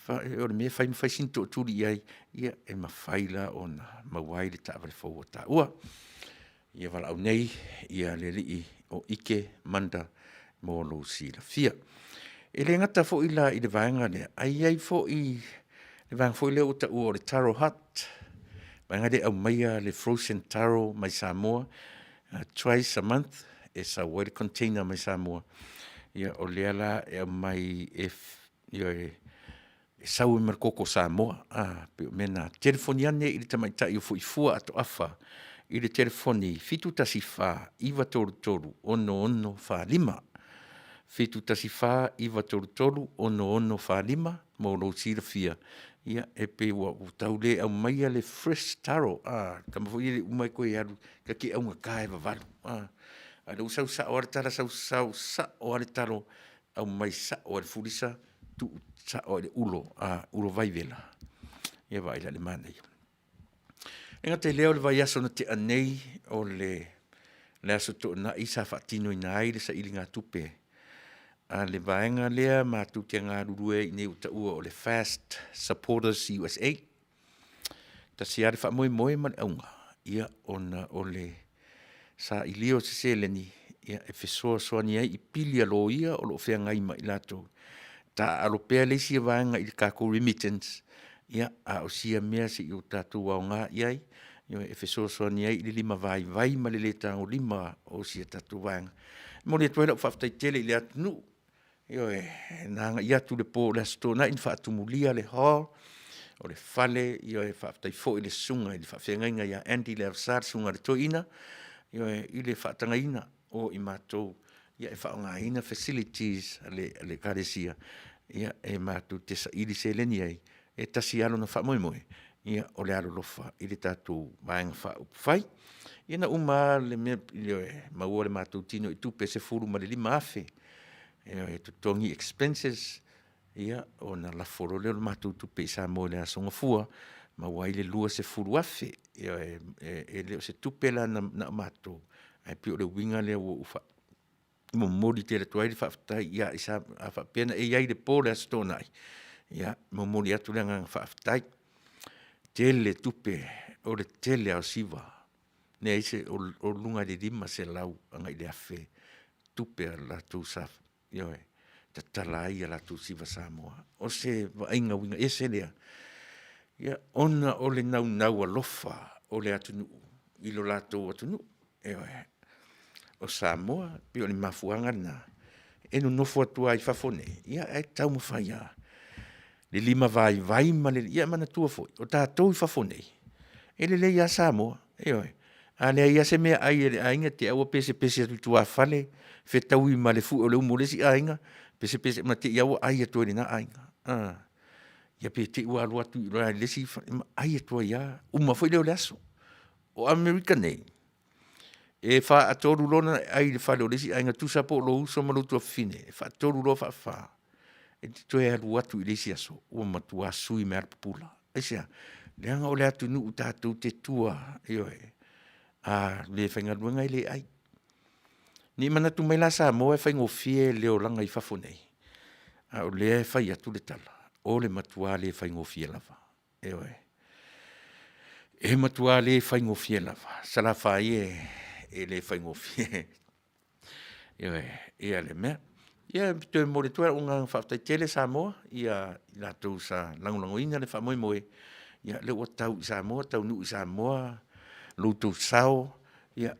O le mea e fai ma fai sina tootuli i ai, ia, e mafai la ona maua ai le taavale fou a taua. Ia valaau nei ia le alii o Ike Manda mo lou silafia. E le gata foi la i le vaega lea, ae i ai foi le vaega foi lea ua taua o le Taro Hut, vaega lea e aumaia le frozen taro mai Samoa, twice a month e sau ai le container mai Samoa. Ia, o lea la e aumai e, ioe, e sau ai ma le koko Samoa, a, pei o mea na. Telefoni ane i le tamaitai o Fuifua Atoafa i le telefoni 714 933 6645. 714 933 6645 mo lou silafia, ia e pei ua tau le aumaia le fresh taro, a, tama foi ia e le uma toe alu, ta te augata e vavalu, a. A o lea ua sau sao lava le tala, sau sao lava le talo, aumai sao lava i le fulisa, tuu sao lava i le ulo, ulo vaivela. Ia vaai la i le manaia. E le gata i lea o le vaiaso na tea nei, o le Aso Toonai sa faatinoina ai le sailigatupe a le vaega lea matou te galulue ai i inei ua taua o le FAST Supporters USA. Tasi lava le faamoemoe ma le auga, ia ona o le sailia o se seleni e fesoasoani ai i pili a loia o lo o feagai ma i latou, taaalo pea le isi vaega i le tatou remittance, ia a o sia mea se i o tatou aoga i ai, e fesoasoani ai i le limavaivai ma le le tagolima o si a tatou vaega. E momoli atu ai lau faafetai tele i le atunuu, ioe, na agai atu i le po o le Aso Toonai na faatumulia le hall o le fale, ioe, faafetai foi i le susuga i le faafeagaiga ia Andy Leavasa le susuga i le toeaina, ioe, i le faatagaina o i matou e faaaogaina facilities a le ekalesia e matou te saili seleni ai, e tasi lava lona faamoemoe, ia o le alolofa i le tatou Vaega Faaupufai. Ia na uma lava le mea, ioe, maua le matou tinoitupe e $15,000 e totogi expenses, ia ona lafo loa lea o le matou tupe i Samoa i le Aso Gafua, maua ai le $20,000. Ioe, e le o se tupe la na matou, ae pei o le uiga lea ua ou momoli tele atu ai le faafetai ia a faapea na e i ai i le po o le Aso Toonai, ia e momoli atu le agaga faafetai. Tele tupe, o le tele lava o siva, leai se, o luga i le $500 agai i le $1,000 tupe a latou sa, ioe, tatala ai a latou siva Samoa. O se vaaiga uiga ese lea, ia, ona o le naunau alofa o le atunuu i lo latou atunuu. Ioe. O Samoa, e pei o le mafuaaga lena e nonofo atu lava i fafo nei, ae taumafai lava le limavaivai ma le… Ia manatua foi, o tatou i fafo nei, e lelei lava Samoa, ioe. A leai lava se meaai a le aiga, te i lava ua pesepese atu i tuafale, fetaui ma le fue o le umu o le isi aiga, pesepese ma te i lava ua ai atu ai i lena aiga. Ia pe te i ua alu atu i le isi fale ma ai atu ai lava, uma foi lea o le aso. O Amerika nei, e faatolu loa ona e ai i le fale o le isi aiga, tusa po o lou uso ma lou tuafafine, e faatolu loa faafa, e te toe alu atu i le isi aso, ua matua sui mai lava le pupula. Aisea? Leaga o le atunuu tatou te tua, ioe, a le faigaluega e le ai. Ne i manatu mai la Samoa e faigofie le olaga i fafo nei, a o lea e fai atu le tala, o le matua le faigofie lava, ioe. E matua le faigofie lava, Salafai e le faigofie, ioe, ia le mea. Ia e toe momoli atu ai lou agaga faafetai tele Samoa i latou sa lagolagoina le faamoemoe, ia lea ua tau i Samoa, taunuu i Samoa lo outou sao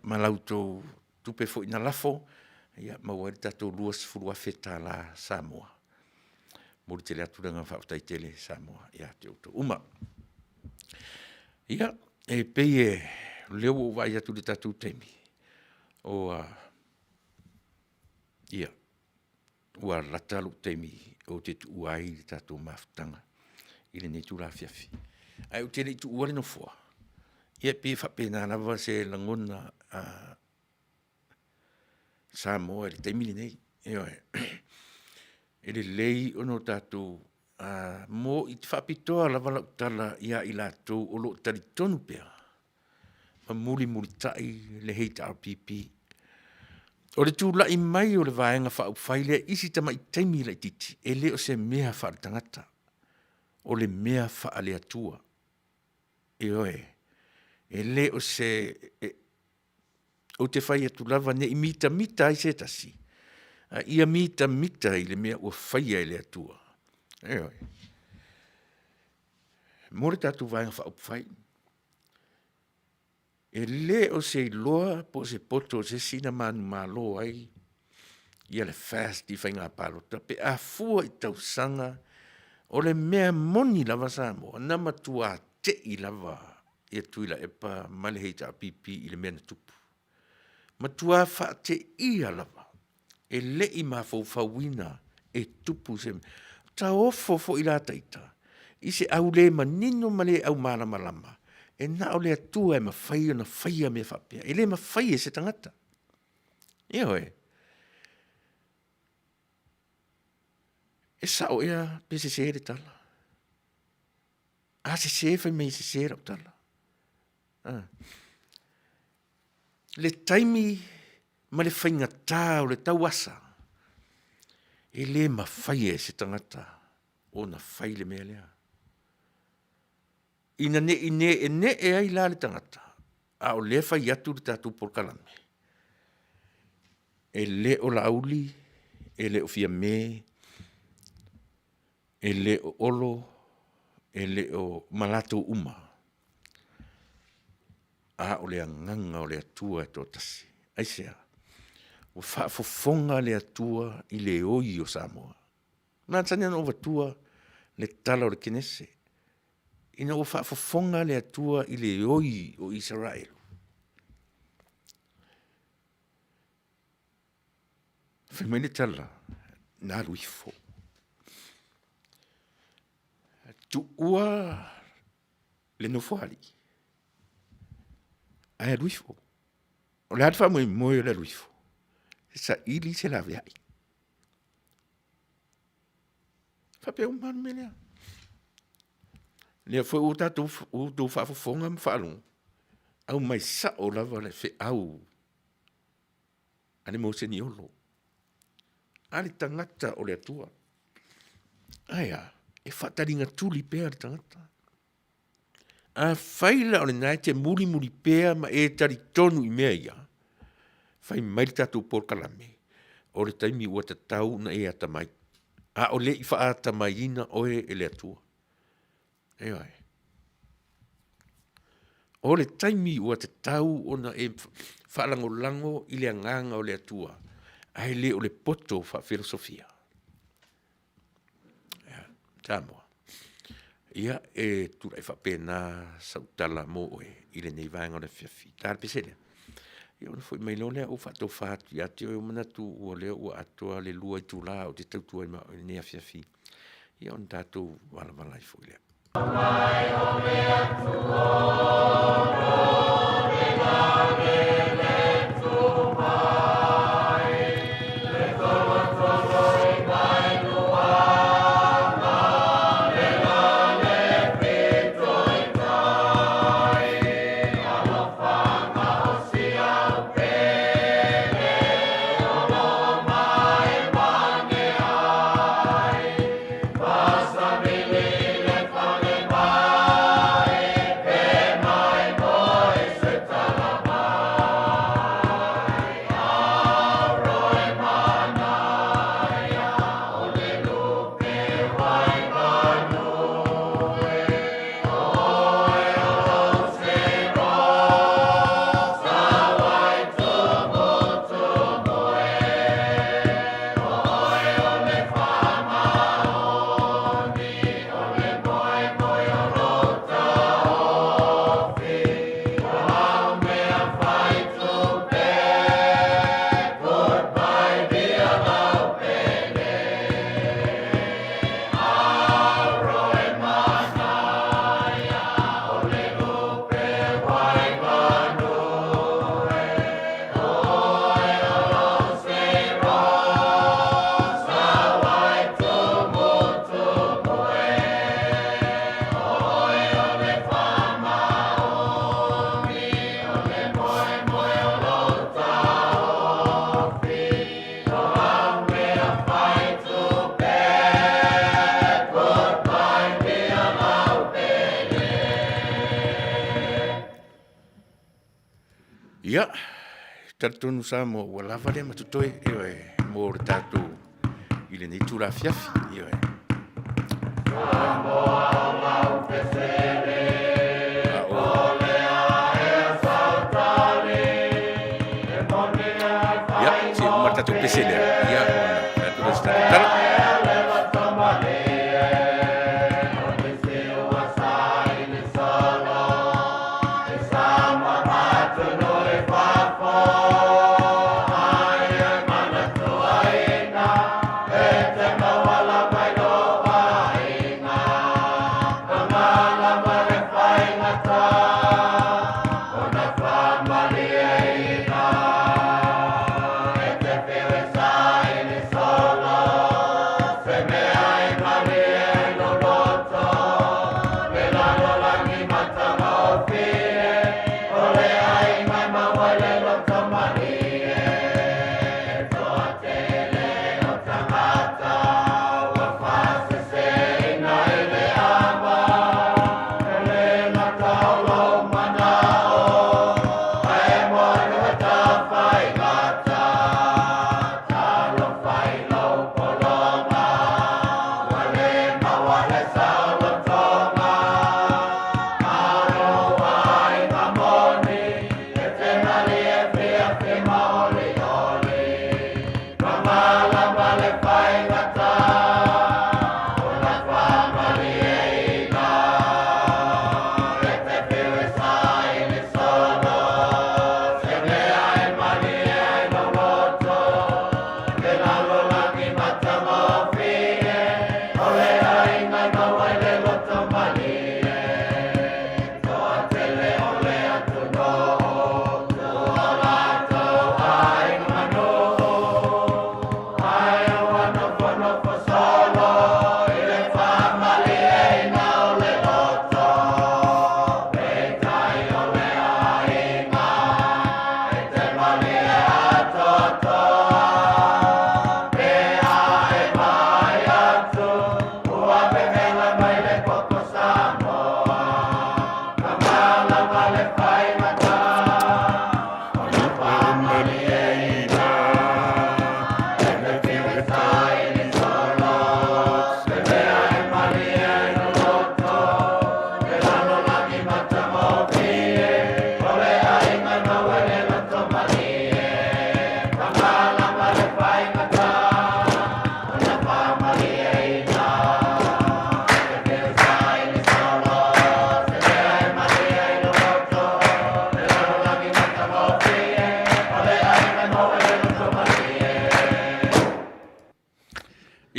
ma la outou tupe foi na lafo, ia maua ai le tatou $20,000 Samoa. E momoli tele atu le agaga faafetai tele Samoa ia te outou uma. Ia, e pei o lea ua ou vaai atu i le tatou taimi, ua lata lou taimi ou te tuua ai le tatou mafutaga i lenei itula afiafi. Ae ou te le i tuua le Nofoa, ia e pei e faapena lava se lagona Samoa i le taimi lenei. Ioe. E lelei ona o tatou faapitoa lava lau tala ia i latou o lo o talitonu pea ma mulimulitai le HRPP. O le tulai mai o le Vaega Faaupufai lea i si tamai taimi laitiiti, e le o se mea faaletagata, o le mea faale-Atua. Ioe. E le o se… Ou te fai atu lava ne i mitamita ai se tasi, a ia mitamita i le mea ua faia e le Atua. Ioe. Mo le tatou Vaega Faaupufai, e le o se iloa po o se poto o se isi na manumalo ai. Ia le FAST i faiga palota pe a fua i tausaga o le mea moni lava Samoa na matua tei lava ia Tuilaepa ma le HRPP i le mea na tupu. Matua faateia lava e le i mafaufauina e tupu se mea. Taofo foi la taita i se au le manino ma le au malamalama, e na o le Atua e mafai ona faia mea faapea. E le mafai e se tagata. Ioe. E sao ea pe sese le tala? A sese fai mai e sese lau tala. Ah. Le taimi ma le faigatā o le tauasa, e le mafai e se tagata ona fai le mea lea. Ina ne i ne'ene'e ai la le tagata, a o lea fai atu le tatou polokalame, e le o Laauli, e le o Fiame, e le o Olo, e le o ma latou uma, a o le agaga o le Atua e toatasi. Aisea? Ua faafofoga le Atua i le oi o Samoa. Na masani ona ou avatua le tala o le Kenese, ina ua faafofoga le Atua i le oi o Isaraelu. Fai mai le tala, na alu ifo. Tuua le nofoalii, ae alu ifo. O le a le faamoemoe o le alu ifo? E saili se laveai. Faapea uma lava le mea lea. Lea foi ua tatou ua outou faafofoga ma faalogo, aumai sao lava le feau a le Moseniolo, a le tagata o le Atua. Ae a? E faataligatuli pea le tagata. Afai la o lena e te mulimuli pea ma e talitonu i mea ia, fai mai le tatou polokalame, o le taimi ua tatau ona e atamai, a o le i faatamaiina oe e le Atua. Ioe. O le taimi ua tatau ona e faalagolago i le agaga o le Atua, ae le o le poto faafilosofia. Samoa. Ia, e tulai faapena sau tala mo oe i lenei vaega o le afiafi. Ta le pese lea. Ia ona foi mai loa lea ou faatofa atu ia te oe, ua manatu ua lea ua atoa le 2 itula ou te tautua ai ma oe i lenei afiafi. Ia ona tatou valavala ai foi lea. Ia, talitonu Samoa ua lava lea ma totoe, ioe, mo le tatou i lenei itula afiafi, ioe. Ia, se uma le tatou pese. ese lea, ia, ona fai atu lea o se tatou tala.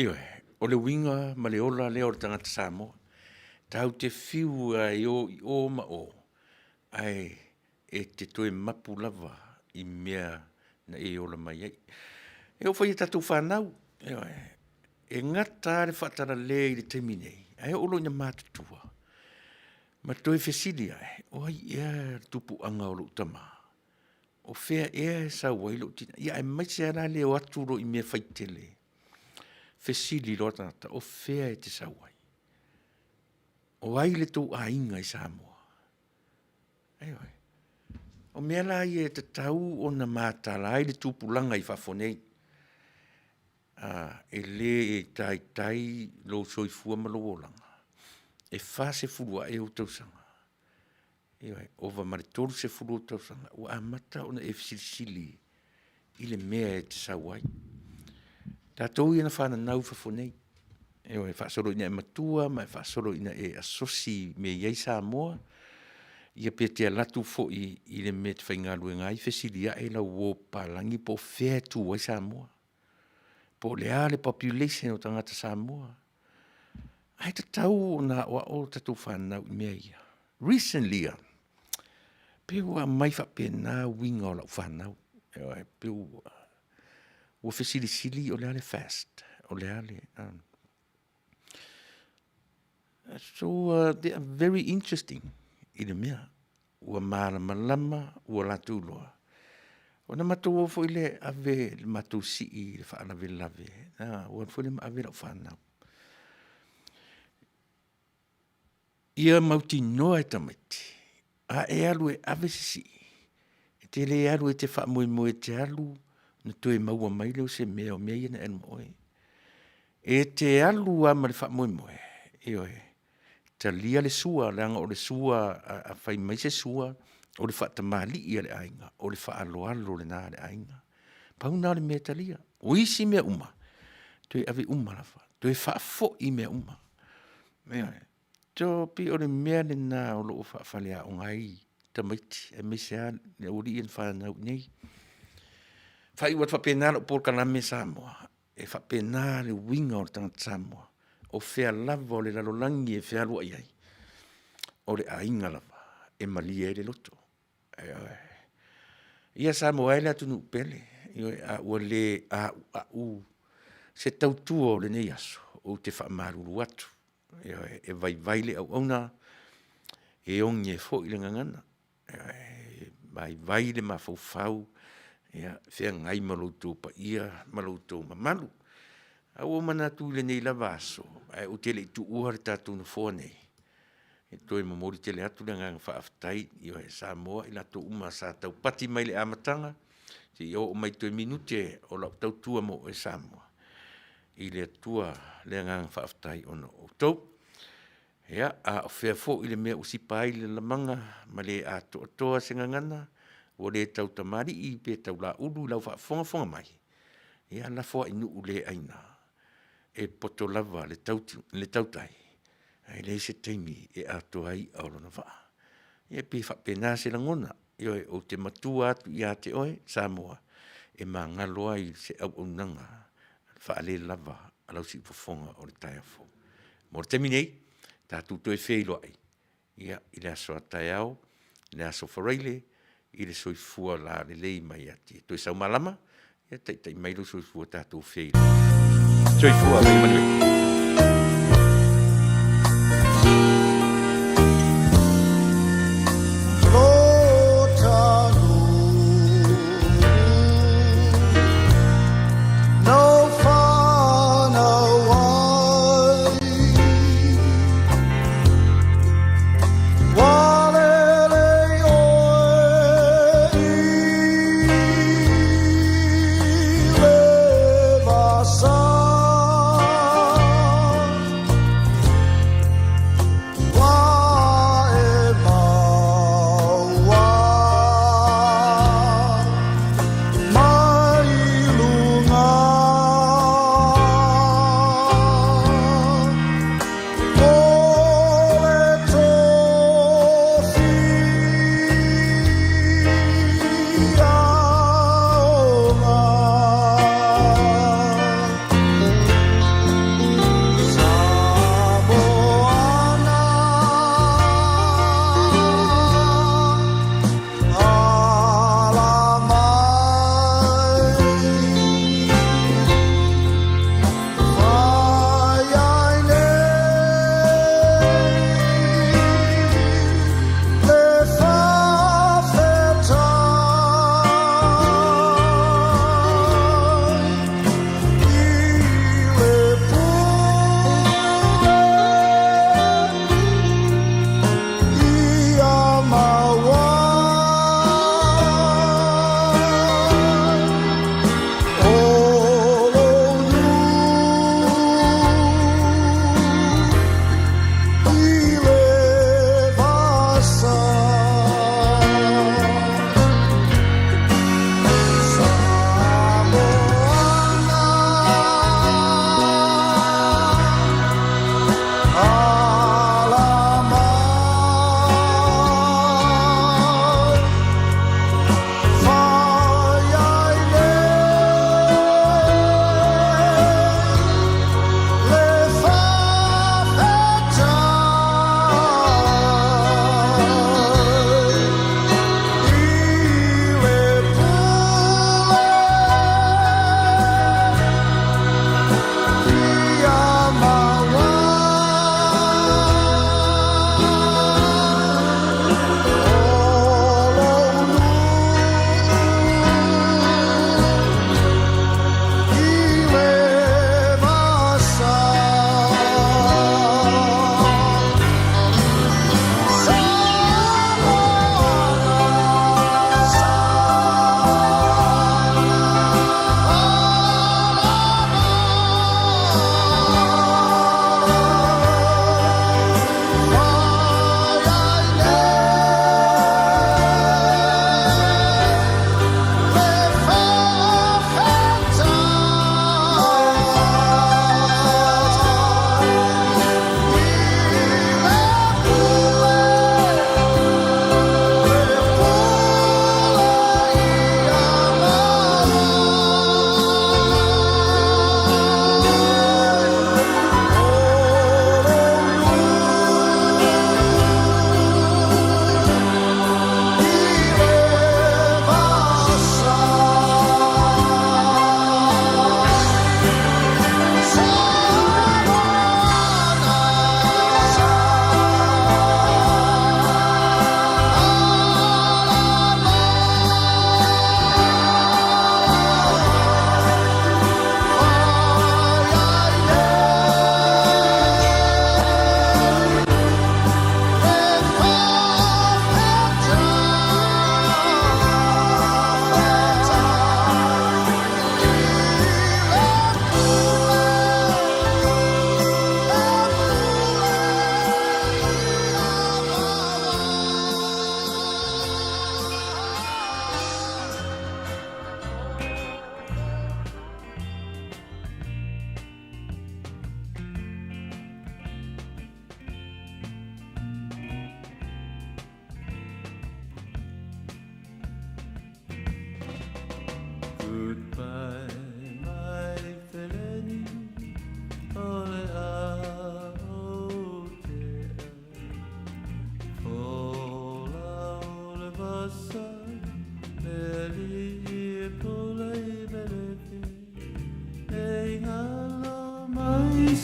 Ioe, o le uiga ma le ola lea o le tagata Samoa. Tatou te fiu lava e o i o ma o, ae e te toe mapu lava i mea na e ola mai ai. E oo foi i a tatou fanau, ioe, e gata lava le faatalale i le taimi nei, ae oo loa ina matutua, ma toe fesili ae, o ai ea le tupuaga o lou tama? O fea ea e sau ai lou tina? Ia aemaise lava la le o atu loa i mea faitele, fesili loa tagata, o fea e te sau ai? O ai le tou aiga i Samoa? Ioe. O mea la ia e tatau ona matala ai le tupulaga i fafo nei. E le taitai lou soifua ma lou olaga, e 40 ae ou tausaga, ioe, ova ma le 30 ou tausaga, ua amata ona e fesilisili i le mea e te sau ai. Tatou ia na fananau i fafo nei, ioe, faasolo ina e matua ma e faasolo ina e asosi i mea e i ai Samoa, ia pe te alu atu foi i le mea e te faigaluega ai, fesili ae lau uo papalagi po o fea e tu ai Samoa, po o le a le population o tagata Samoa. Ae tatau ona aoao tatou fanau i mea ia. Recently lava, pei ua aumai faapena uiga o lau fanau, ioe, pei ua fesilisili o le a le fast, o le a le So they are very interesting i le mea ua malamalama ua latou iloa. Ona matou o foi lea e ave le matou sii i le faalavelave, ua alu foi lea ma ave lau fanau. Ia mautinoa e tamaiti, a e alu e ave se sii, e te le alu e te faamoemoe e te alu ona toe maua mai lea o se mea o mea ia na e alu ma oe. E te alu lava ma le faamoemoe, ioe, talia le sua, leaga o le sua, a fai mai se sua, o le faatamalii a le aiga, o le faaaloalo lena a le aiga. Pau lena o le mea e talia. O isi mea uma, toe ave uma lava, toe faafoi mea uma. Ioe. So, pei o le mea lena o lo o faafaleaoga ai tamaiti, aemaise lava le aualii ia na fanau i inei. Faaiu atu faapena lau polokalame Samoa, e faapena le uiga o le tagata Samoa, o fea lava o le lalolagi e fealuai ai, o le aiga lava e malie ai le loto. Ioe. Ia Samoa e le atunuu pele, ioe, a ua le auau se tautua o lenei aso, ou te faamalulu atu, ioe, e vaivai le auauna, e oge foi le gagana, ioe, e vaivai le mafaufau, ia feagai ma lo outou paia ma lo outou mamalu. Ae ua ou manatu i lenei lava aso, ae ou te le i tuua le tatou Nofoa nei, e toe momoli tele atu le agaga faafetai i Samoa i latou uma sa taupati mai i le amataga seia oo mai i toe minute o lau tautua mo oe Samoa, i le Atua le agaga faafetai ona o outou. Ia, a o fea foi le mea ua sipa ai le lamaga ma le atoatoa se gagana, ua le tautamalii pe taulaulu i lau faafogafoga mai, ia lafo ai i nuu le aina, e poto lava le tautai, ae leai se taimi e atoa ai i'a o lona vaa. Ia e pei e faapena se lagona, ioe, ou te matua atu ia te oe Samoa, e magalo ai se auaunaga faalelava a lau siufofoga o le taeao fou. Mo le taimi nei, tatou toe feiloai ia i le aso a taeao, le aso Faraile i le soifua lalelei mai ia te Tuisamaumalama, ia taitai mai lou soifua tatou feiloai. Soifua ma ia manuia.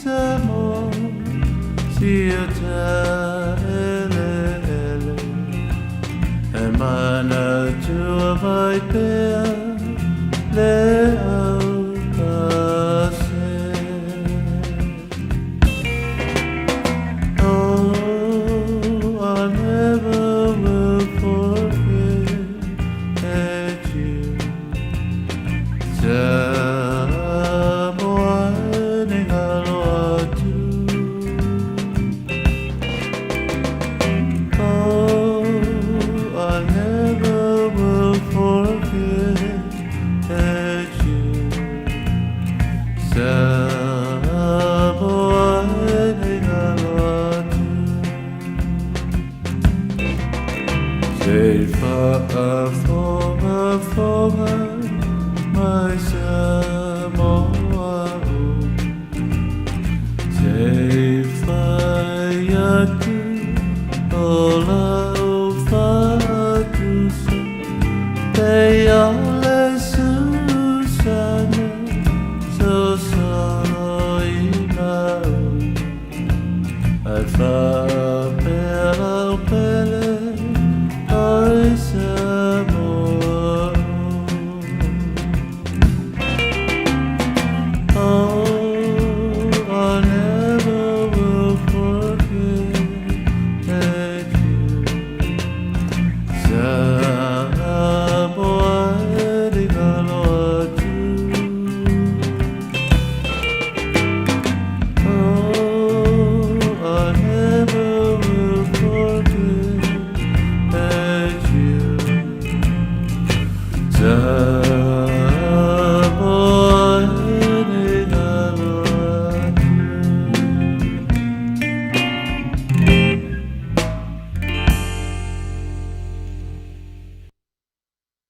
Samoa Sia ele E manatua mai pea le au pase. Oh, I never will forget you. Samoa ni ngalo atu. Oh, I never will forget you.